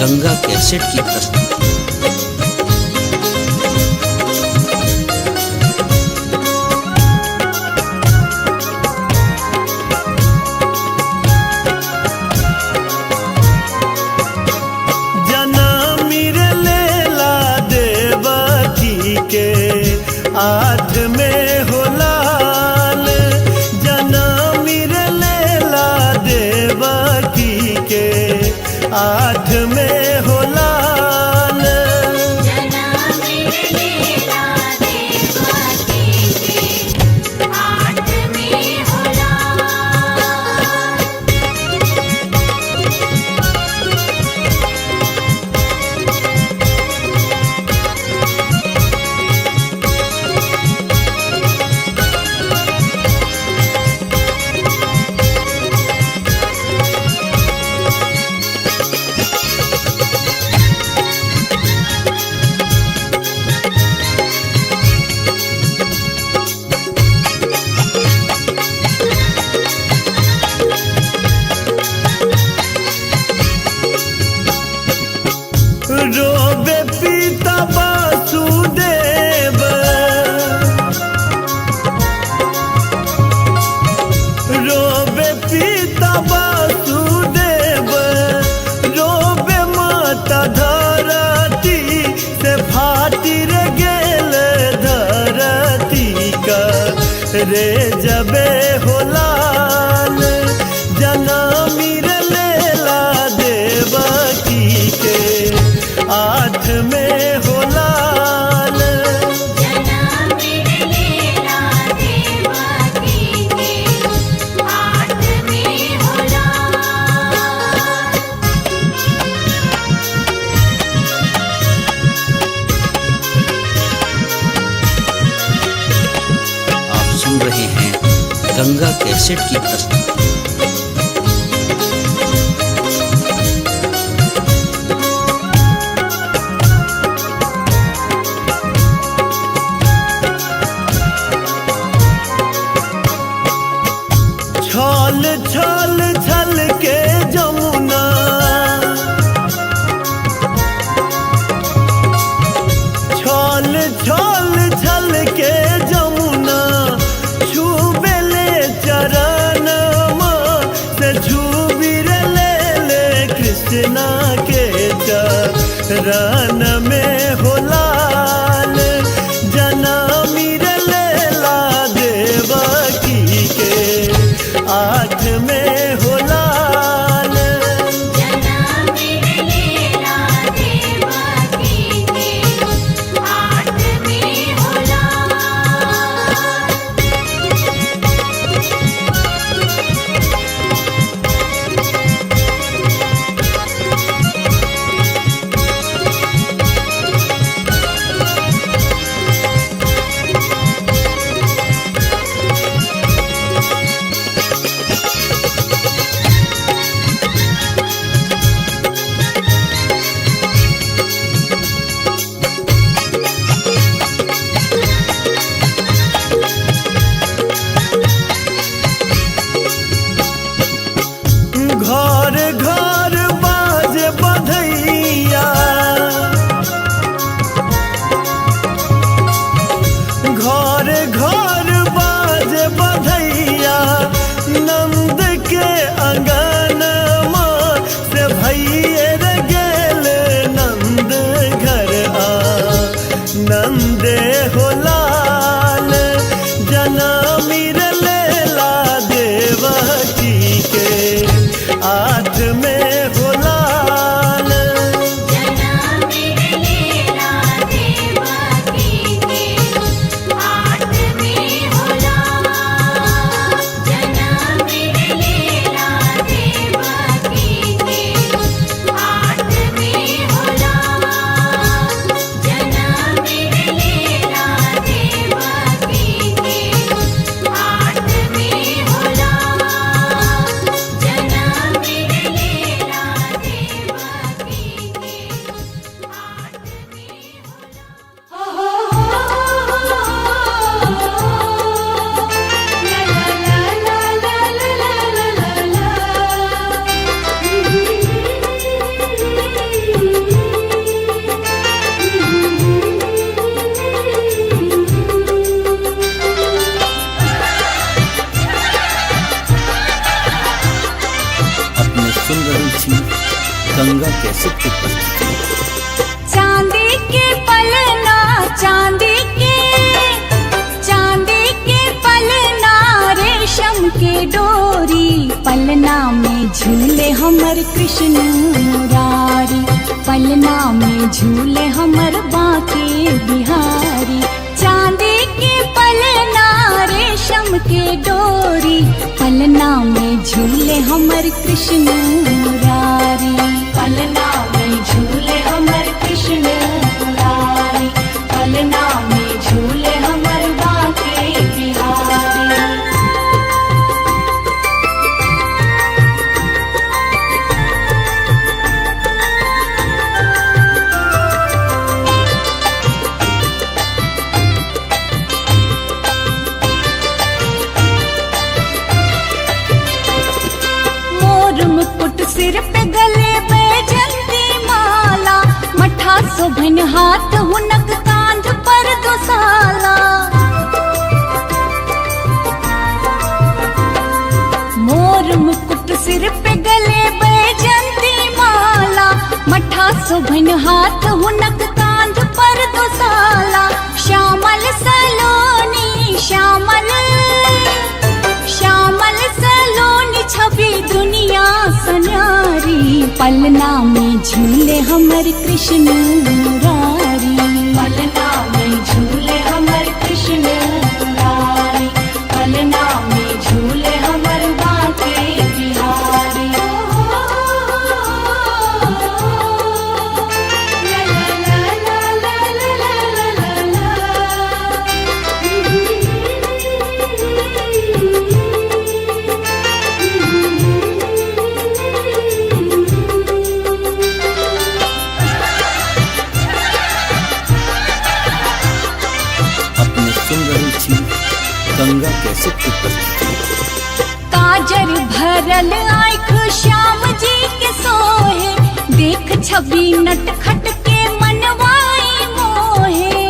गंगा कैसेट की प्रस्तुति। जनामिर लेला देवकी के आठ में हो लाल, जनामिर लेला देवकी के आठ में हो लाल। रोबे पिता वासुदेव, रोबे पिता वासुदेव, रोबे माता धरती से फाटी रे गेल धरती का रे जबे हो लाल, जनामिर लेला देवकी के आठ में हो लाल। आप सुन रहे हैं गंगा कैसेट की प्रस्तुति। छल छल छल के जमुना, छल छल छल के जमुना, छूबेले चरण से छूबी रे ले ले कृष्णा के चरण में हो लाल, जनामिर लेला देवकी के आठ में हो लाल। घर घर बाज बधैया, घर घर बाज बधैया, नंद के अंगनमा से भैये रे गेल नंद घर आ नंदे हो लाल, जनामिर लेला देवकी के आठ में हो लाल। जनामिर सुन रहल छी गंगा कैसेट के प्रस्तुति। चांदी के पलना, चांदी के, चांदी के पलना, रेशम के डोरी, पलना में झूले हमर कृष्ण मुरारी, पलना में झूले हमर बांके बिहारी। चांदी के पलना, रेशम के डोरी, पलना में झूले हमर कृष्ण मुरारी, पलना में झूले हमर कृष्ण मुरारी, पलना में झूले हमर बांके बिहारी। मोर मुकुट सिर पे गले बैजंती माला, मठा शोभन हाथ हुनक कांध पर दुसाला। मोर मुकुट सिर पे गले बैजंती माला, मठा शोभन हाथ हुनक कांध पर दुसाला। श्यामल सलोनी श्यामल, श्यामल सलोनी छवि दुनिया सन्यारी, पलना में झूले हमर कृष्ण मुरारी, पलना में झूले हमर कृष्ण मुरारी, पलना में झूले हमर बांके बिहारी। अपने सुन रहल छी गंगा कैसेट के प्रस्तुति। काजर भरल आँख श्याम जी के सोहे, देख छवि नटखट के मनवाई मोहे।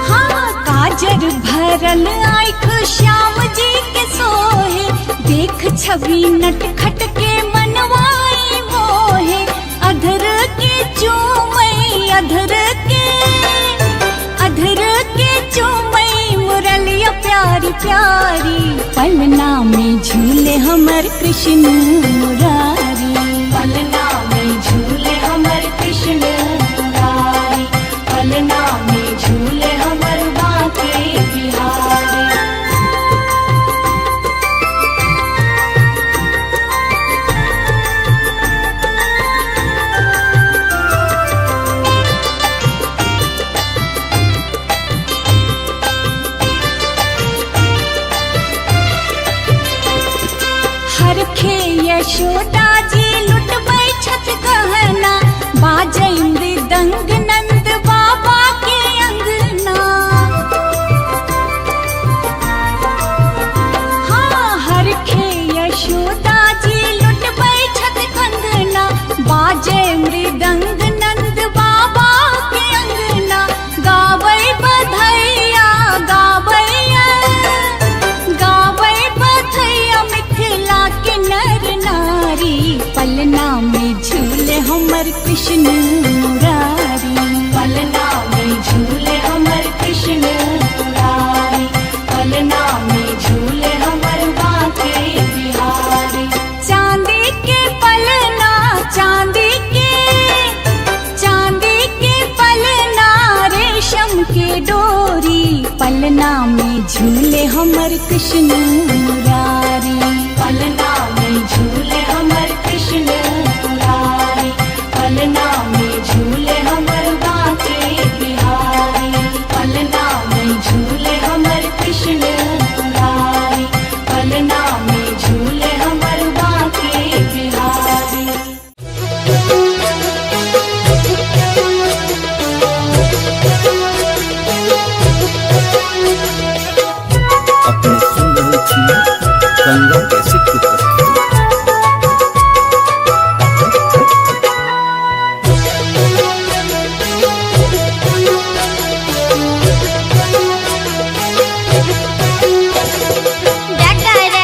हाँ, काजर भरल आँख श्याम जी के सोहे, देख छवि नटखट के मनवाई मोहे। अधर के चूमई, अधर के, अधर के चूमई मुरलिया प्यारी प्यारी, पलना में झूले हमर कृष्ण मुरारी, पलना में झूले हमर कृष्ण मुरारी, पलना में झूले हमर बांके बिहारी। हरखे यशोदा जी लुटबै छथ गहना, बाजै मृदंग नंद बाबा के अंगना। हाँ, हरखे यशोदा जी लुटबै छथ कंगना, बाजै मृदंग नंद बाबा के अंगना। गाबै बधैया, गाबैया, गाबै बधैया मिथिला के नर नारी, पलना में झूले हमर कृष्ण मुरारी, पलना में झूले हमर कृष्ण मुरारी, पलना में झूले हमर बांके बिहारी। चांदी के पलना, चांदी के, चांदी के पलना, रेशम के डोरी, पलना में झूले हमर कृष्ण मुरारी, पलना में झूले हमर कृष्ण मुरारी, पलना में झूले हमर बांके बिहारी, पलना में झूले हमर कृष्ण मुरारी, पलना में झूले हमर बांके बिहारी। अपने सुन रहल छी गंगा कैसेट के प्रस्तुति। डगर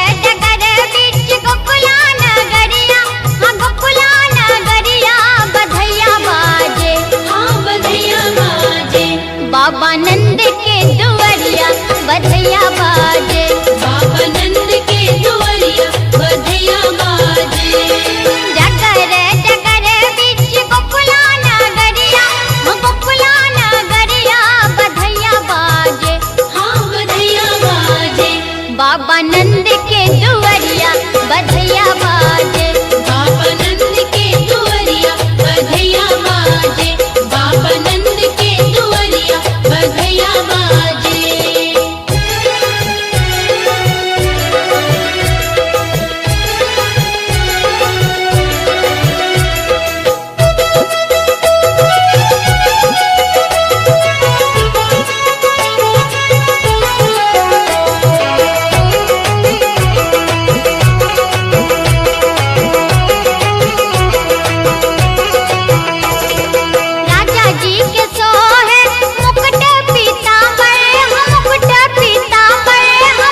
बधैया बाजे। डगर डगर बीच गोकुला नगरिया, गोकुला नगरिया बधैया बाजे। हाँ बधैया बाजे। बाबा नंद के दुआरिया बधैया बाजे। बाबा नंद के दुआरिया बधैया बाजे। बाबा नंद के दुआरिया बधैया बाजे। राजा जी के सोहे मुकुट पीताम्बर, मुकुट पीताम्बर,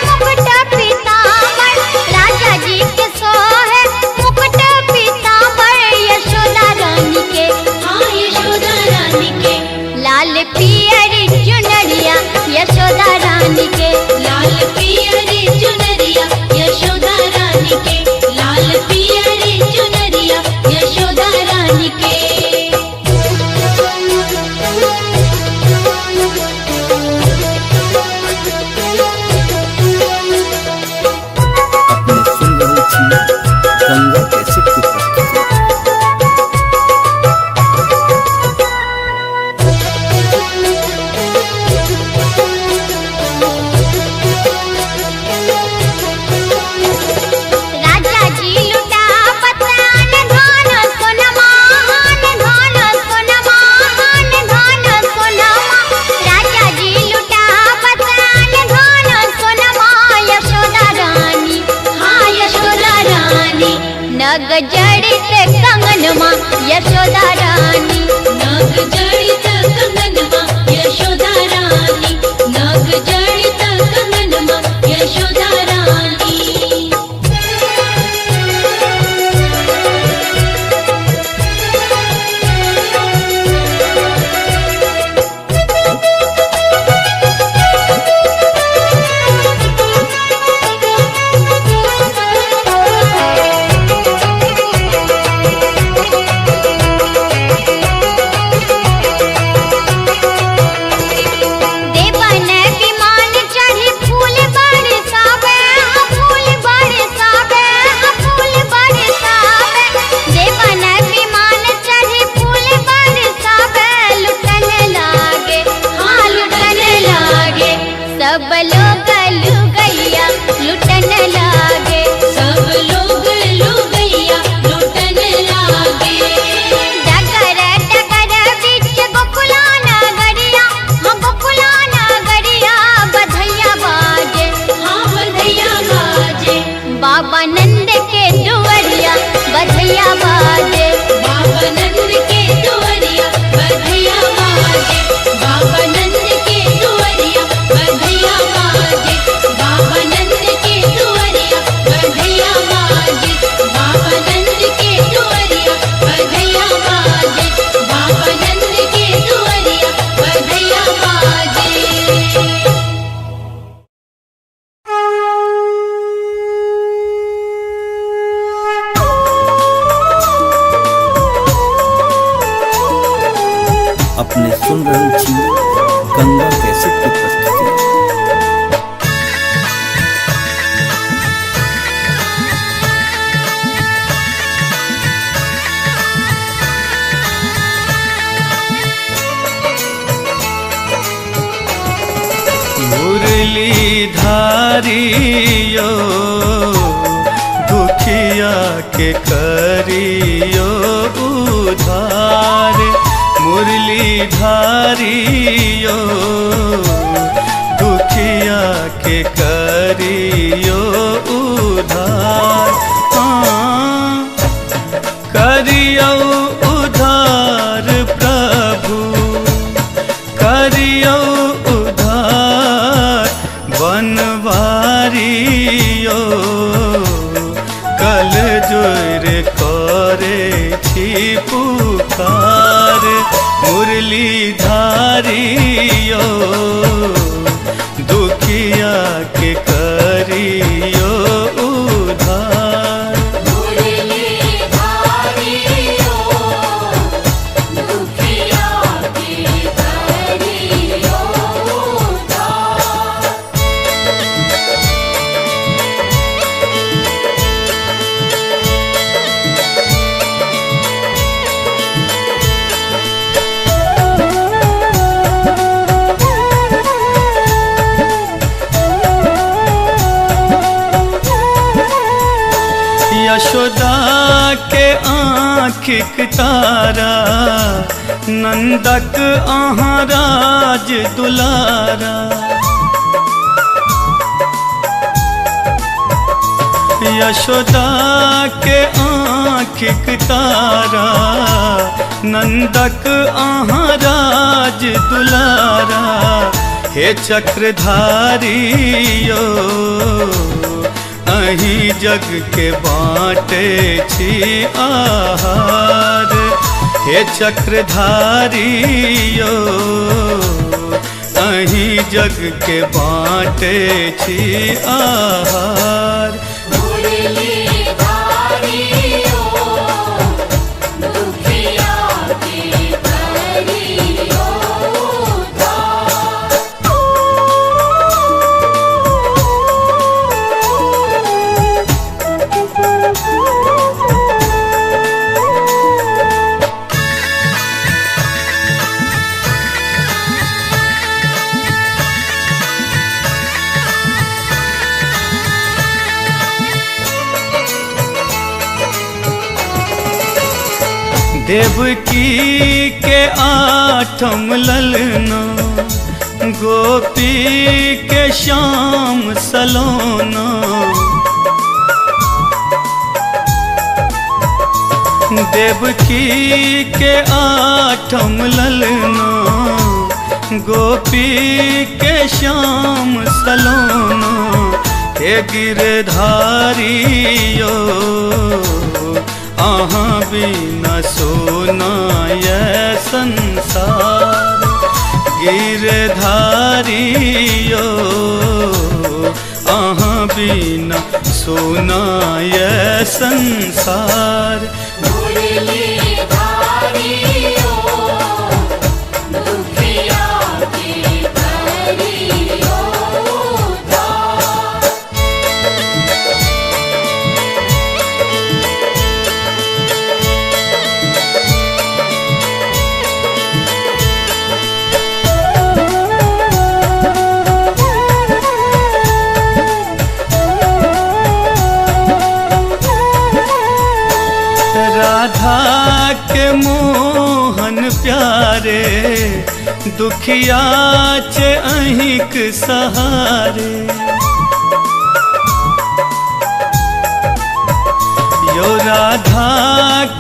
मुकुट पीताम्बर। राजा जी के सोहे मुकुट पीताम्बर, यशोदा रानी के। हाँ यशोदा रानी के। लाल पियर चुनरिया यशोदा रानी के। लाल पियरी चुनरिया यशोदा रानी के। लाल पियरी चुनरिया यशोदा रानी के। अपने सुन रहल छी गंगा कैसेट के प्रस्तुति। राजा जी लुटा पतान धान सोनमा, धान सोनमा, धान सोनमा। राजा जी लुटा पतान धान सोनमा, यशोदा रानी। हाँ यशोदा रानी। नग जड़ित कंगनमा यशोदा रानी। नाग जड़ित कंगनमा यशोदा रानी। नाग जड़ित कंगनमा यशोदा रानी। देवन विमान चढ़ी फूल बरसावे, फूल बरसावे, फूल बरसावे। देवन विमान चढ़ी फूल बरसावे, लुटन लागे, हाँ लुटन लागे। सब लोग लुगैया लुटन लागे। सब लोग लुगैया लुटन लागे। डगर डगर बीच गोकुला नगरिया, हाँ गोकुला नगरिया बधैया बाजे। हाँ बधैया बाजे। बाबा नंद के दुआरिया बधैया बाजे। बाबा नंद के दुआरिया बधैया बाजे। बाबा नंद के दुआरिया बधैया बाजे। बाबा नंद के दुआरिया बधैया बाजे। बाबा नंद के दुआरिया बधैया बाजे। बाबा नंद के दुआरिया बधैया बाजे। अपने सुन रहल छी गंगा कैसेट के प्रस्तुति। मुरली धारियो दुखिया के करियो उधार। मुरली धारियो दुखिया के करियो उधार। हाँ करियो उधार प्रभु, करियो उधार बनवारियो। कल जोर करे छी पुकार। मुरली धारियो दुखिया के करियो उधार। यशोदा के आँखिक तारा, नंदक अहाँ राज दुलारा। यशोदा के आँखिक तारा, नंदक अहाँ राज दुलारा। हे चक्रधारी यो अहीं जग के बाँटे छी आहार। हे चक्रधारी यो अहीं जग के बाँटे छी आहार। दुखिया के करियो उद्धार। देवकी के आठम ललना, गोपी के श्याम सलोना। देवकी के आठम ललना, गोपी के श्याम सलोना। हे गिरधारी यो अहाँ बिना सोना ये संसार। गिरधारी यो अहाँ बिना सोना ये संसार। मुरलीधारी ओ दुखिया के करियो उद्धार। राधा के मोहन प्यारे, दुखिया चे अहिक सहारे। यो राधा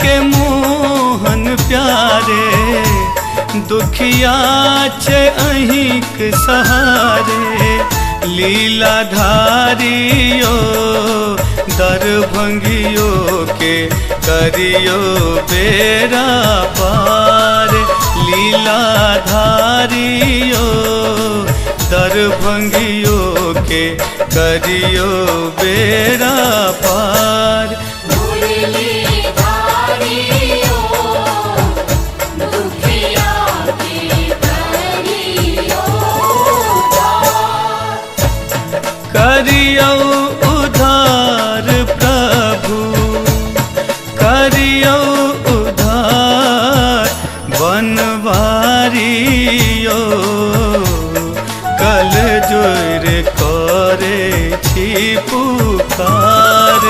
के मोहन प्यारे, दुखिया चे अहिक सहारे। लीलाधारी यो दरभंगियो के करियो बेड़ा पार। लीलाधारी यो दरभंगियो के करियो बेड़ा पार। मुरलीधारी ओ दुखिया के करियो उद्धार। करियो उद्धार प्रभु, करियो उद्धार बनवारी यो। कल जोर करे छी पुकार।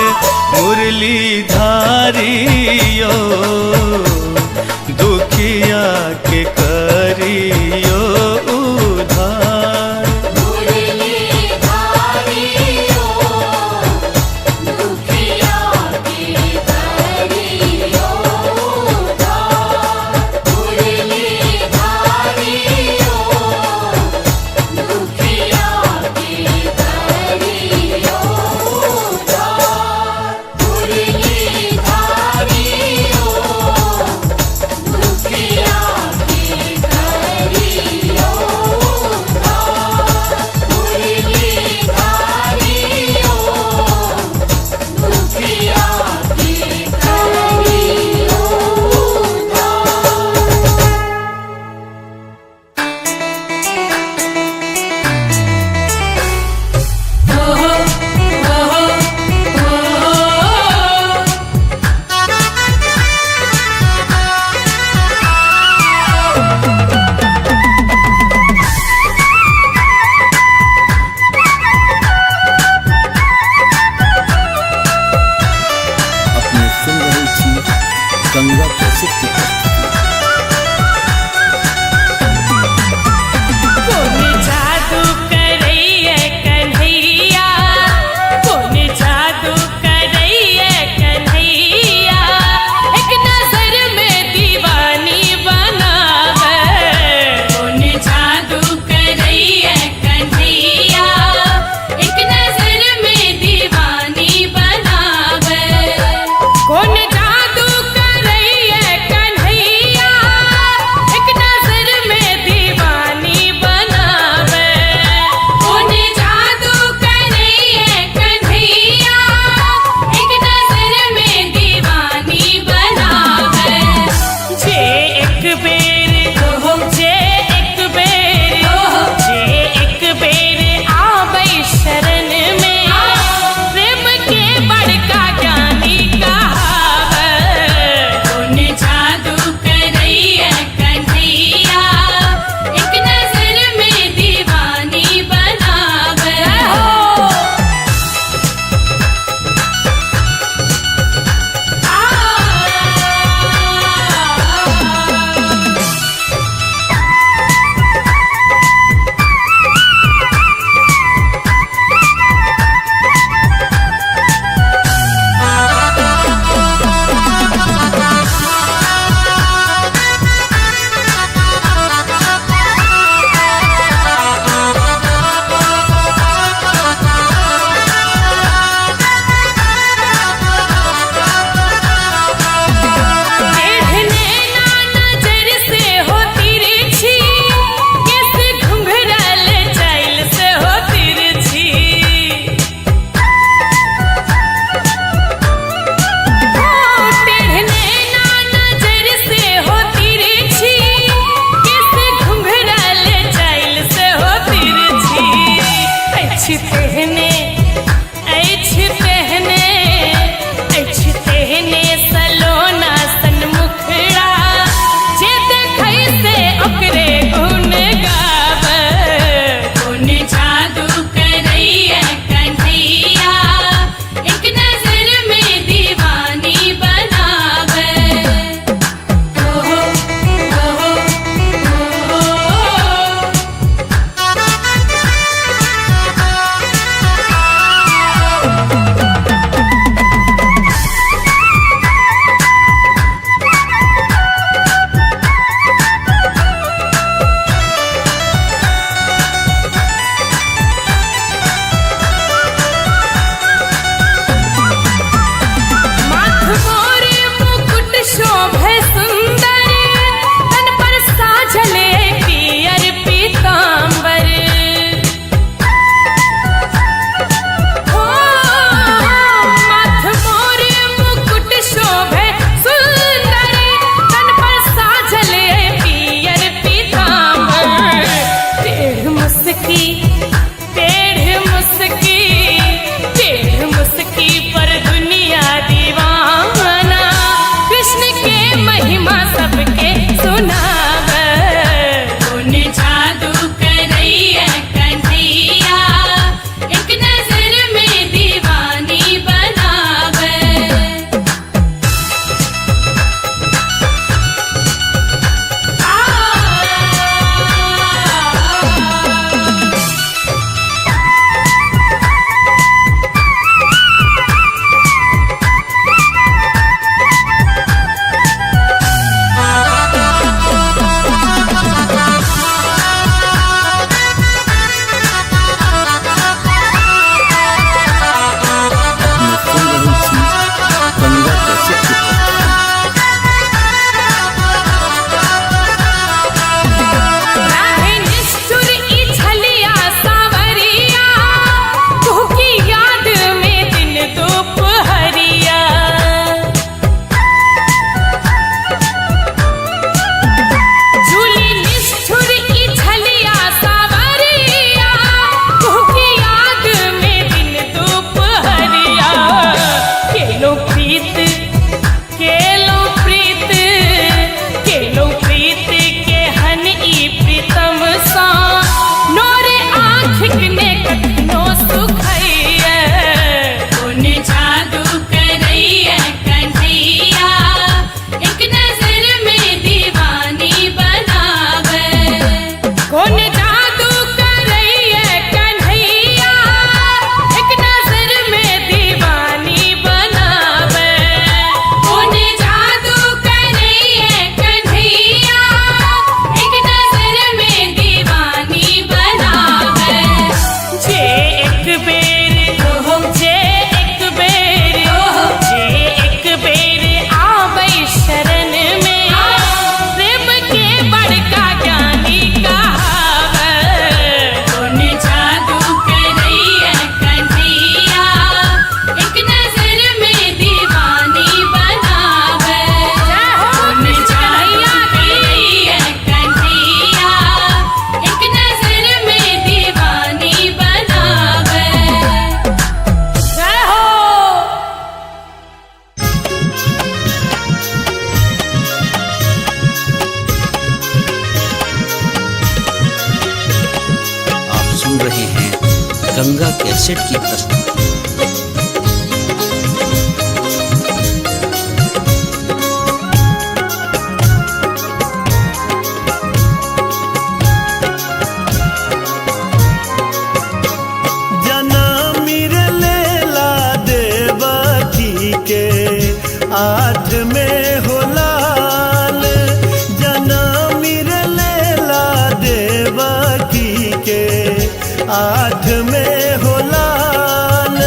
कैसेट की प्रस्तुति। जनामिर लेला देवकी के आठ में हो लाल, जनामिर लेला देवकी के आठ में हो लाल।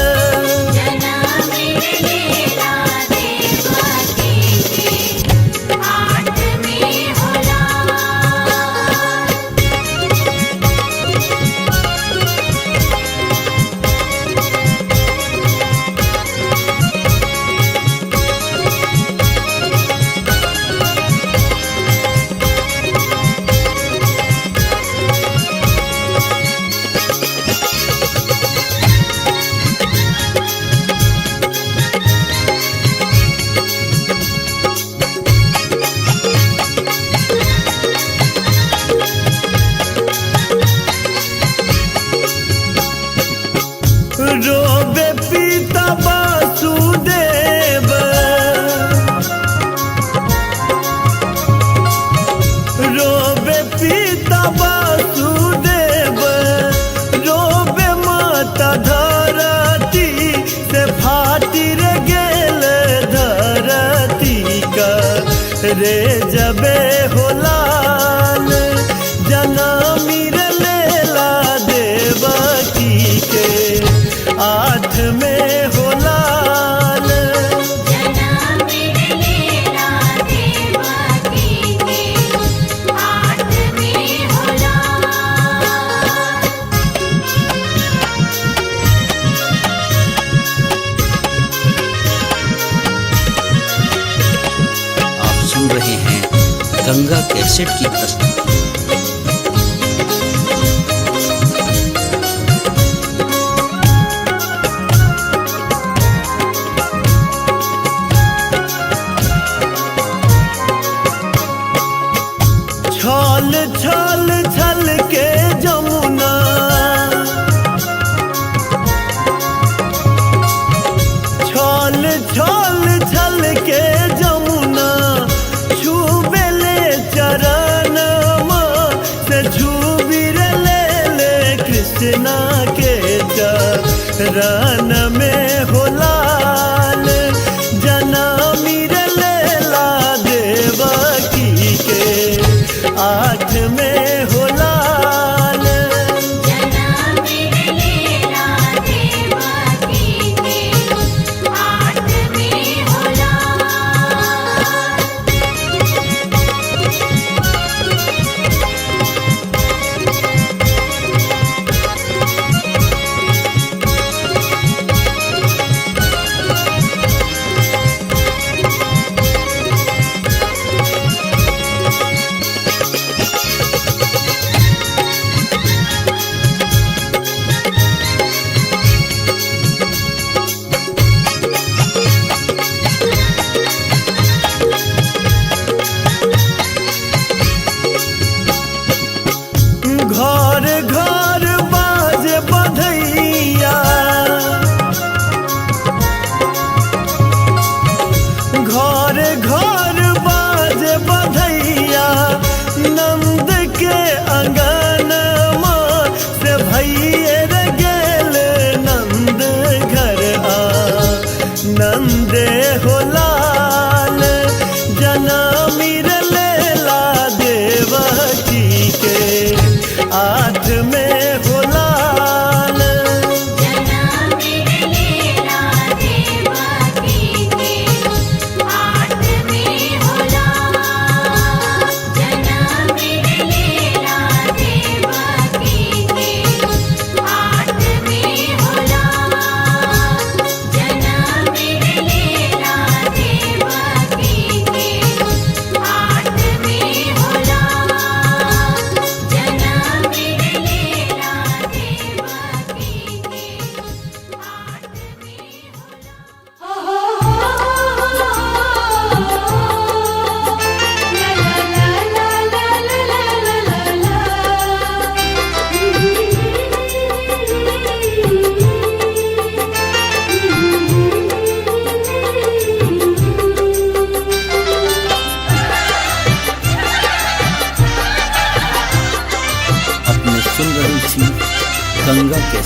रोबे पिता वासुदेव, रोबे पिता वासुदेव, रोबे माता धरती से फाटी रे गेल धरती का रे जबे हो लाल, जनामिर लेला देवकी के आठ में हो लाल। आप सुन रहे हैं गंगा कैसेट की प्रस्तुति। छल छल छल के जमुना, छल छल छल के जमुना, छूबेले चरण से छूबी रे ले ले कृष्णा के चरण में हो लाल, जनामिर लेला देवकी के आठ में हो लाल। घर घर बाज बधैया, घर घर बाज बधैया, नंद के अंगनमा से भैये रे गेल नंद घर आ नंदे हो लाल, जनामिर लेला देवकी के आठ में हो लाल। जनामिर लेला देवकी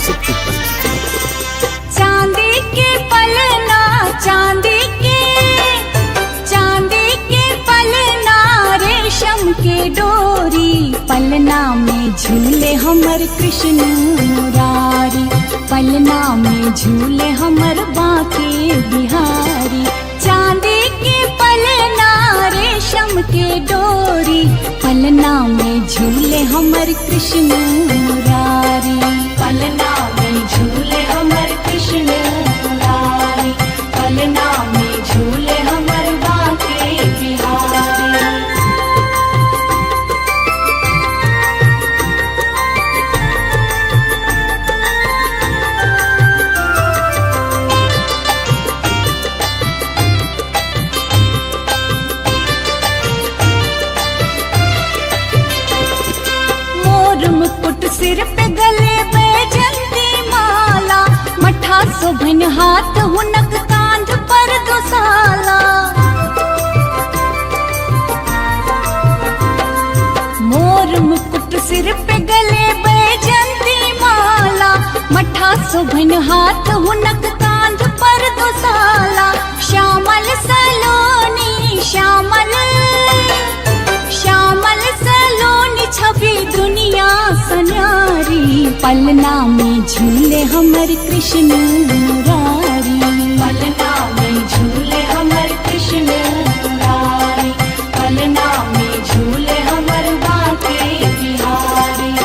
कैसेट की प्रस्तुति। चांदी के पलना, चांदी के, चांदी के पलना, रेशम के डोरी, पलना में झूले हमर कृष्ण मुरारी, पलना में झूले हमर बांके बिहारी। चांदी के पलना, रेशम के डोरी, पलना में झूले हमर कृष्ण मुरारी, पलना में झूले हमर कृष्ण मुरारी, पलना में झूले हमर बांके बिहारी। मोर मुकुट सिर पे गले बैजंती माला, मठा शोभन हाथ हुनक कांध पर दुसाला। मोर मुकुट सिर पे गले बैजंती माला, मठा शोभन हाथ हुनक कांध पर दुसाला। श्यामल सलोनी, श्यामल, श्यामल सलोनी छवि दुनिया सन्यारी, पलना में झूले हमर कृष्ण मुरारी, पलना में झूले हमर कृष्ण मुरारी, पलना में झूले हमर बांके बिहारी।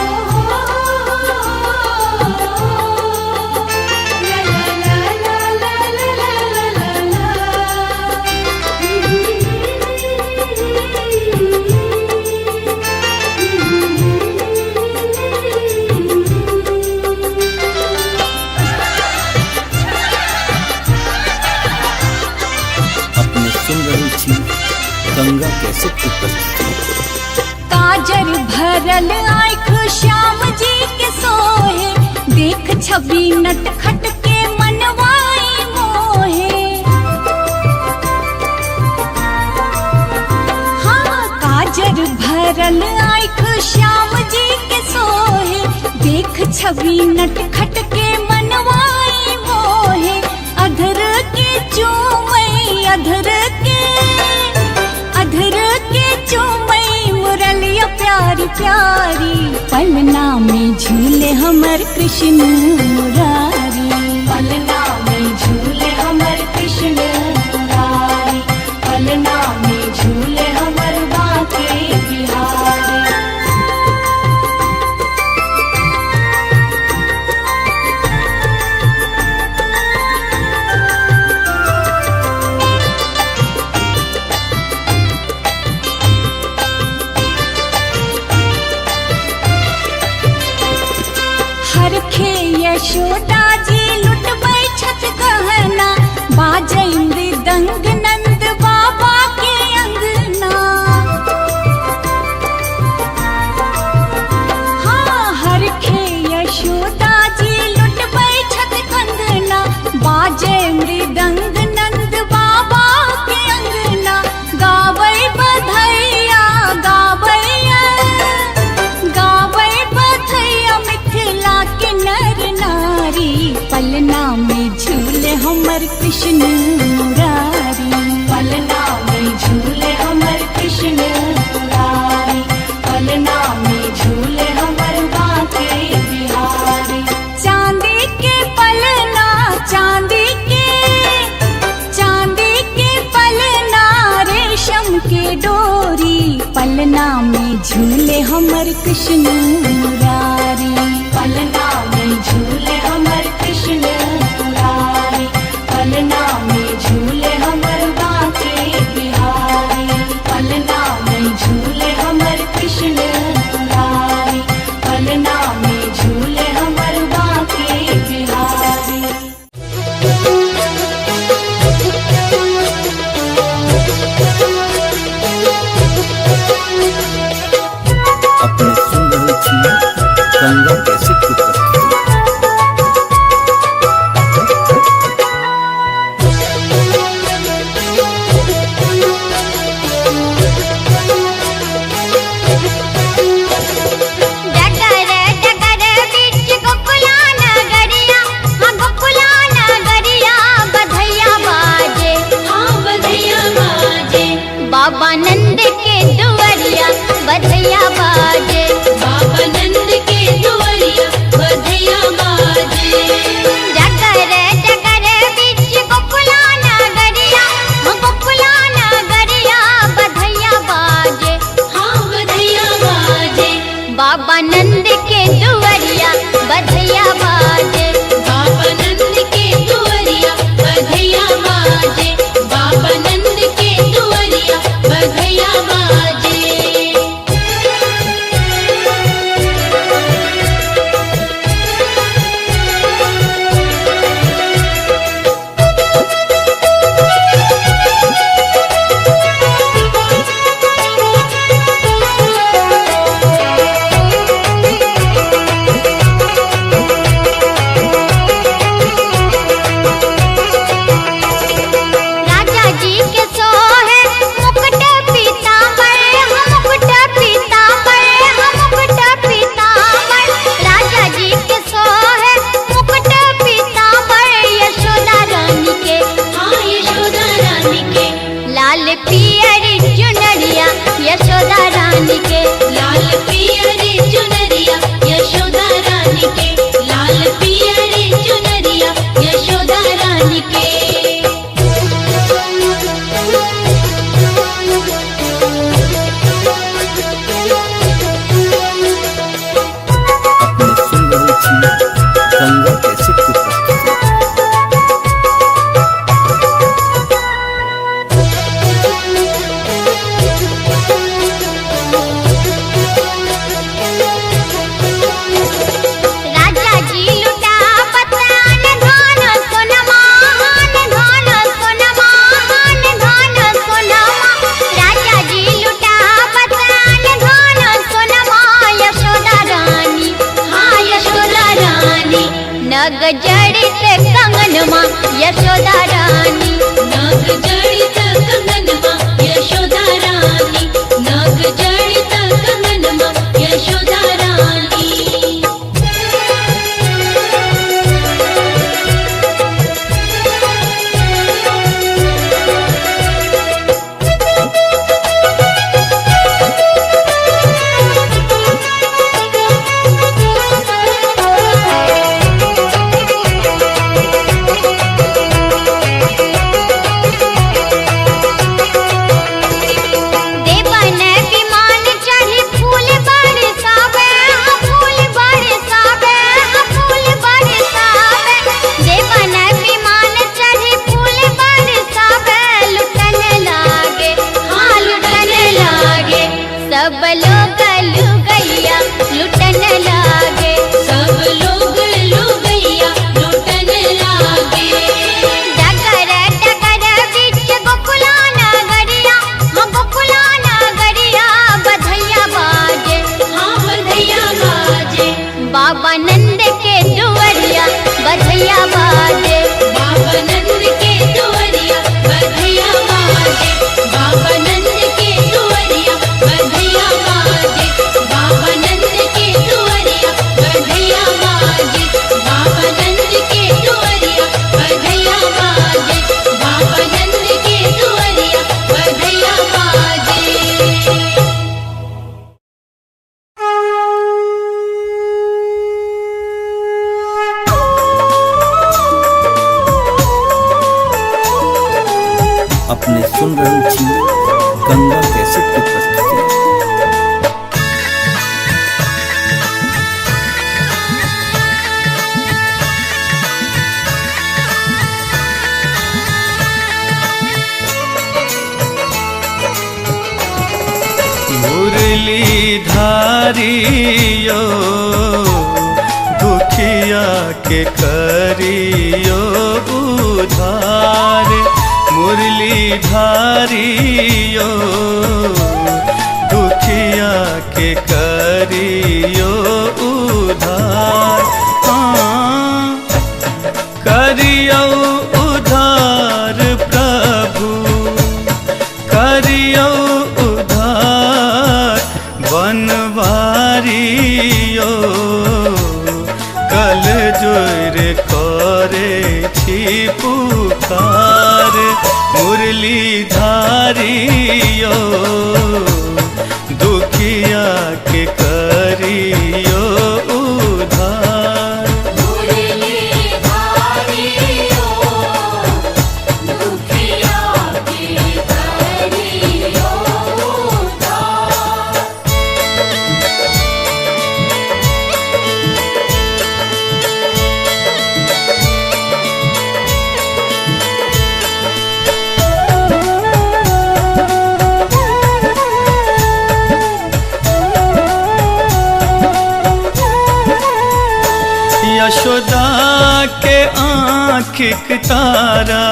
अपने सुन रहल छी गंगा कैसेट की प्रस्तुति। काजर भरल आँख श्याम जी के सोहे, देख छवि नटखट के मनवाई मोहे। हाँ, काजर भरल आँख श्याम जी के सोहे, देख छवि नटखट के मनवाई मोहे। अधर के चूमई, अधर के, अधर के चूमई मुरलिया प्यारी प्यारी, पलना में झूले हमर कृष्ण मुरारी, पलना में झूले हमर कृष्ण मुरारी, पलना में झूले हमर बांके बिहारी। हरखे यशोदा जी लुटबै छथ गहना, बाजै मृदंग नंद बाबा के अंगना। हाँ, हरखे यशोदा जी लुटबै छथ कंगना, बाजै मृदंग नंद बाबा के अंगना। गाबै बधैया, गाबैया, गाबै बधैया मिथिला के नर नारी, पलना में झूले हमर कृष्ण मुरारी, पलना में झूले हमर कृष्ण मुरारी, पलना में झूले हमर बांके बिहारी। चांदी के पलना, चांदी के, चांदी के पलना, रेशम के डोरी, पलना में झूले हमर कृष्ण मुरारी, पलना में झूले हमर कृष्ण मुरारी, पलना में झूले हमर बांके बिहारी, पलना में झूले हमर कृष्ण मुरारी, पलना में झूले हमर बांके बिहारी। अपने सुन रहल छी गंगा कैसेट की प्रस्तुति। बाबा नंद के दुआरिया बधैया बाजे। बाबा नंद के दुआरिया बधैया बाजे। डगर डगर बीच गोकुला नगरिया, गोकुला नगरिया बधैया बाजे। हाँ बधैया बाजे। बाबा नंद के दुआरिया बधैया बाजे। बाबा नंद के दुआरिया बधैया बाजे। बाबा नंद के दुआरिया बधैया बाजे। राजा जी के सोहे मुकुट पीताम्बर, मुकुट पीताम्बर, मुकुट पीताम्बर। राजा जी के सोहे मुकुट पीताम्बर, यशोदा रानी के, हाँ यशोदा रानी के। लाल पियर चुनरिया यशोदा रानी के। लाल पियर चुनरिया यशोदा रानी के। लाल पियर चुनरिया यशोदा रानी के। अपने सुन रहल छी गंगा कैसेट के प्रस्तुति। राजा जी लुटा पतान धान सोनमा, धान सोनमा, धान सोनमा। राजा जी लुटा पतान धान सोनमा, यशोदा रानी, हाँ यशोदा रानी। नग जड़ित कंगनमा यशोदा रानी। नाग जड़ित कंगनमा यशोदा रानी। नाग जड़ित कंगनमा यशोदा रानी। देवन विमान चढ़ी फूल बरसावे, फूल बरसावे, फूल बरसावे। देवन विमान चढ़ी फूल बरसावे, लुटन लागे, हाँ लुटन लागे। सब लोग लुगैया लुटन लागे। सब लोग लुगैया लुटन लागे। डगर डगर बीच गोकुला नगरिया, हाँ गोकुला नगरिया बधैया बाजे। हाँ बधैया बाजे। बाबा नंद के दुआरिया बधैया बाजे। बाबा नंद के दुआरिया बधैया बाजे। बाबा नंद के दुआरिया बधैया बाजे। बाबा नंद के दुआरिया बधैया बाजे। बाबा नंद के दुआरिया बधैया बाजे। बाबा नंद के दुआरिया बधैया बाजे। अपने सुन रहल छी गंगा कैसेट के प्रस्तुति। मुरली धारियो दुखिया के करियो उधार। मुरली धारियो दुखिया के करियो उधार। हाँ करियो उधार प्रभु, करियो उधार बनवारियो। कल जोर करे छी पुकार, मुरली धारियो। यो, दुखिया के करियो उधार। यशोदा के आँखिक तारा,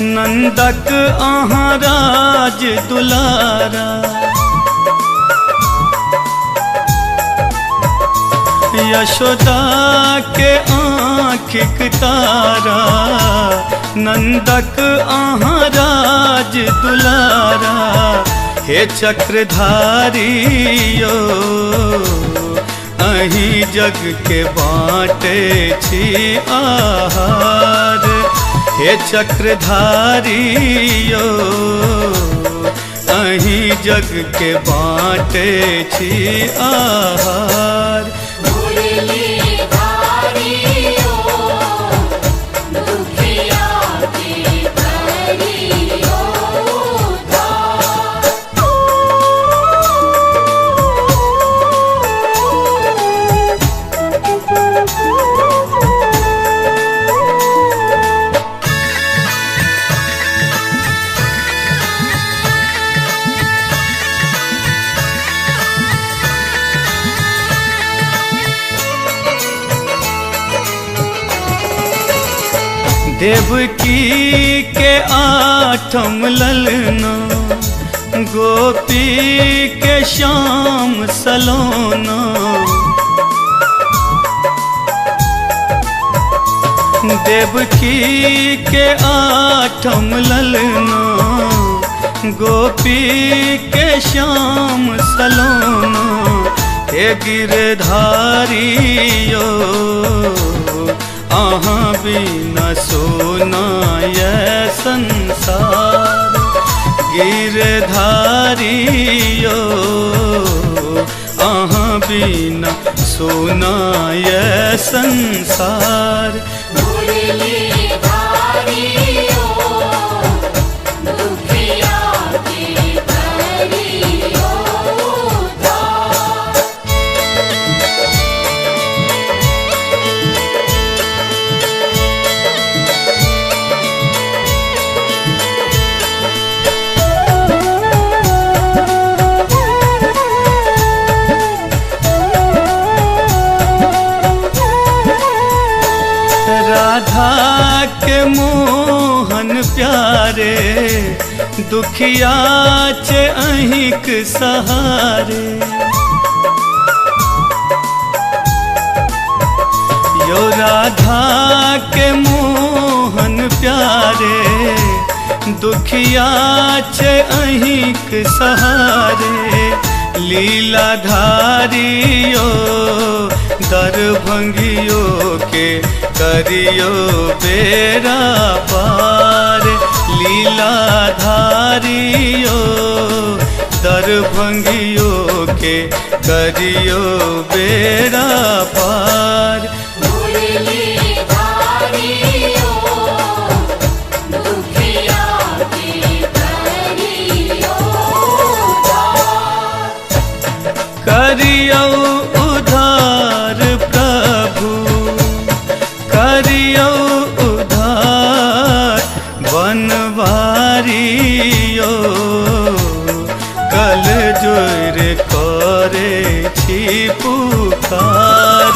नंदक अहाँ राज दुलारा। यशोदा के आँखिक तारा, नंदक अहाँ राज दुलारा। हे चक्रधारी यो, अहीं जग के बाँटे छी आहार। हे चक्रधारी यो, अहीं जग के बाँटे छी आहार। देवकी के आठम ललना, गोपी के श्याम सलोना। देवकी के आठम ललना, गोपी के श्याम सलोना। हे गिरधारी यो, अहाँ बिना सोना ये संसार। गिरधारी यो, अहाँ बिना सोना ये संसार। राधा के मोहन प्यारे, दुखिया चे अहिक सहारे। यो राधा के मोहन प्यारे, दुखिया चे अहिक सहारे। लीलाधारी यो, दरभंगियो के करियो बेड़ा पार। लीलाधारी यो, दरभंगियो के करियो बेड़ा पार। करियो उधार प्रभु, करियो उधार। बनवारी यो, कल जोर करे छी पुकार।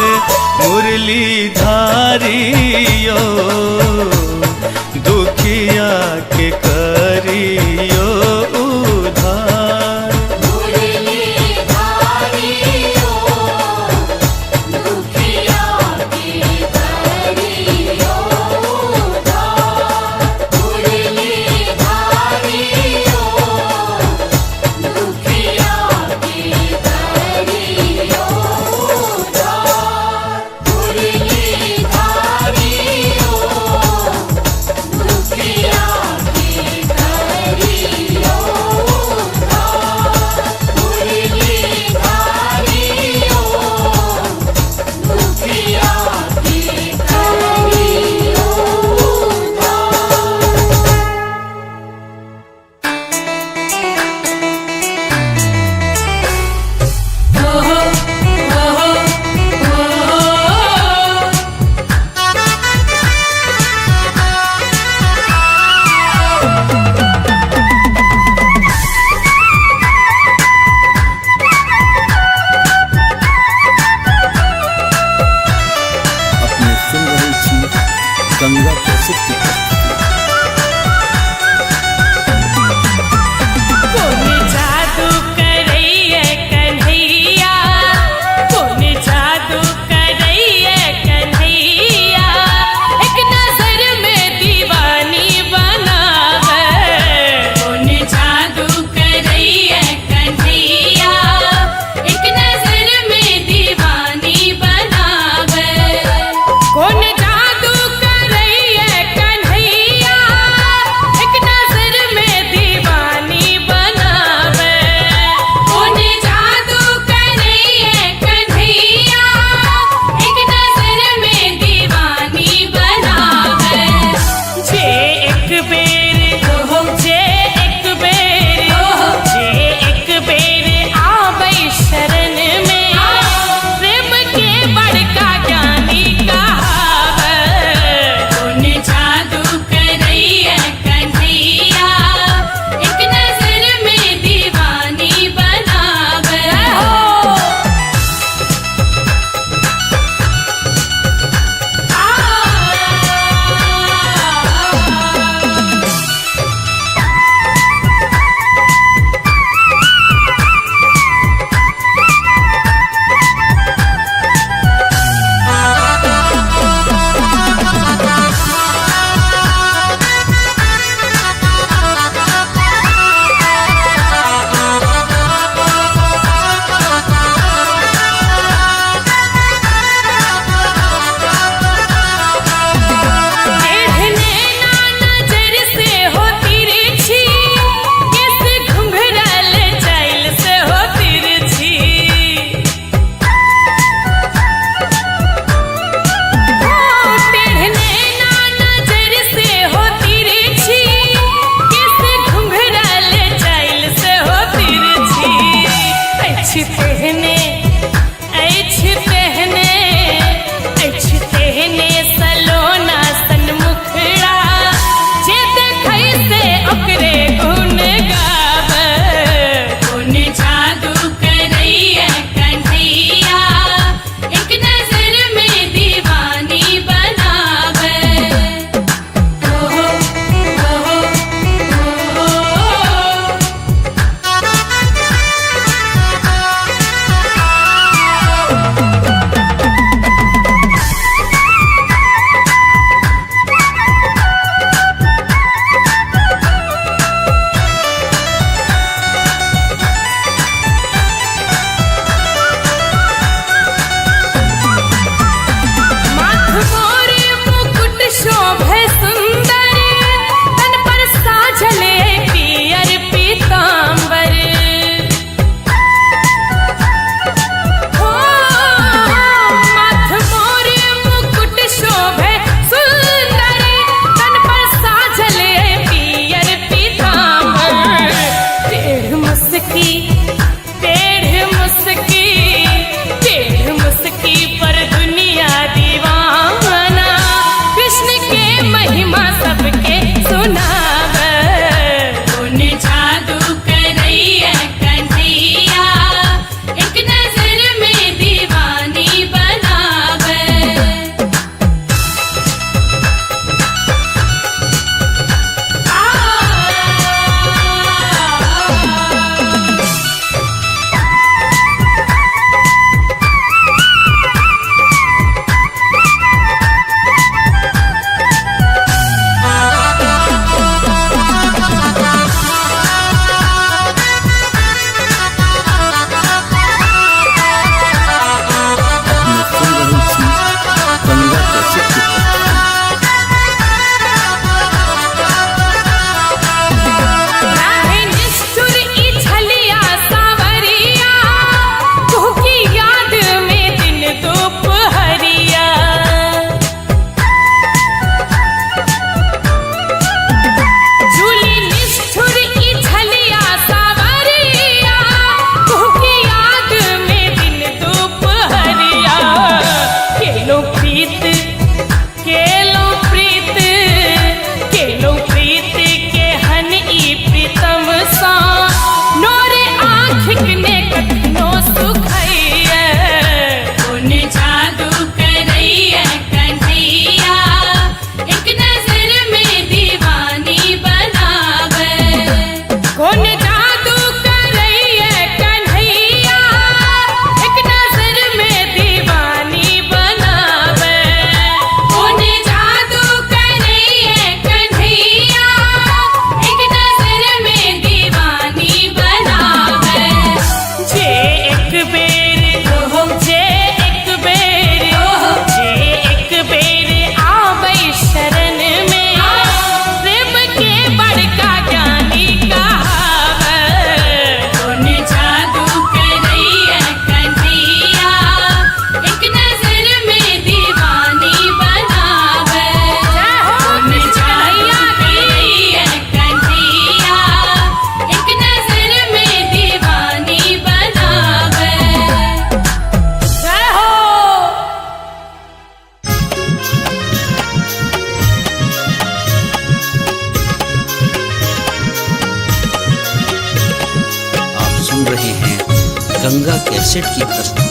गंगा कैसेट की प्रस्तुति।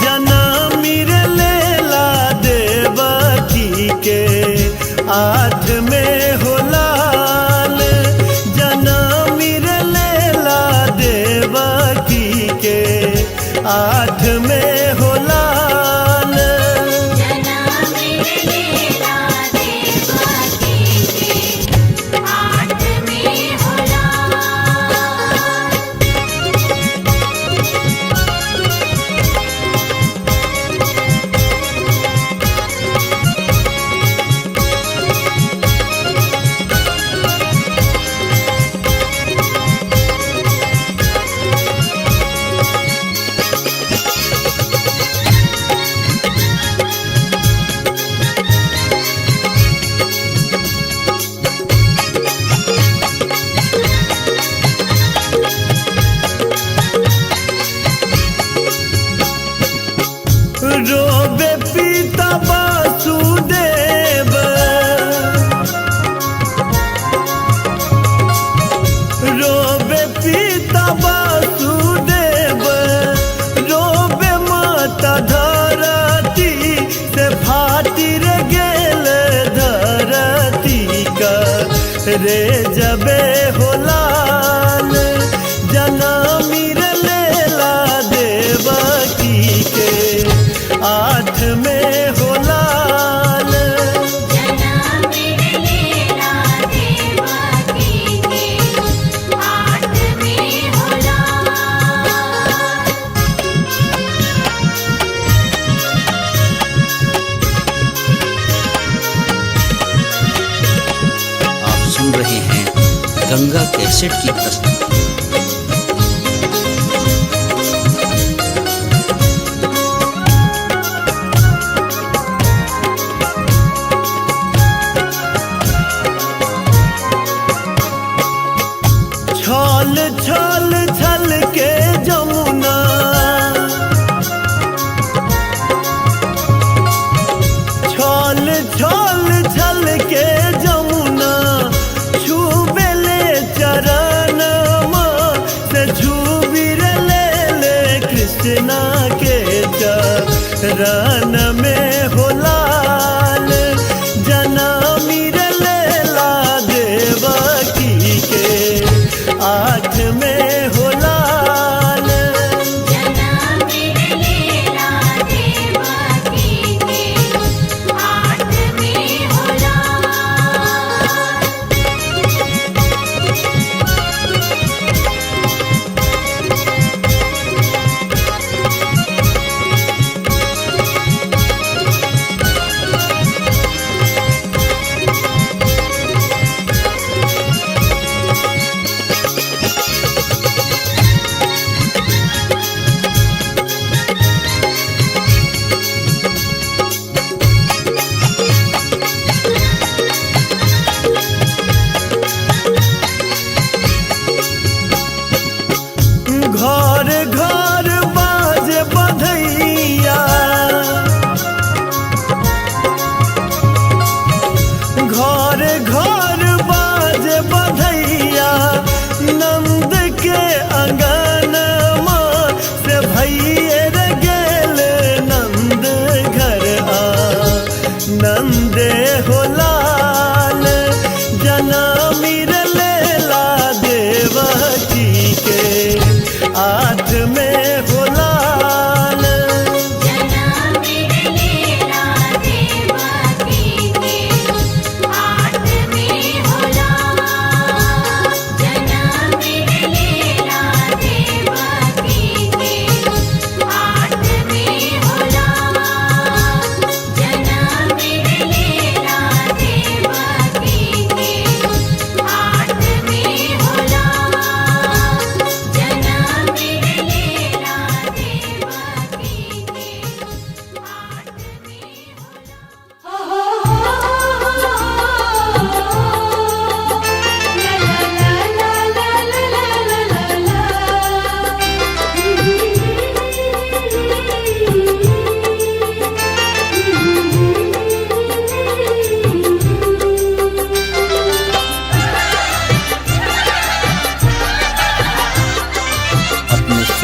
जनामिर लेला देवकी के आठ में हो लाल, जनामिर लेला देवकी के आठ में हो लाल। रोबे पिता वासुदेव, रोबे पिता वासुदेव, रोबे माता धरती से फाटी रे गेल धरती का रे जबे हो लाल, जनामिर लेला देवकी के आठ में हो लाल। आप सुन रहे हैं गंगा कैसेट की प्रस्तुति। छल छल छल के जमुना, छल छल छल के जमुना, छूबेले चरण से छूबी रे ले ले कृष्णा के चरण में हो लाल, जनामिर लेला देवकी के आठ में हो लाल। घर घर बाज बधैया, घर घर बाज बधैया, नंद के अंगनमा से भैये रे गेल नंद घर आ नंदे हो लाल, जनामिर लेला देवकी के आठ में हो लाल। जनामिर लेला देवकी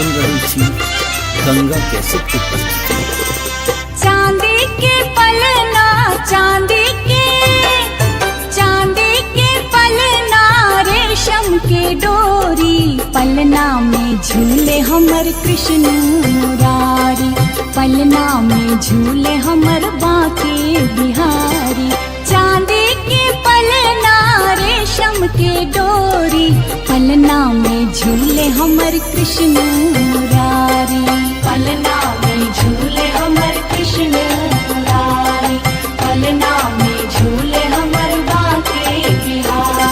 सुन रहल छी गंगा कैसेट के प्रस्तुति। चांदी के पलना, चांदी के, चांदी के पलना, रेशम के डोरी, पलना में झूले हमर कृष्ण मुरारी, पलना में झूले हमर बांके बिहारी। चांदी के पलना, रेशम के डोरी, पलना में झूले हमर कृष्ण मुरारी, पलना में झूले हमर कृष्ण मुरारी, पलना में झूले हमर बांके बिहारी।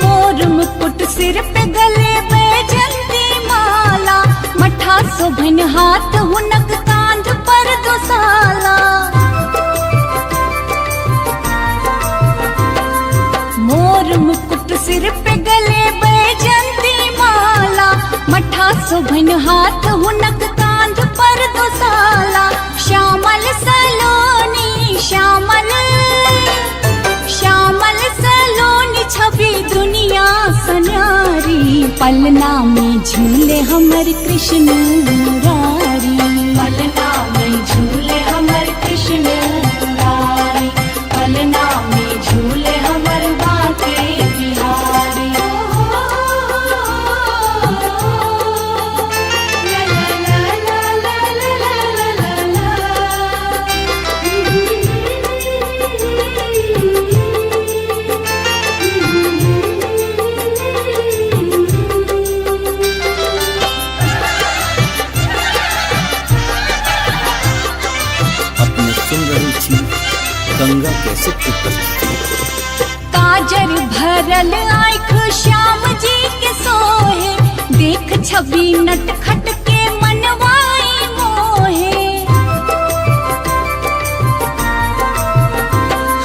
मोर मुकुट सिर पे गले बैजंती माला, मठा शोभन हाथ हुनक कांध पर दोसाला। मोर मुकुट सिर पे गले बैजंती माला, मठा शोभन हाथ हुनक कांध पर दोसाला। श्यामल सलोनी श्यामल, श्यामल सलोनी छवि दुनिया सन्यारी, पलना में झूले हमर कृष्ण मुरारी, पलना में झूले हमर कृष्ण मुरारी, पलना में झूले हमर बांके बिहारी। अपने सुन रहल छी गंगा कैसेट के प्रस्तुति। काजर भरल आँख श्याम जी के सोहे, देख छवि नटखट के मनवाई मोहे।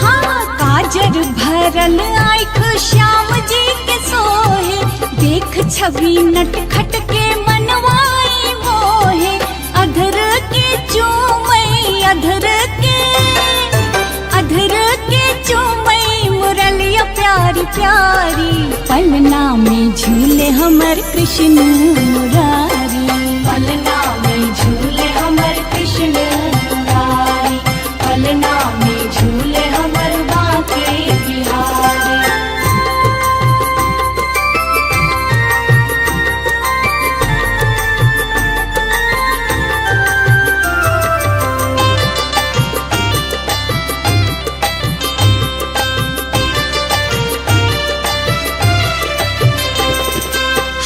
हाँ, काजर भरल आँख श्याम जी के सोहे, देख छवि नटखट के मनवाई मोहे। अधर के चूमई, अधर के, अधर के चूमई मुरलिया प्यारी प्यारी, पलना में झूले हमर कृष्ण मुरारी, पलना में झूले हमर कृष्ण मुरारी, पलना में झूले हमर बांके बिहारी।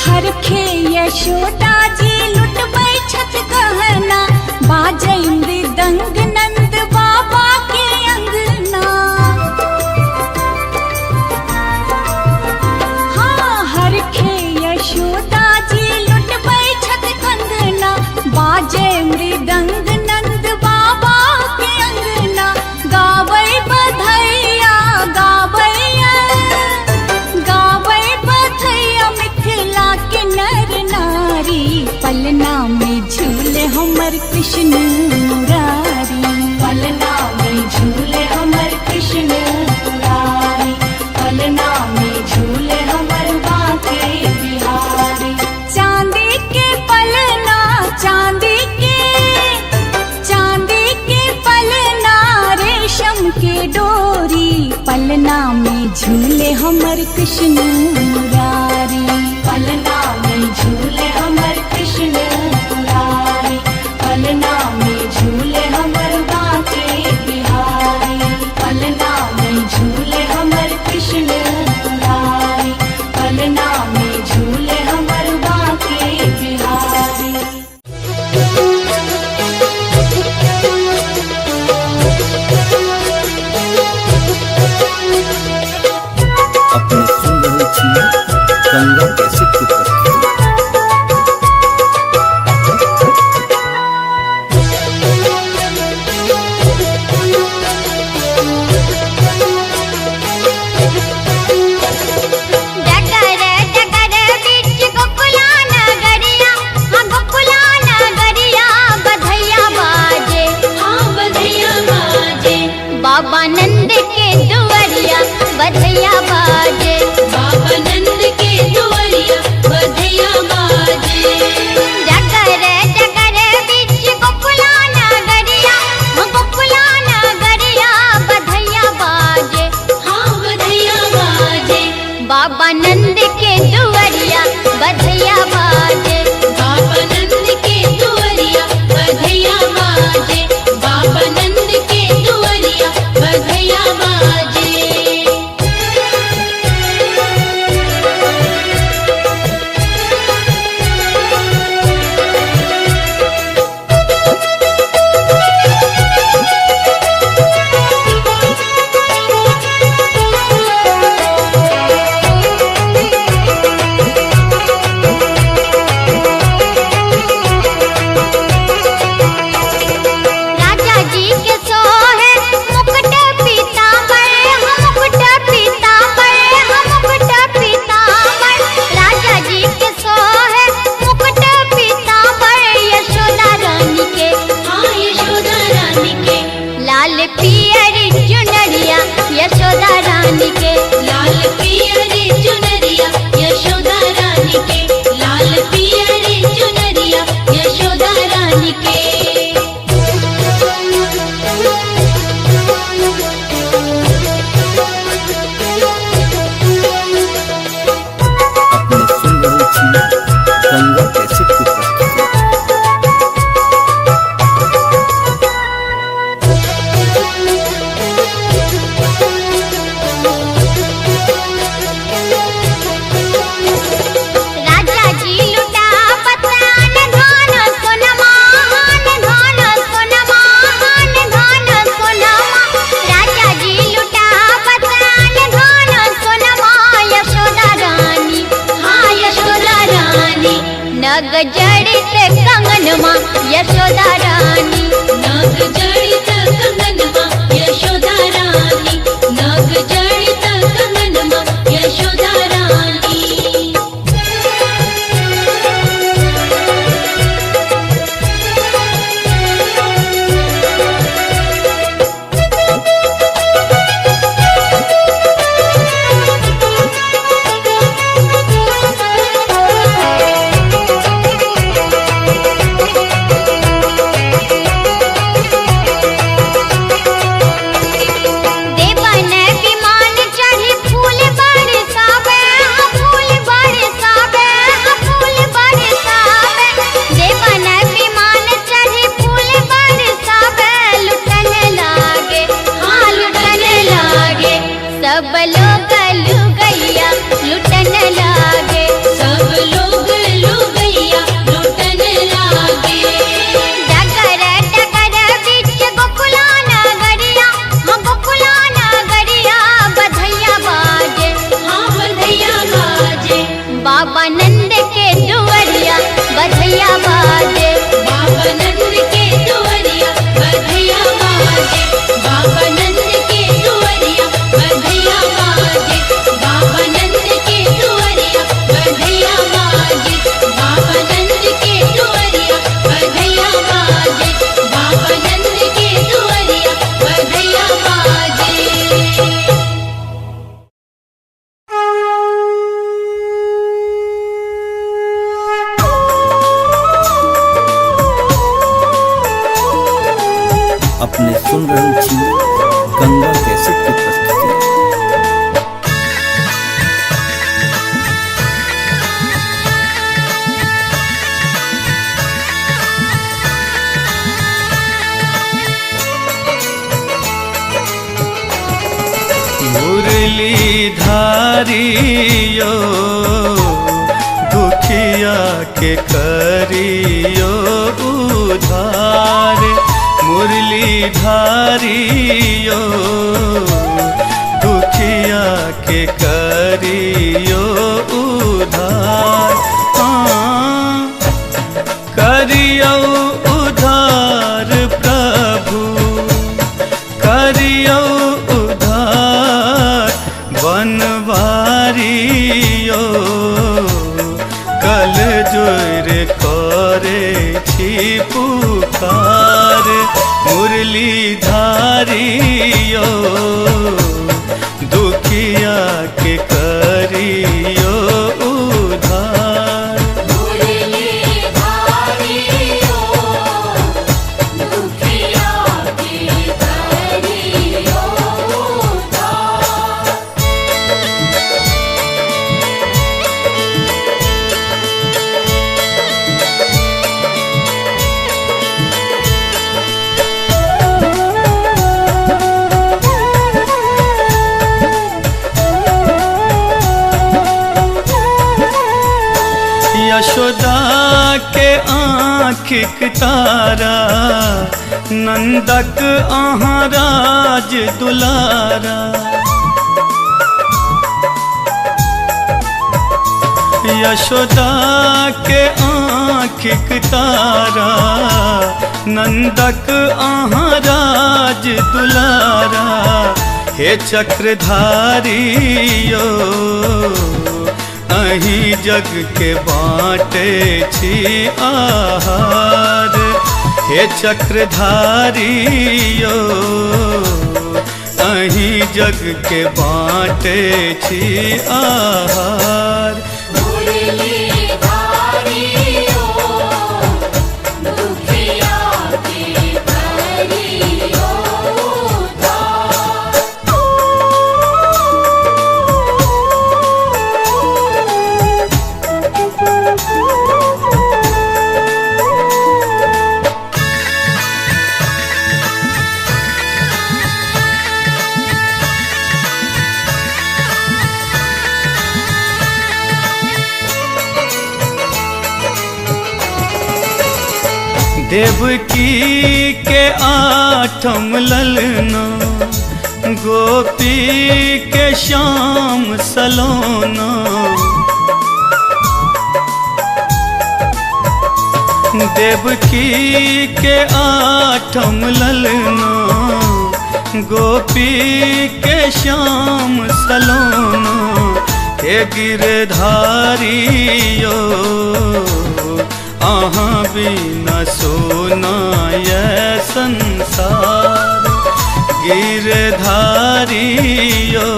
हरखे यशोदा जी लुटबै छथ गहना, बाजै मृदंग नंद बाबा के अंगना। हाँ, हरखे यशोदा जी लुटबै छथ कंगना, बाजै मृदंग नंद बाबा के अंगना। गाबै बधैया, गाबैया, गाबै बधैया मिथिला के नर नारी, पलना में झूले हमर कृष्ण मुरारी, पलना में झूले हमर कृष्ण मुरारी, पलना में झूले हमर बांके बिहारी। चांदी के पलना, चांदी के, चांदी के पलना, रेशम के डोरी, पलना में झूले हमर कृष्ण मुरारी, पलना में झूले हमर कृष्ण मुरारी, पलना में झूले हमर बांके बिहारी, पलना में झूले हमर कृष्ण मुरारी, पलना में झूले हमर बांके बिहारी। अपने सुन रहल छी गंगा कैसेट के प्रस्तुति। बाबा नंद के दुआरिया बधैया बाजे। बाबा नंद के दुआरिया बधैया बाजे। बाबा नंद के दुआरिया बधैया बाजे। राजा जी के सोहे मुकुट पीताम्बर, हम मुकुट पीताम्बर, हम मुकुट पीताम्बर। राजा जी के सोहे मुकुट पीताम्बर, यशोदा रानी के, हाँ यशोदा रानी के। लाल पियर चुनरिया यशोदा रानी के। लाल पियर चुनरिया यशोदा रानी के। लाल पियर चुनरिया यशोदा रानी के। अपने सुन रहल छी गंगा कैसेट के प्रस्तुति। राजा जी लुटावत आन धान सोनमा, आन धान सोनमा, आन धान सोनमा। राजा जी लुटावत आन धान सोनमा, यशोदा रानी, हाँ यशोदा रानी। नग जड़ित कंगनमा यशोदा रानी। नाग जड़ित कंगनमा यशोदा रानी। नाग जड़ित कंगनमा यशोदा रानी। देवन विमान चढ़ी फूल बरसावे, हाँ फूल बरसावे, हाँ फूल बरसावे। देवन विमान चढ़ी फूल बरसावे, लुटन लागे, हाँ लुटन लागे। सब लोग लुगैया लुटन लागे। सब लोग लुगैया लुटन लागे। डगर डगर बीच गोकुला नगरिया, हाँ गोकुला नगरिया बधैया बाजे। हाँ बधैया बाजे। बाबा नंद के दुआरिया बधैया बाजे। बाबा नंद के दुआरिया बधैया बाजे। बाबा नंद के दुआरिया बधैया बाजे। बाबा नंद के दुआरिया बधैया बाजे। बाबा नंद के दुआरिया बधैया बाजे। बाबा नंद के दुआरिया बधैया बाजे। अपने सुन रहल छी गंगा कैसेट के प्रस्तुति। मुरली धारियो दुखिया के करियो उधार। मुरली धारियो दुखिया के करियो उधार। हाँ करियो उधार प्रभु, करियो उधार बनवारियो। कल जोर करे छी पुकार। मुरली धारियो दुखिया के करियो। यशोदा के आँखिक तारा, नंदक अहाँ राज दुलारा। यशोदा के आँखिक तारा, नंदक अहाँ राज दुलारा। हे चक्रधारी यो अहीं जग के बाँटे छी आहार। हे चक्रधारी यो अहीं जग के बाँटे छी आहार। दुखिया के करियो उद्धार। देवकी के आठम ललना, गोपी के श्याम सलोना। देवकी के आठम ललना, गोपी के श्याम सलोना। हे गिरधारी यो अहाँ बिना सोना ये संसार। गिरधारी यो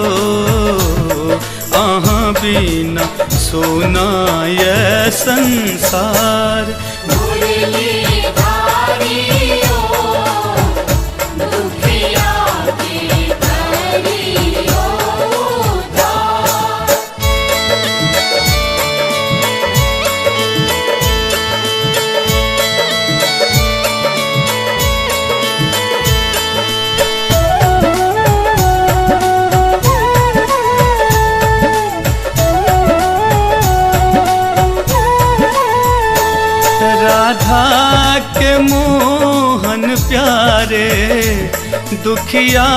अहाँ बिना सोना ये संसार। मुरलीधारी ओ दुखिया के करियो उद्धार। राधा के मोहन प्यारे, दुखिया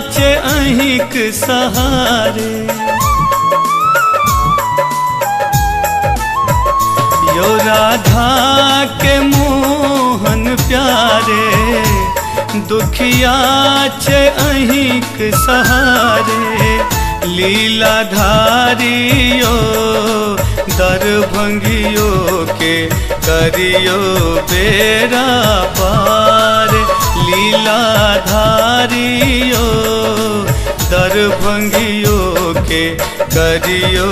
चे अहिक सहारे। यो राधा के मोहन प्यारे, दुखिया चे अहिक सहारे। लीलाधारी यो दरभंगियो के करियो बेड़ा पार। लीलाधारी यो दरभंगियो के करियो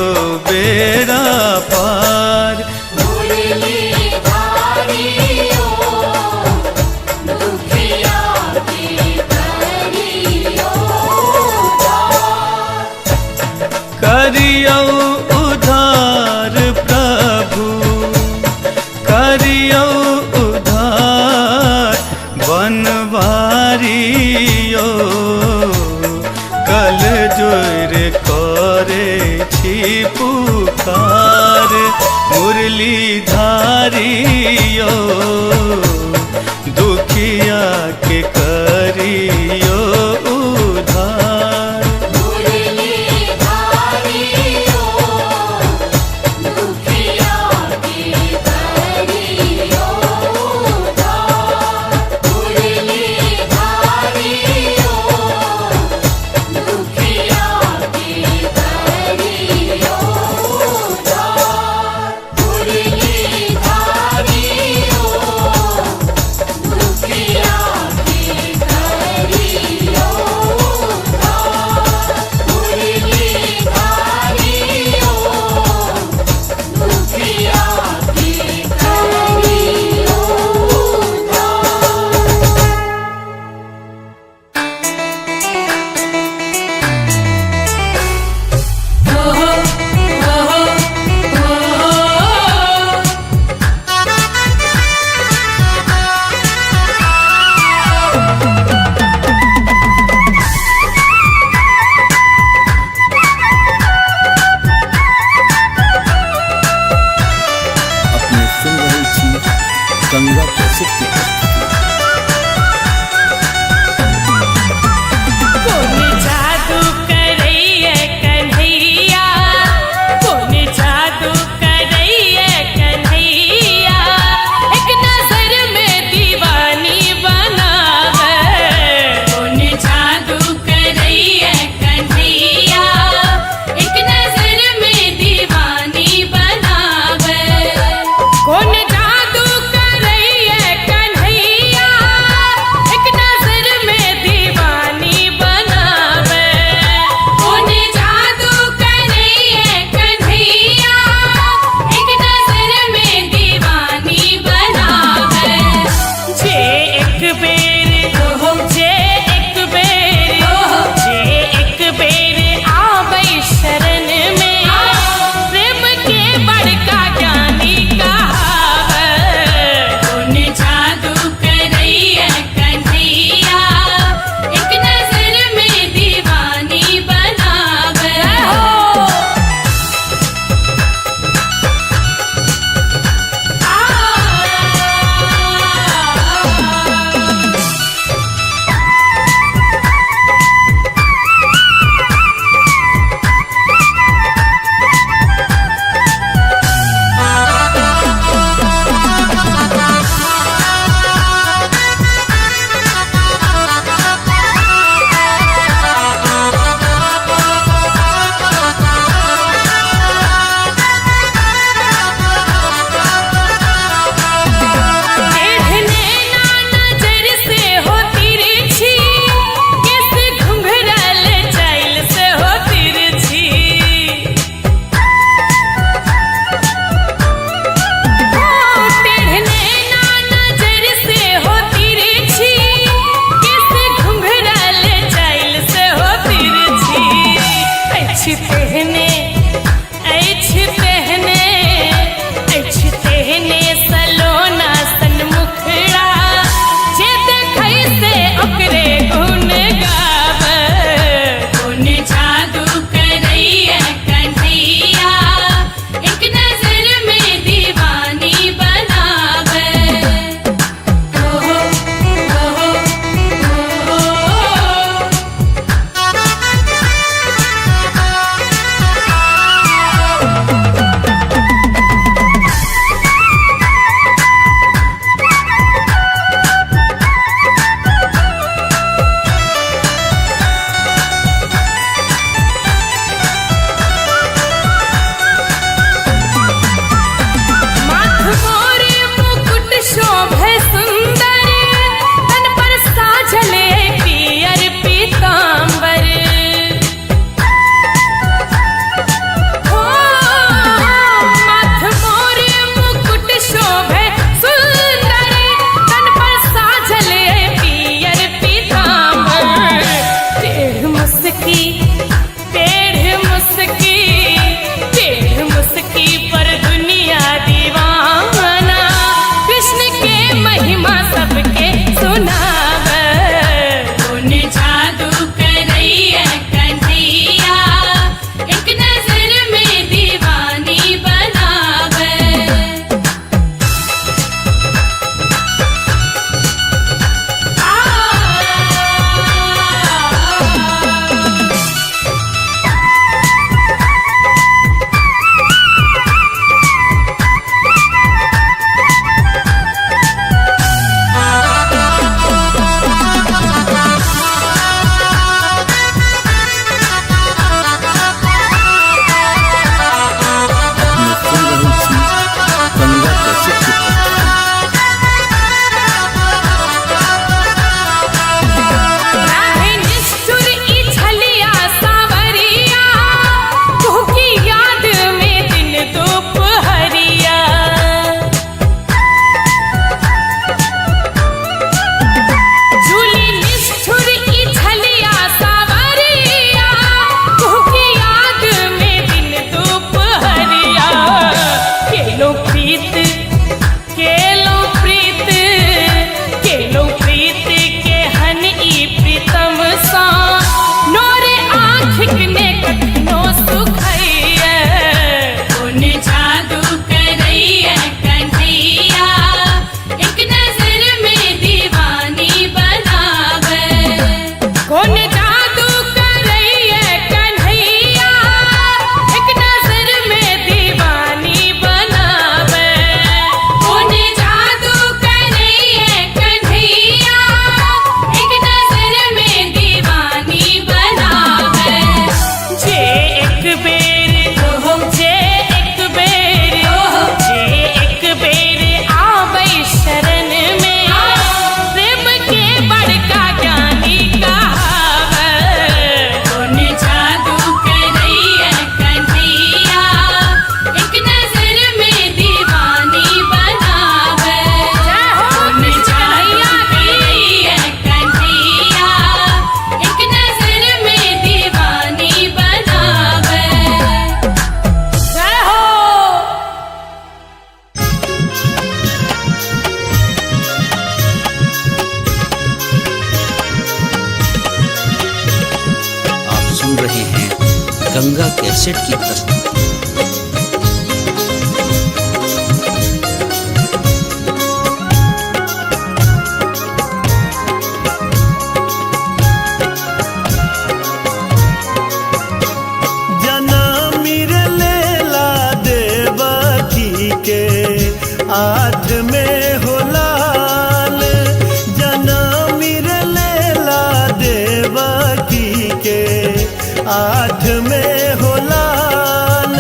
बेड़ा पार। मुरलीधारी ओ दुखिया के करियो उद्धार। करियो उद्धार प्रभु, करियो उद्धार। बनवारी यो कल जोर करे छी पुकार। मुरलीधारी यो दुखिया के करियो उद्धार। मुरलीधारी ओ दुखिया के करियो उद्धार। मुरलीधारी ओ दुखिया के करियो उद्धार। मुरलीधारी ओ दुखिया के करियो कैसेट की प्रस्तुति। जनामिर लेला देवकी के आठ में हो लाल, जनामिर लेला देवकी के आठ में हो लाल।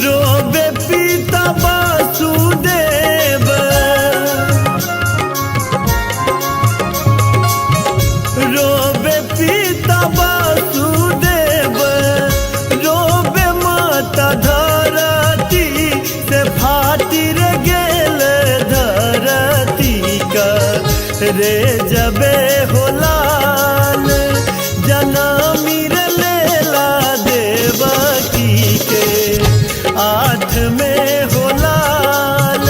रोबे पिता वासुदेव, रोबे पिता वासुदेव, रोबे माता धरती से फाटी रे गेल धरती का रे जबे हो लाल, जनामिर लेला देवकी के आठ में हो लाल।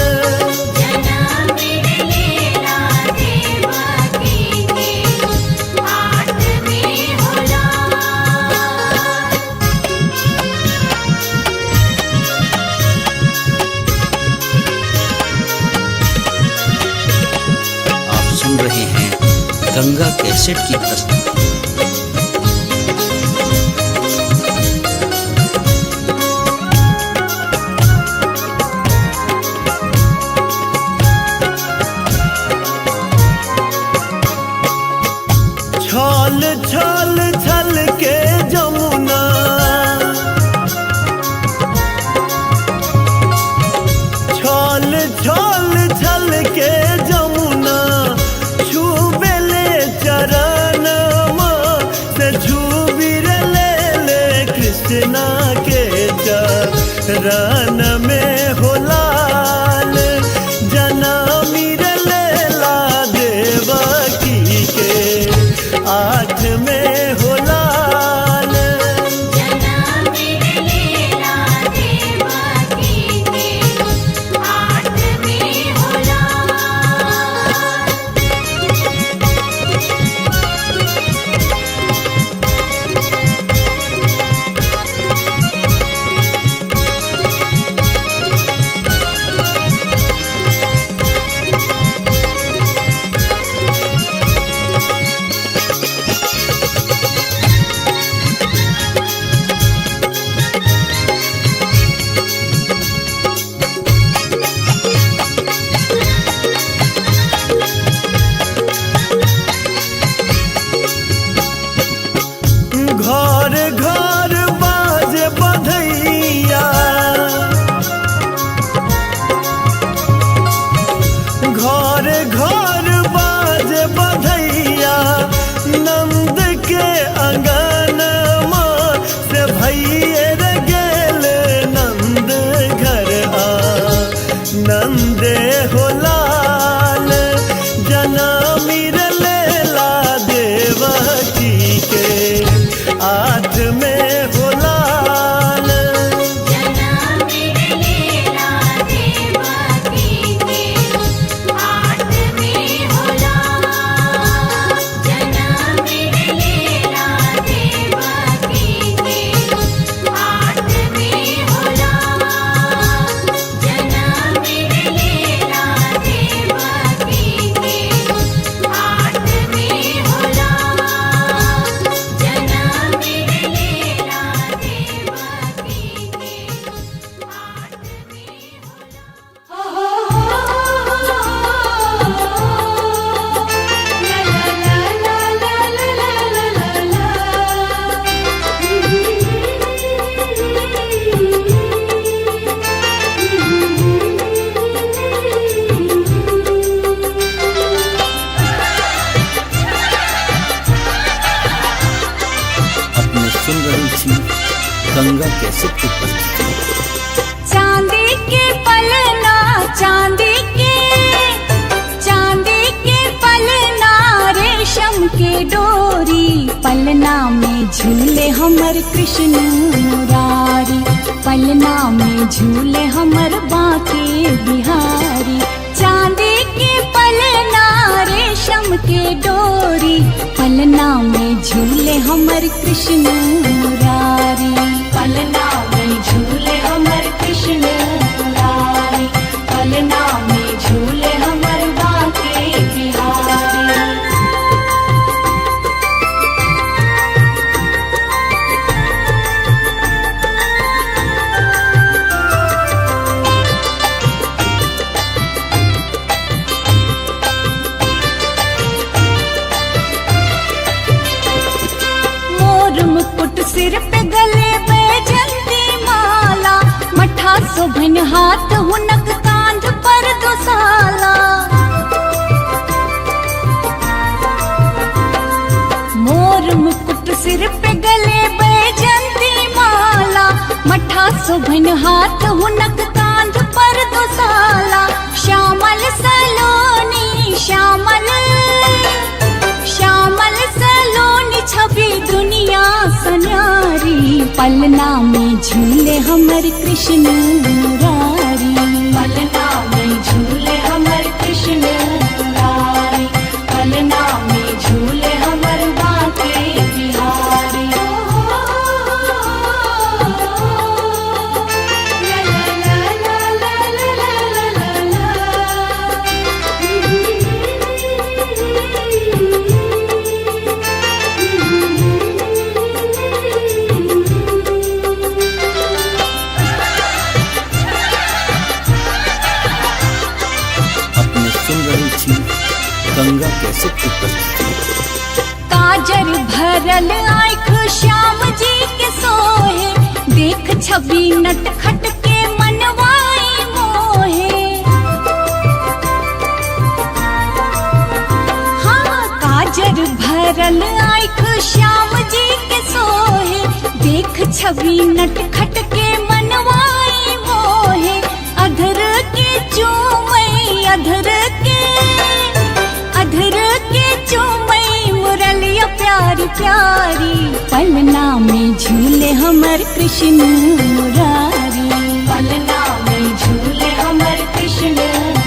आप सुन रहे हैं गंगा कैसेट की प्रस्तुति। छल छल छल के जमुना, छल छल छल के जमुना, छूबेले चरण से छूबी रे ले ले कृष्णा के चरण में हो लाल, जनामिर लेला देवकी के आठ में हो लाल। गंगा कैसेट की प्रस्तुति। चांदी के पलना, चांदी के, चांदी के पलना, रेशम के डोरी, पलना में झूले हमर कृष्ण मुरारी, पलना में झूले हमर बांके बिहारी। चांदी के पलना, रेशम के डोरी, पलना में झूले हमर कृष्ण मुरारी, पलना में झूले हमर कृष्ण मुरारी, पलना में झूले हमर बांके बिहारी। मोर मुकुट सिर पे गले बैजंती माला, मठा शोभन हाथ हुनक कांध पर दोसाला। मोर मुकुट सिर पे गले बैजंती माला, मठा शोभन हाथ हुनक कांध पर दोसाला। श्यामल सलोनी, श्यामल श्यामल सलोनी छवि दुनिया सन्यारी, पलना में झूले हमर कृष्ण मुरारी, पलना में झूले हमर कृष्ण मुरारी, पलना में झूले हमर बांके बिहारी। अपने सुन रहल छी गंगा कैसेट की प्रस्तुति। काजर भरल आँख श्याम जी के सोहे, देख छवि नटखट के मनवाई मोहे। हाँ, काजर भरल आँख श्याम जी के सोहे, देख छवि नटखट के मनवाई मोहे। अधर के चूमई, अधर के, अधर के चूमई मुरलिया प्यारी प्यारी, पलना में झूले हमर कृष्ण मुरारी, पलना में झूले हमर कृष्ण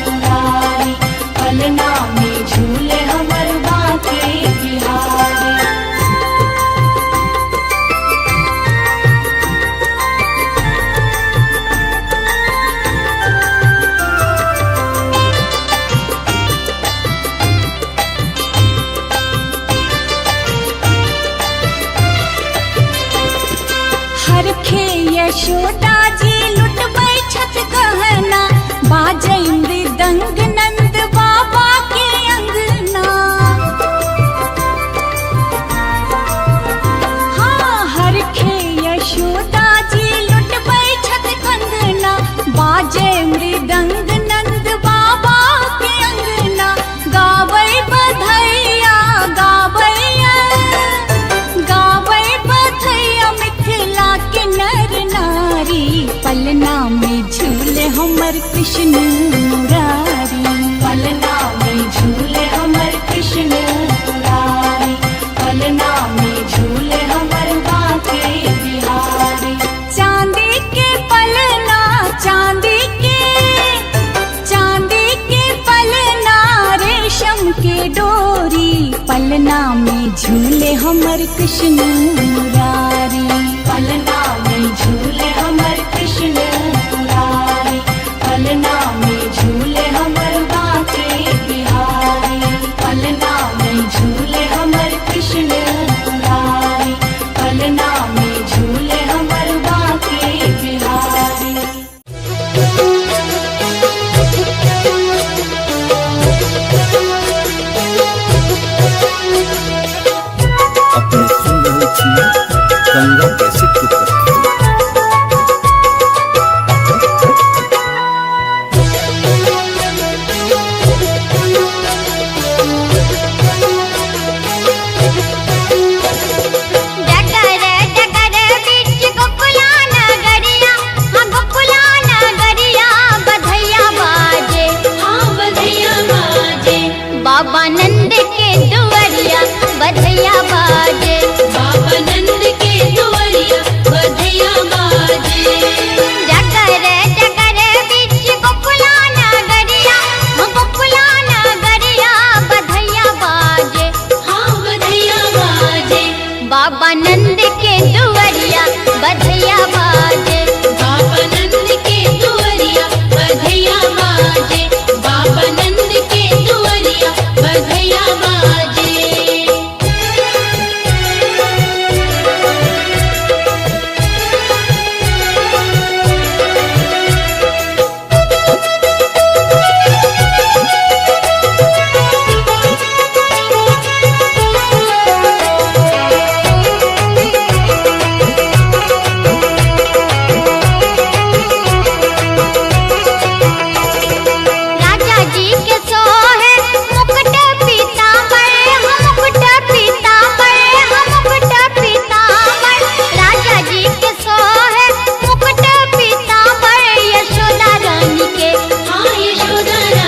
मुरारी, पलना में झूले हमर बांके बिहारी। हरखे यशोदा जी लुटबै छथ गहना, बाजै मृदंग नंद बाबा के अंगना। हाँ, हरखे यशोदा जी लुटबै छथ कंगना, बाजै मृदंग नंद बाबा के अंगना। गाबै बधैया, गाबैया, गाबै बधैया मिथिला के नर नारी, पलना में झूले हमर कृष्ण मुरारी, पलना में झूले हमर कृष्ण मुरारी, पलना में झूले हमर बांके बिहारी। चांदी के पलना, चांदी के, चांदी के पलना, रेशम के डोरी, पलना में झूले हमर कृष्ण मुरारी, पलना में झूले हमर कृष्ण मुरारी, पलना में झूले हमर बांके बिहारी, पलना में झूले हमर कृष्ण मुरारी, पलना में झूले हमर बांके बिहारी। अपने सुन रहल छी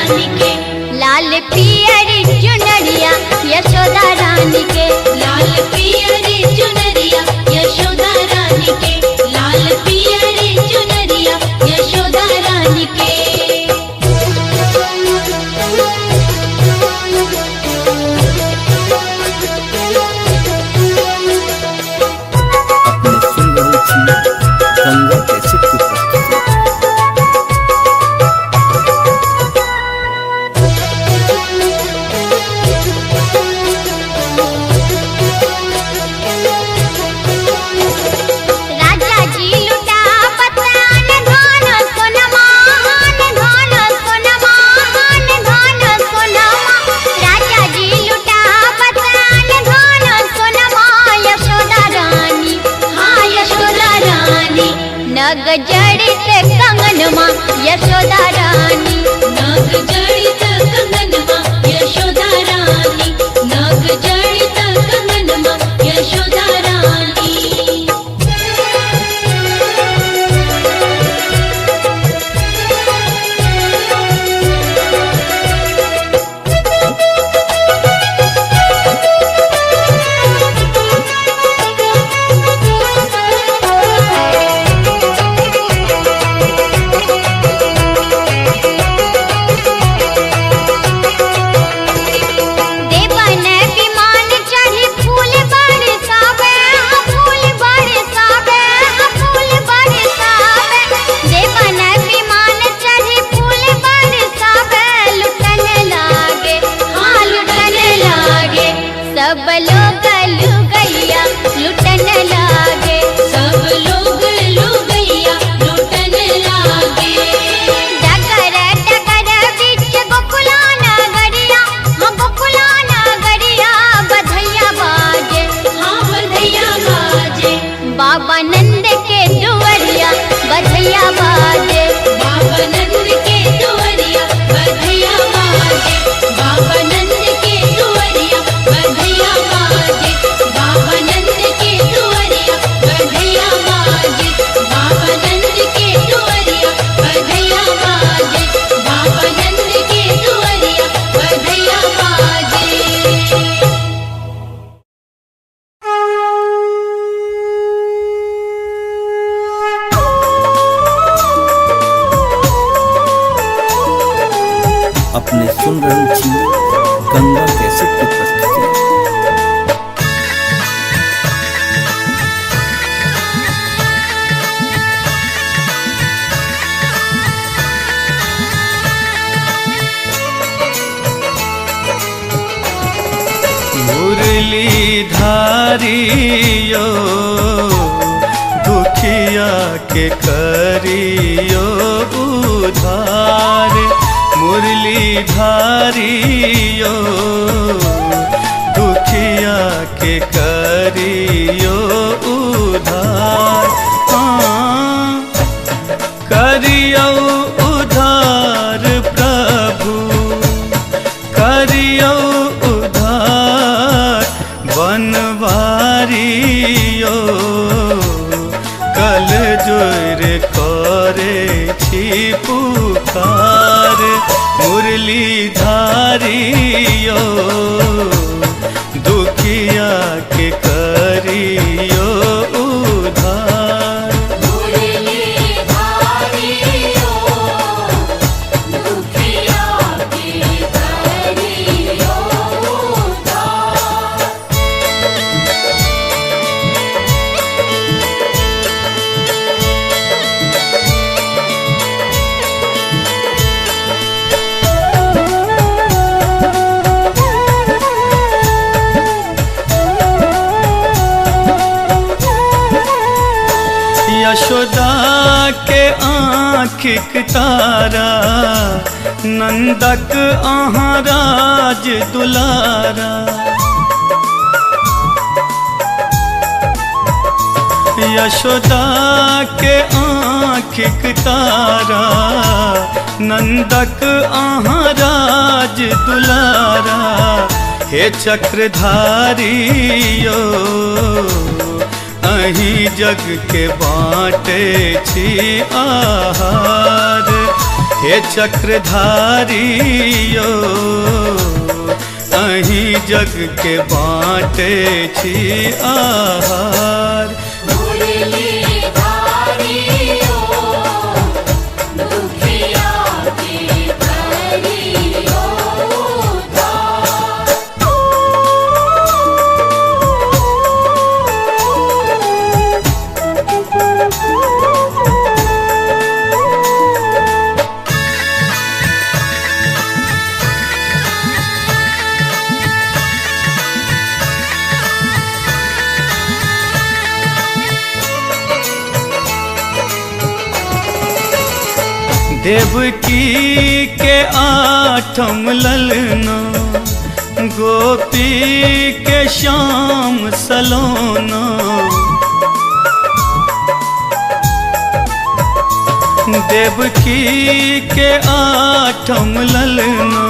रानी के। लाल पियर चुनरिया यशोदा रानी के। लाल पियर चुनरिया यशोदा रानी के। लाल पियर चुनरिया यशोदा रानी के। अपने सुन रहल छी गंगा कैसेट की प्रस्तुति। राजा जी लुटा पतान धन सोनमा, धन सोनमा, धन सोनमा। राजा जी लुटा पतान धन सोनमा यशोदा रानी, हाँ यशोदा रानी। नग जड़ित कंगनमा यशोदा रानी। नाग जड़ित कंगनमा यशोदा रानी। नाग जड़ित कंगनमा यशोदा रानी। देवन विमान चढ़ी फूल बरसावे, फूल बरसावे, फूल बरसावे। देवन विमान चढ़ी फूल बरसावे, लुटन लागे, हाँ लुटन लागे। सब लोग लुगैया लुटन लागे। सब लोग लुगैया लुटन लागे। डगर डगर बीच गोकुला नगरिया, हाँ गोकुला नगरिया बधैया बाजे, हाँ बधैया बाजे। बाबा नंद के दुआरिया बधैया बाजे। बाबा नंद के दुआरिया बधैया बाजे। बाबा नंद के दुआरिया बधैया बाजे। बाबा नंद के दुआरिया बधैया बाजे। बाबा नंद के दुआरिया बधैया बाजे। बाबा नंद के दुआरिया बधैया बाजे। अपने सुन रहल छी गंगा कैसेट की प्रस्तुति। मुरली धारियो दुखिया के करियो उधार। मुरली धारियो दुखिया के करियो उधार। हाँ करियो उधार प्रभु, करियो उधार बनवारियो। कल जोर करे छी पुकार। मुरली धारियो दुखिया के करियो उधार। मुरली धारियो दुखिया के करियो उधार। यशोदा के आँखिक तारा, नंदक अहाँ राज दुलारा। यशोदा के आँखिक तारा, नंदक अहाँ राज दुलारा। हे चक्रधारी यो अहीं जग के बाँटे छी आहार। हे हे चक्रधारी यो, अहीं जग के बाँटे छी आहार। दुखिया के करियो उद्धार। देवकी के आठम ललना, गोपी के श्याम सलोना। देवकी के आठम ललना,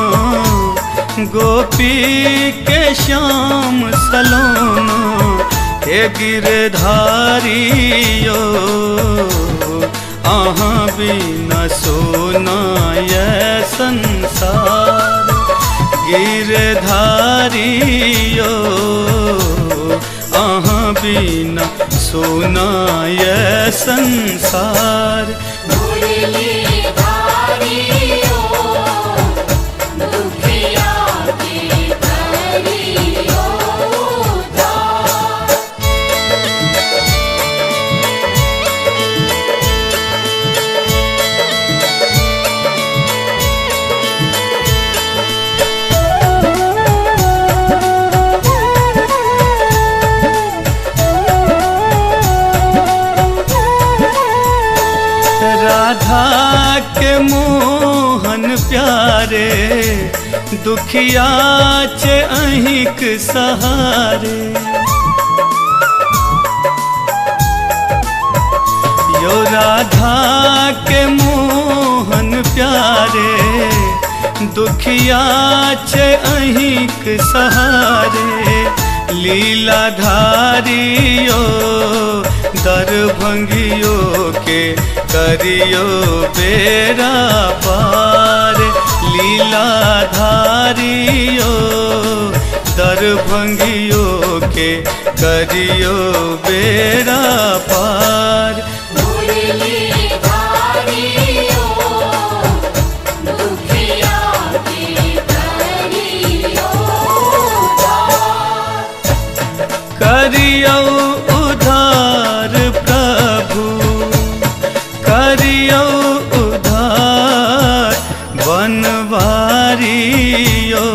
गोपी के श्याम सलोना। हे गिरधारी यो, अहाँ बिना सोना ये संसार। गिरधारी यो, अहाँ बिना सोना ये संसार। मुरलीधारी ओ, दुखिया के करियो उद्धार। राधा के मोहन प्यारे, दुखिया चे अहिक सहारे। यो राधा के मोहन प्यारे, दुखिया चे अहिक सहारे। लीलाधारी यो, दरभंगियो के करियो बेड़ा पार। लीलाधारी यो, दरभंगियो के करियो बेड़ा पार। मुरलीधारी ओ, दुखिया के करियो उद्धार। करियो उद्धार प्रभु, करियो उद्धार बनवारी यो,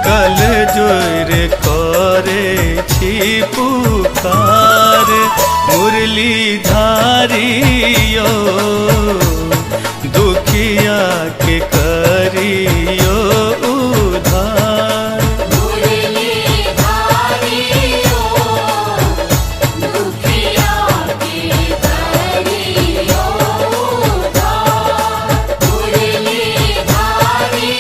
कल जोर करे छी पुकार। मुरलीधारी यो, दुखिया के करियो उद्धार। मुरलीधारी ओ, दुखिया के करियो उद्धार। मुरलीधारी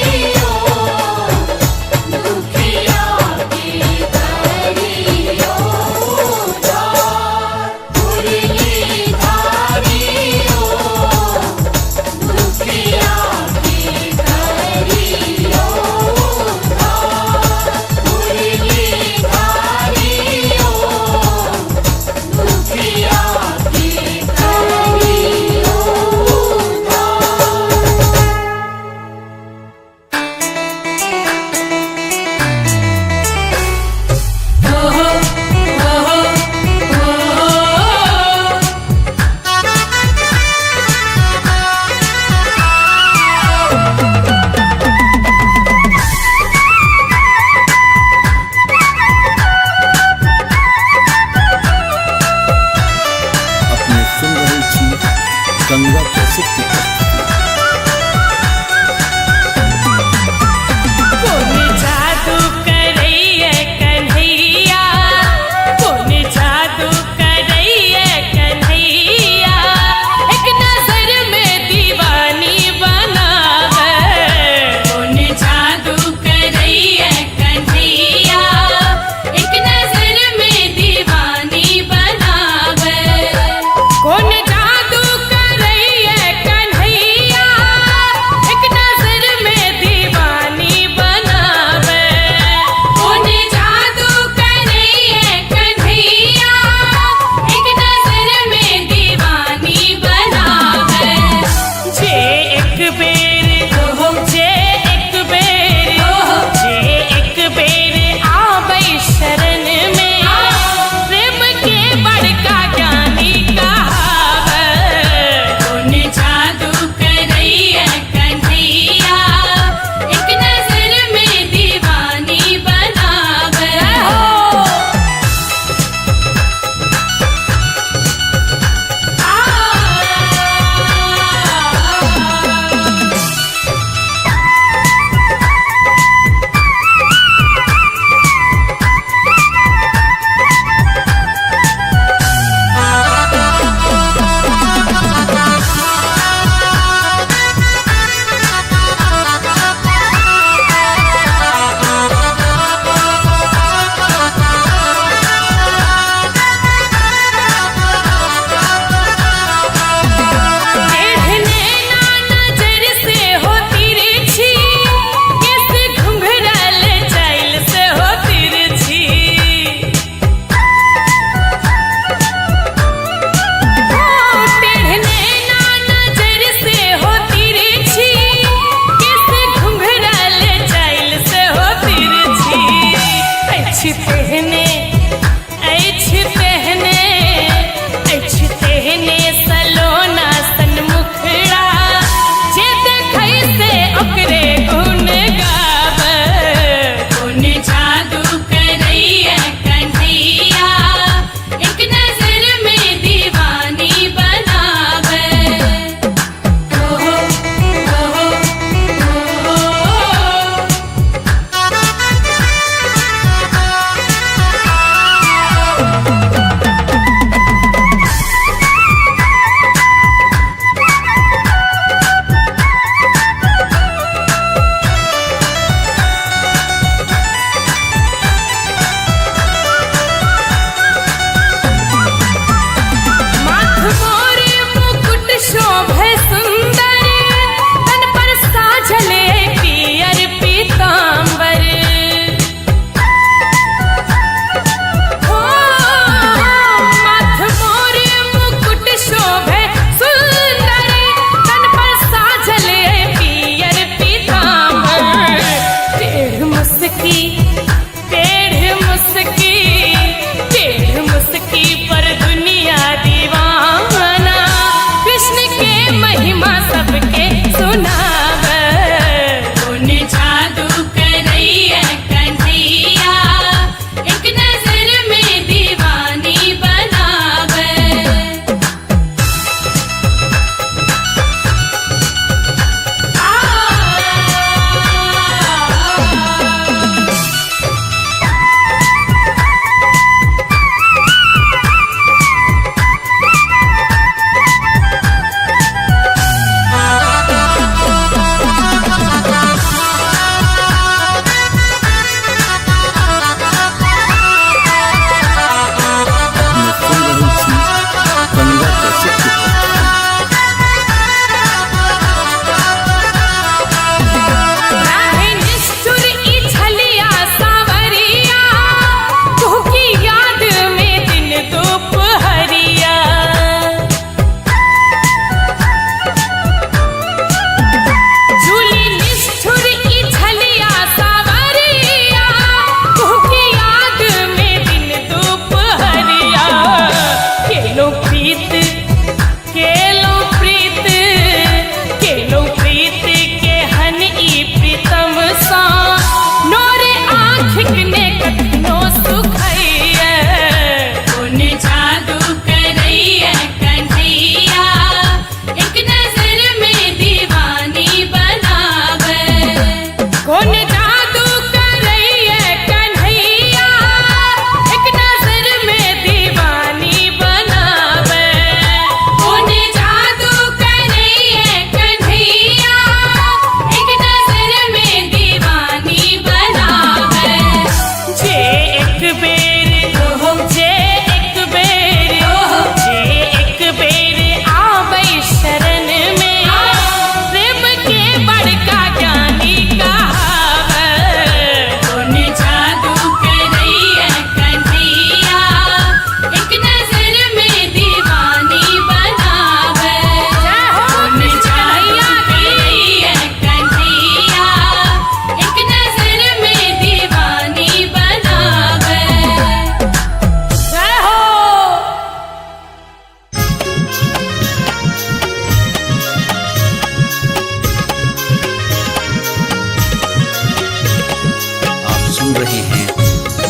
रहे हैं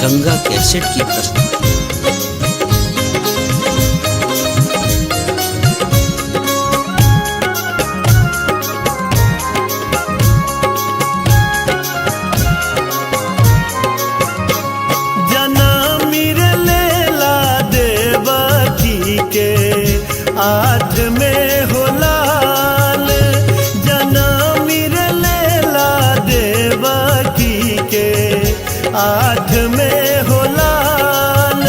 गंगा कैसेट की प्रस्तुति। जनामिर लेला देवकी के आठ में हो लाल, जनामिर लेला देवकी के आठ में हो लाल।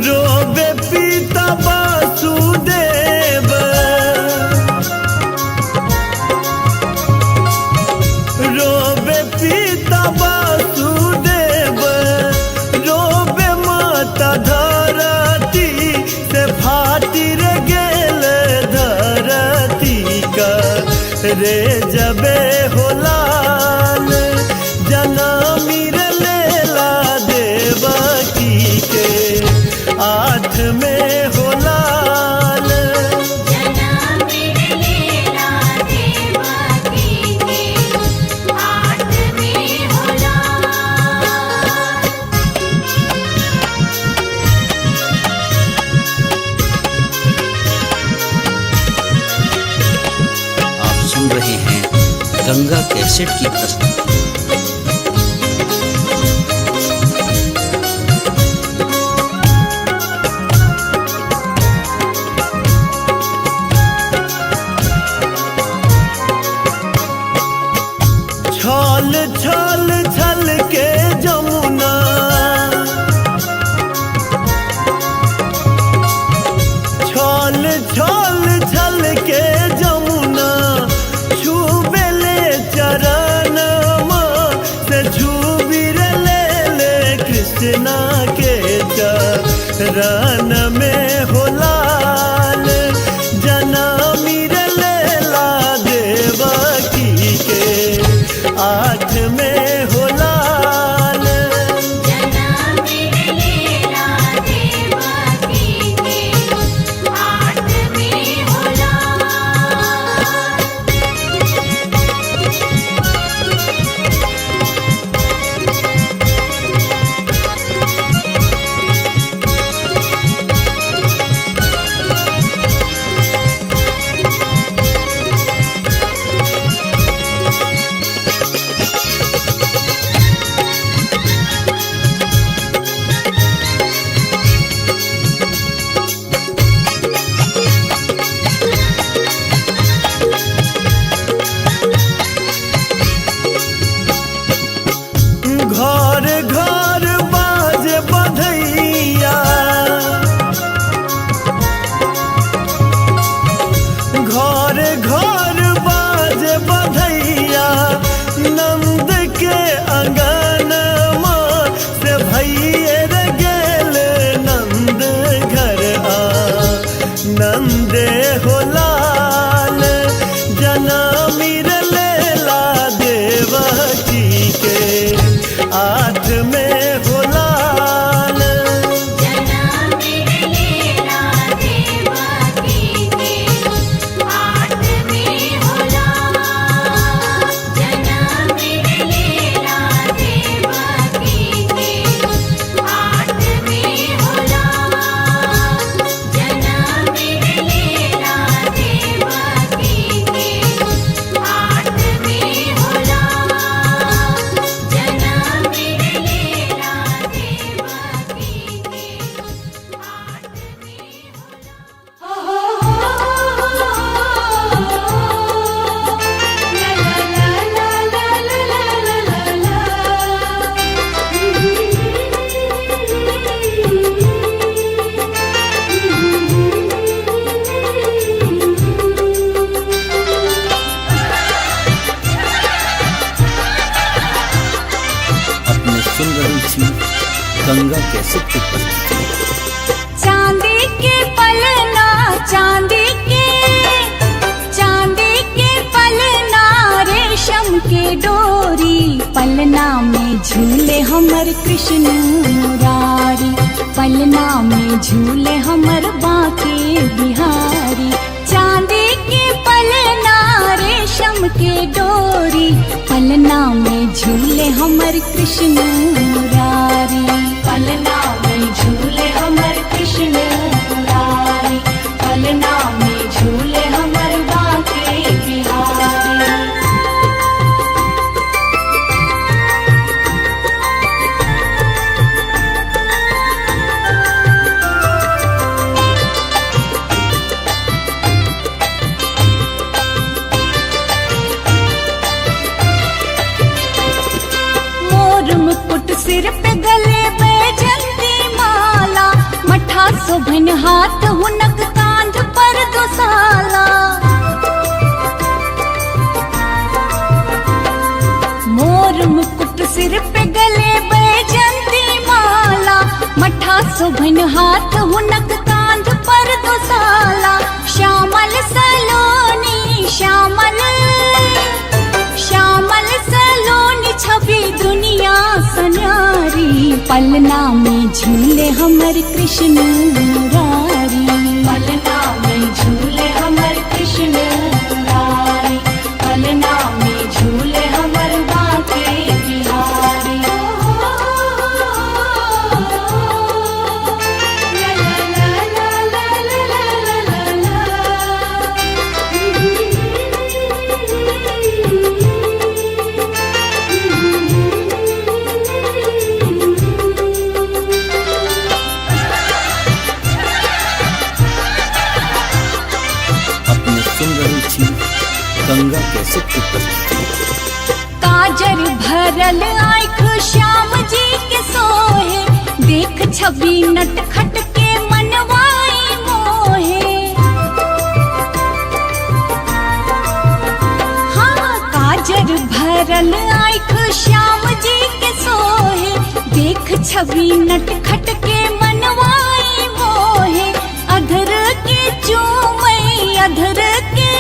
रोबे पिता वासुदेव, रोबे पिता वासुदेव, रोबे माता धरती से फाटी रे गेल धरती का रे जबे हो लाल, जनामिर लेला देवकी के आठ में हो लाल। आप सुन रहे हैं गंगा कैसेट की प्रस्तुति। छल छल छल के जमुना, छल छल छल के जमुना, छूबेले चरण से छूबिर ले ले कृष्णा के चरण में हो लाल, जनामिर लेला देवकी के आठ में हो लाल। घर घर बाज बधैया, घर घर बाज बधैया, छी गंगा कैसेट के प्रस्तुति। चांदी के पलना, चांदी के, चांदी के पलना, रेशम के डोरी, पलना में झूले हमर कृष्ण मुरारी, पलना में झूले हमर बांके बिहारी। चांदी के पलना, रेशम के डोरी, पलना में झूले हमर कृष्ण मुरारी, पलना में झूले हमर कृष्ण मुरारी, पलना में झूले हमर बांके बिहारी। मोर मुकुट सिर पे गले बैजंती माला, मठा शोभन हाथ हुनक कांध पर दुसाला। मोर मुकुट सिर पे गले बैजंती माला, मठा शोभन हाथ हुनक कांध पर दुसाला। श्यामल सलोनी, श्यामल श्यामल सलोनी छवि दुनिया सन्यारी, पलना में झूले हमर कृष्ण मुरारी, पलना में झूले हमर कृष्ण मुरारी, पलना में झूले हमर बांके बिहारी। अपने सुन रहल छी गंगा कैसेट के प्रस्तुति। काजर भरल आँख श्याम जी के सोहे, देख छवि नटखट के मनवाई मोहे। हाँ, काजर भरल आँख श्याम जी के सोहे, देख छवि नटखट के मनवाई मोहे। अधर के चूमई, अधर के,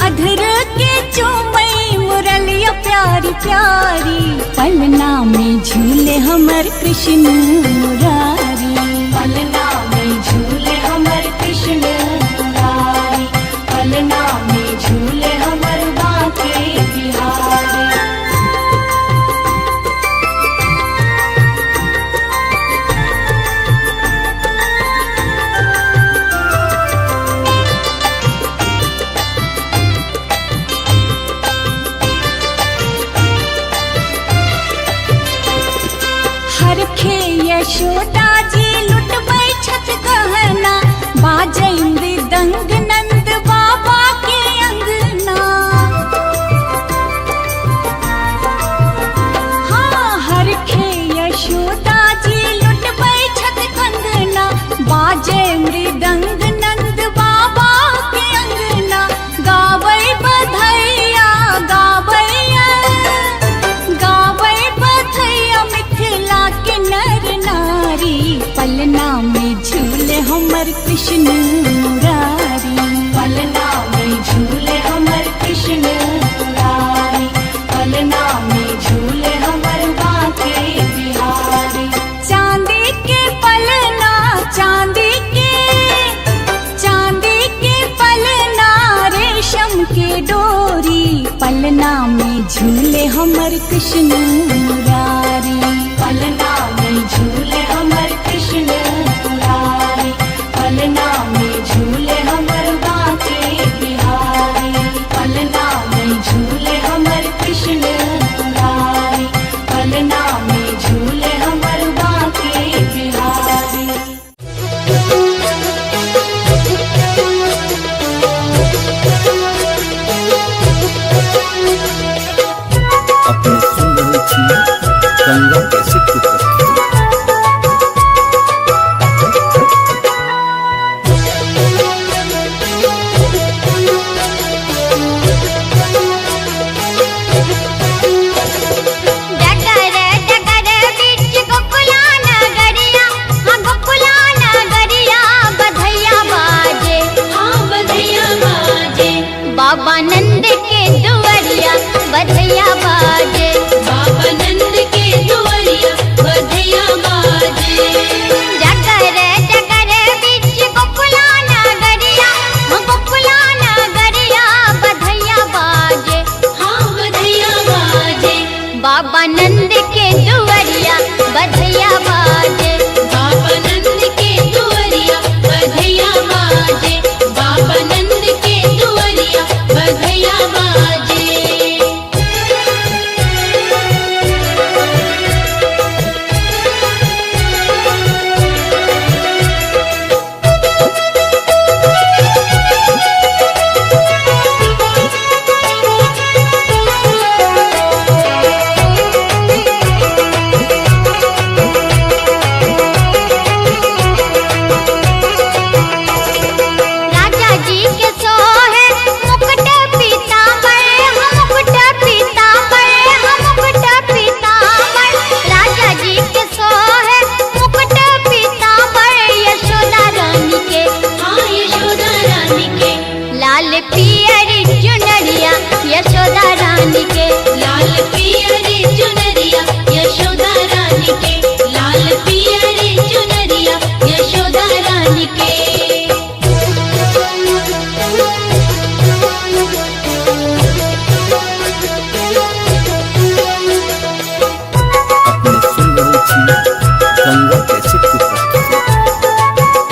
अधर के चूमई मुरलिया प्यारी प्यारी, पलना में झूले हमर कृष्ण मुरारी, पलना में झूले हमर कृष्ण मुरारी, पलना में झूले हमर बांके बिहारी। हरखे यशोदा जी लुटबै छत गहना, बाजै मृदंग नंद बाबा के अंगना। हाँ, हरखे यशोदा जी लुटबै छत कंगना, बाजै मृदंग नंद बाबा के अंगना। गाबै बधैया, गाबैया, गाबै बधैया मिथिला के नर नारी, पलना में झूले हमर कृष्ण मुरारी, पलना में झूले हमर कृष्ण मुरारी, पलना में झूले हमर बांके बिहारी। चांदी के पलना, चांदी के, चांदी के पलना, रेशम के डोरी, पलना में झूले हमर कृष्ण मुरारी, पलना में झूले हमर कृष्ण मुरारी, पलना में झूले हमर बांके बिहारी, पलना में झूले हमर कृष्ण मुरारी, पलना में झूले हमर बांके बिहारी। अपने सुन रहल छी बाबा नंद के दुआरिया बधैया बाजे। बाबा नंद के दुआरिया बधैया बाजे। बाबा नंद के दुआरिया बधैया बाजे। राजा जी के सोहे मुकुट पीताम्बर, हम मुकुट पीताम्बर, हम मुकुट पीताम्बर। राजा जी के सोहे मुकुट पीताम्बर, यशोदा रानी के, हाँ यशोदा रानी के। लाल पियर चुनरिया यशोदा रानी के। लाल पियरी चुनरिया यशोदा रानी के। लाल पियरी चुनरिया यशोदा रानी के। अपने सुन रहल छी गंगा कैसेट के प्रस्तुति।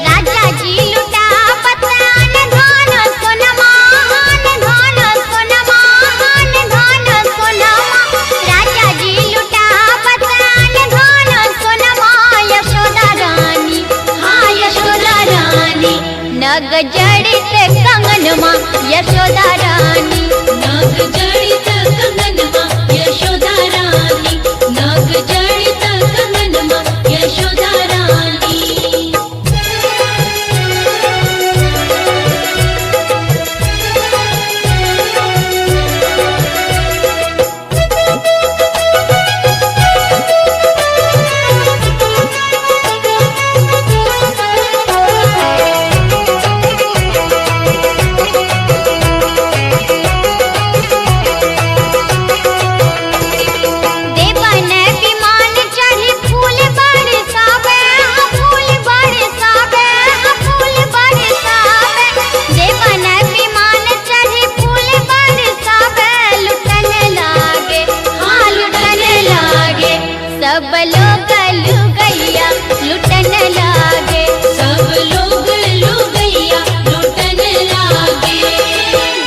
राजा जी लुटा पतान धान सोनमा, धान सोनमा, धान सोनमा। राजा जी लुटा पतान धान सोनमा, यशोदा रानी, हाँ यशोदा रानी। नग जड़ित कंगनमा यशोदा रानी। नाग जड़ित कंगनमा यशोदा रानी। नाग जड़ित कंगनमा यशोदा रानी। देवन विमान चढ़ी फूल बरसावे, हाँ फूल बरसावे, हाँ फूल बरसावे। देवन विमान चढ़ी फूल बरसावे, लुटन लागे, हाँ लुटन लागे। सब लोग लुगैया लुटन लागे। सब लोग लुगैया लुटन लागे।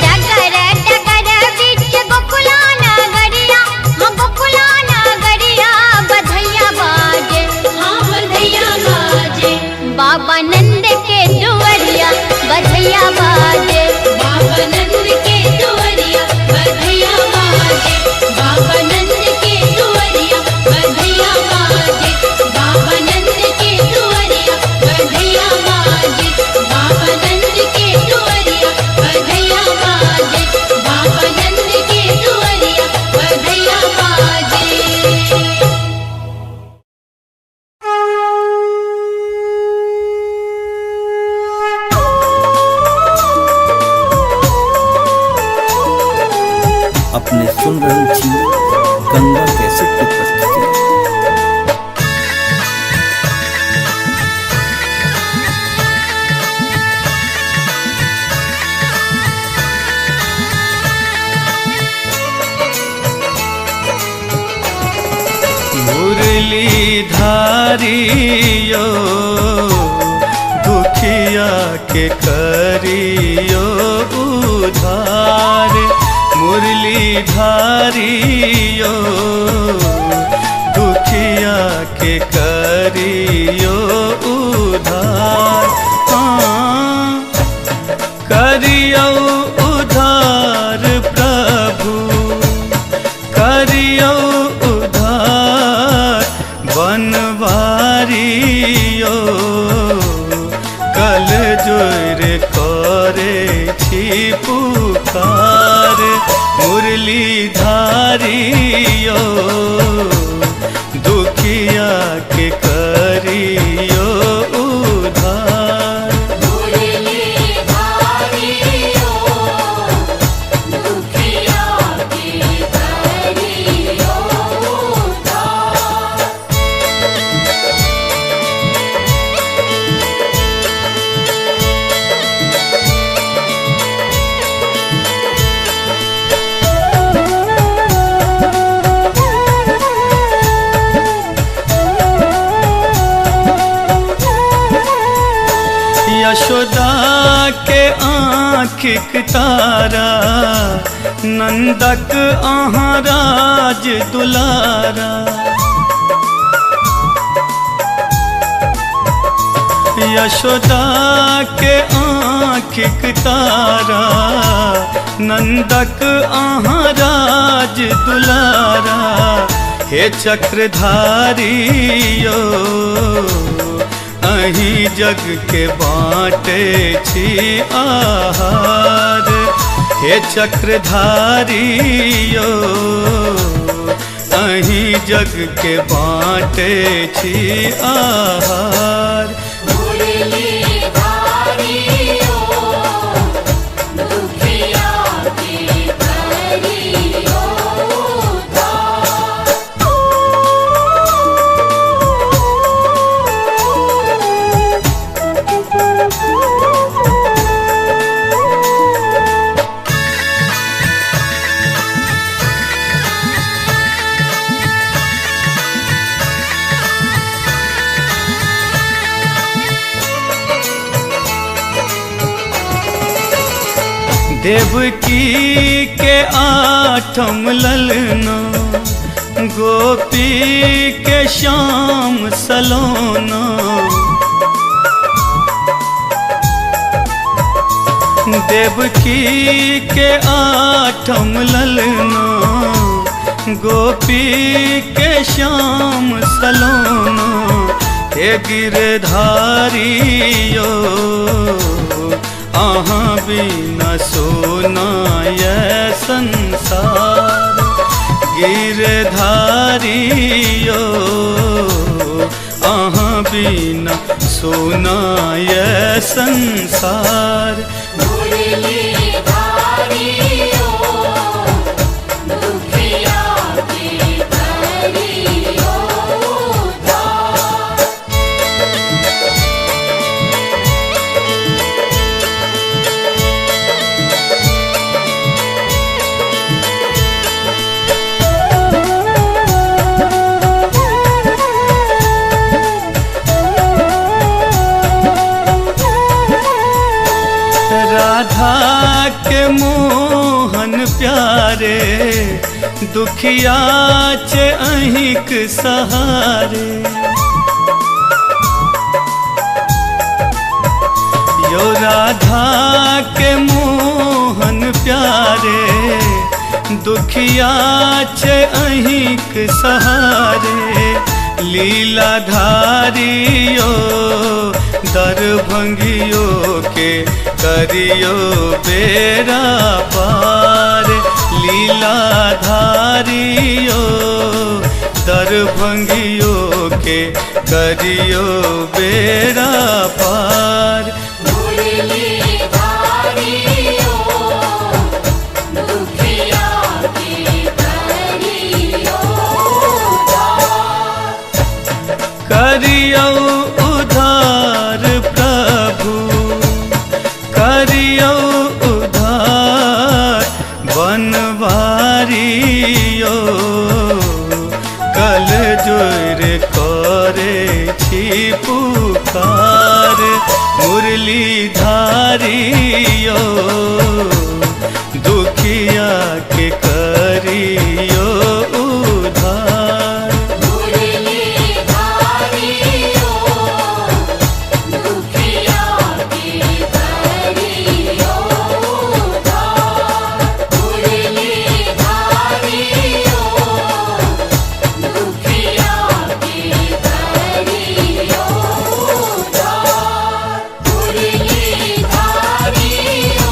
डगर डगर बीच गोकुला नगरिया, हाँ गोकुला नगरिया बधैया बाजे। हाँ बधैया बाजे। बाबा नंद के दुआरिया बधैया बाजे। बाबा नंद के दुआरिया बधैया बाजे। बाबा नंद के दुआरिया बधैया बाजे। बाबा नंद के दुआरिया बधैया बाजे। बाबा नंद के दुआरिया बधैया बाजे। बाबा नंद के दुआरिया बधैया बाजे। अपने सुन रहल छी गंगा कैसेट के प्रस्तुति। मुरली धारियो दुखिया के करियो उधार। मुरली धारियो दुखिया के करियो उधार। हाँ करियो उधार प्रभु, करियो उधार बनवारियो। कल जोर करे छी पुकार। मुरली धारियो दुखिया के करियो उधार। मुरली धारियो दुखिया के करियो उधार। यशोदा के आँखिक तारा, नंदक अहाँ राज दुलारा। यशोदा के आँखिक तारा, नंदक अहाँ राज दुलारा। हे चक्रधारी यो अहीं जग के बाँटे छी आहार। हे चक्रधारी यो अहीं जग के बाँटे छी आहार। मुरलीधारी ओ दुखिया के करियो उद्धार। देवकी के आठम ललना, गोपी के श्याम सलोना। देवकी के आठम ललना, गोपी के श्याम सलोना। हे गिरधारी यो अहाँ बिना सोना ये संसार। गिरधारी यो अहाँ बिना सोना ये संसार। मुरलीधारी ओ दुखिया के करियो उद्धार। राधा के मोहन प्यारे, दुखिया चे अहिक सहारे। यो राधा के मोहन प्यारे, दुखिया चे अहिक सहारे। लीलाधारी यो दरभंगियो के करियो बेरा पार। लीलाधारी यो दरभंगियो के करियो बेरा पार। मुरलीधारी ओ दुखिया के करियो उद्धार। करियो उद्धार प्रभु, करियो उद्धार बनवारी यो। कल जोर करे छी पुकार। मुरलीधारी यो दुखिया के करियो उद्धार। मुरलीधारी ओ दुखिया के करियो उद्धार। मुरलीधारी ओ दुखिया के करियो उद्धार। मुरलीधारी ओ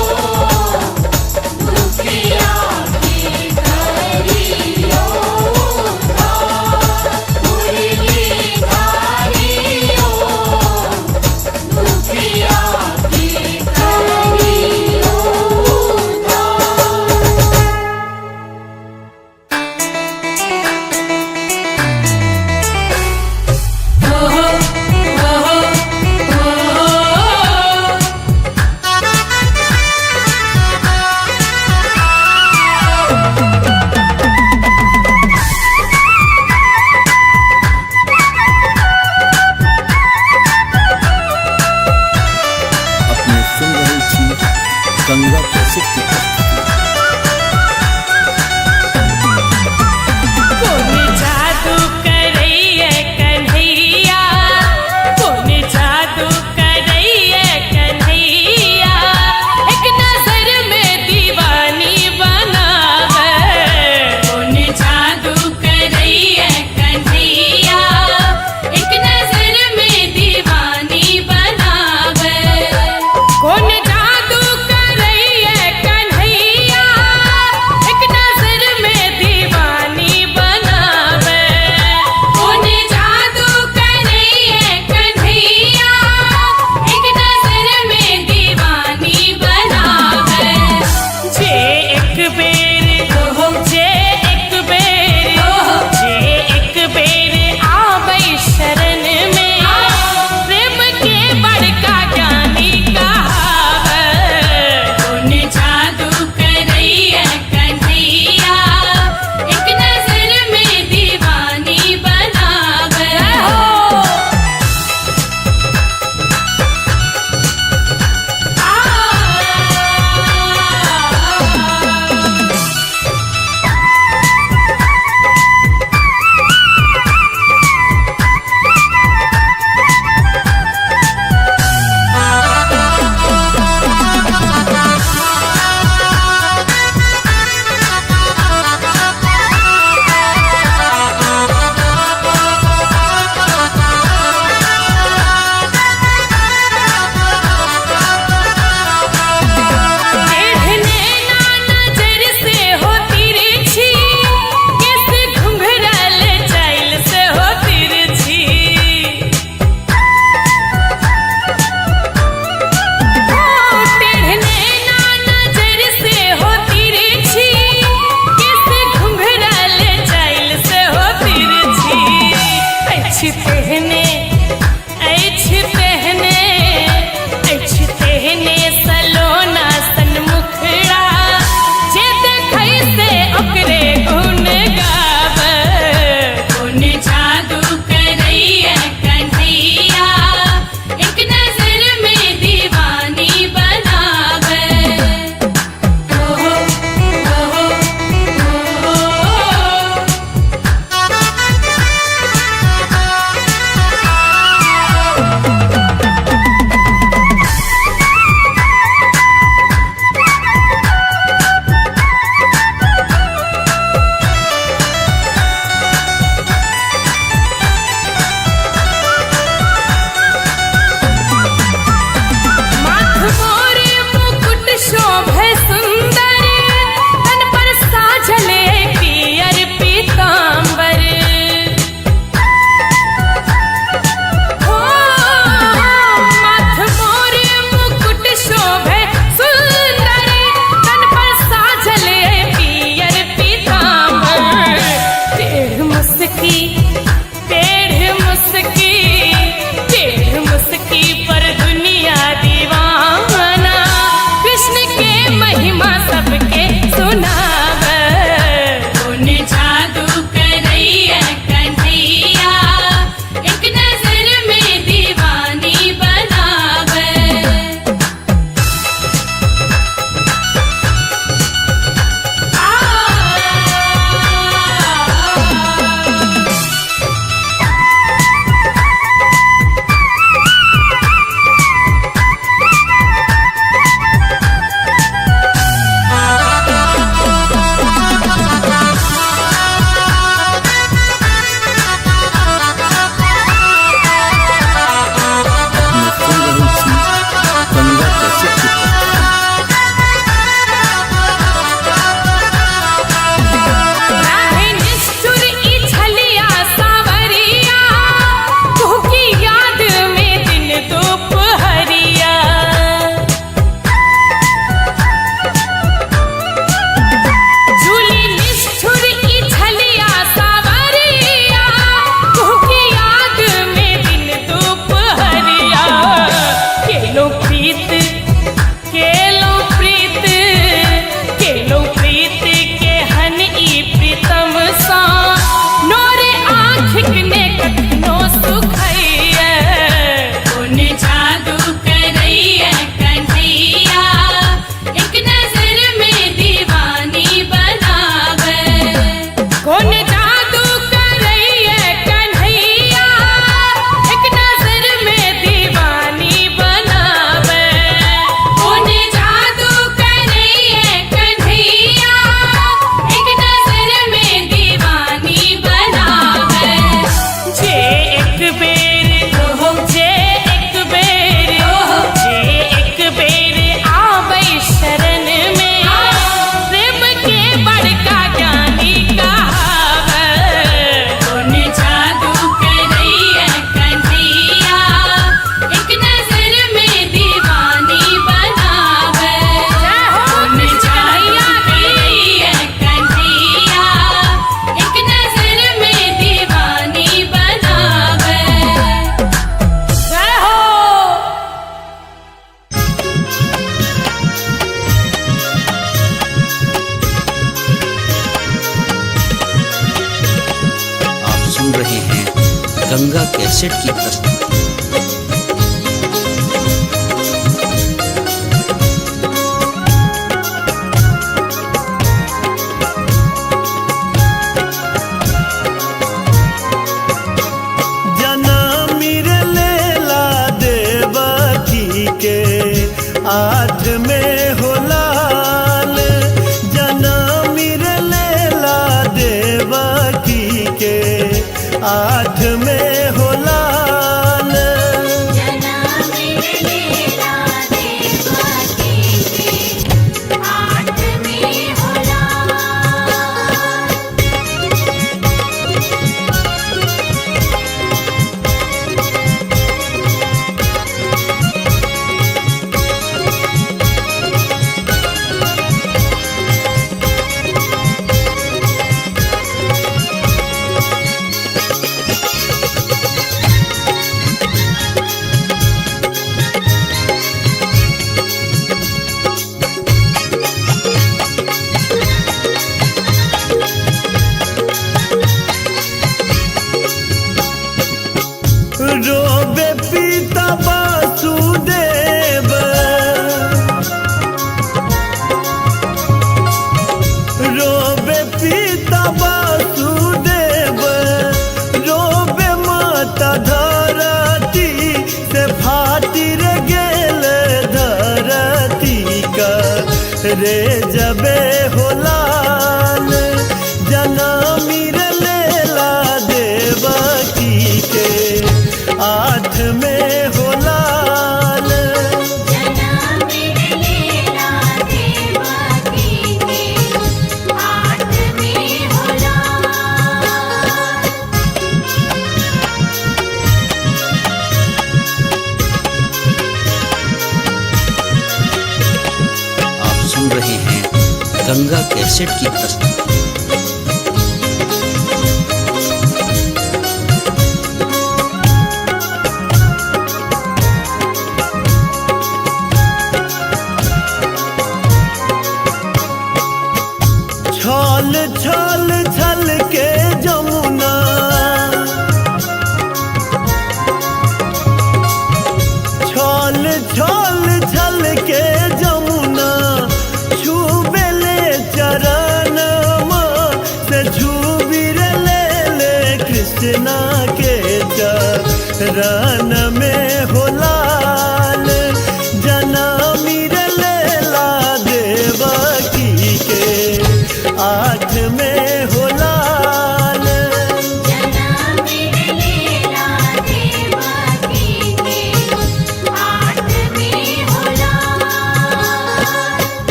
तेहने, अछि तेहने, अछि तेहने सलोना सनमुखड़ा, जे देखै से ओकरे गुण गाबै। कोन जादू करैया कन्हैया, एक नजर में दीवानी बनावे। ओहो ओहो ओ। माथ मोरे मुकुट शोभे सुंदर, तन पर साजले पियर पीतांबर। हो माथ मोरे मुकुट शोभे सुंदर, तन पर साजले पियर पीतांबर। टेढ़ मुस्की, टेढ़ मुस्की, टेढ़ मुस्की पर दुनिया दीवाना, कृष्ण के महिमा सबके सुनावे। कोन जादू करैया कन्हैया, एक नजर में दीवानी बनावे। अपने सुन रहे छी गंगा कैसेट की प्रस्तुति। राधे निष्ठुर ई छलिया सावरिया, तू की याद में दिन दोपहरिया। झूली निष्ठुर ई छलिया सावरिया, तू की याद में दिन दोपहरिया। केलो प्रीत, केलो प्रीत, केलो प्रीत के हन ई प्रीतम सा, नोरे आँखिक ने कखनो सुखैया। कोन जादू करैया कन्हैया, एक नजर में दीवानी बनावे। कौन जादू करैया कन्हैया, एक नजर में दीवानी बनावे। कोन जादू करैया कन्हैया, एक नजर में दीवानी बनावे। जे एक बेर, जे एक बेर, जे एक बेर आबै शरण में, प्रेम के बड़का ज्ञानी कहावे। कोन जादू करैया कन्हैया, एक नजर में दीवानी बनावे। जय हो कोन कृष्ण जादू कन्हैया की। करैया कन्हैया, एक नजर में दीवानी बनावे। जय हो। आप सुन रहे हैं गंगा कैसेट की प्रस्तुति। जनामिर लेला देवकी के आठ में हो लाल, जनामिर लेला देवकी के आठ में हो लाल। रोबे पिता वासुदेव, रोबे पिता वासुदेव, रोबे माता धरती से फाटी रे गेल धरती का रे जबे होलाल जनमी रे लेला देवकी के आठ में होलाल। आप सुन रहे हैं गंगा कैसेट की प्रस्तुति। छल छल छल के जमुना, छल छल छल के जमुना, छूबेले चरण से छूबी रे ले ले कृष्णा के चरण में।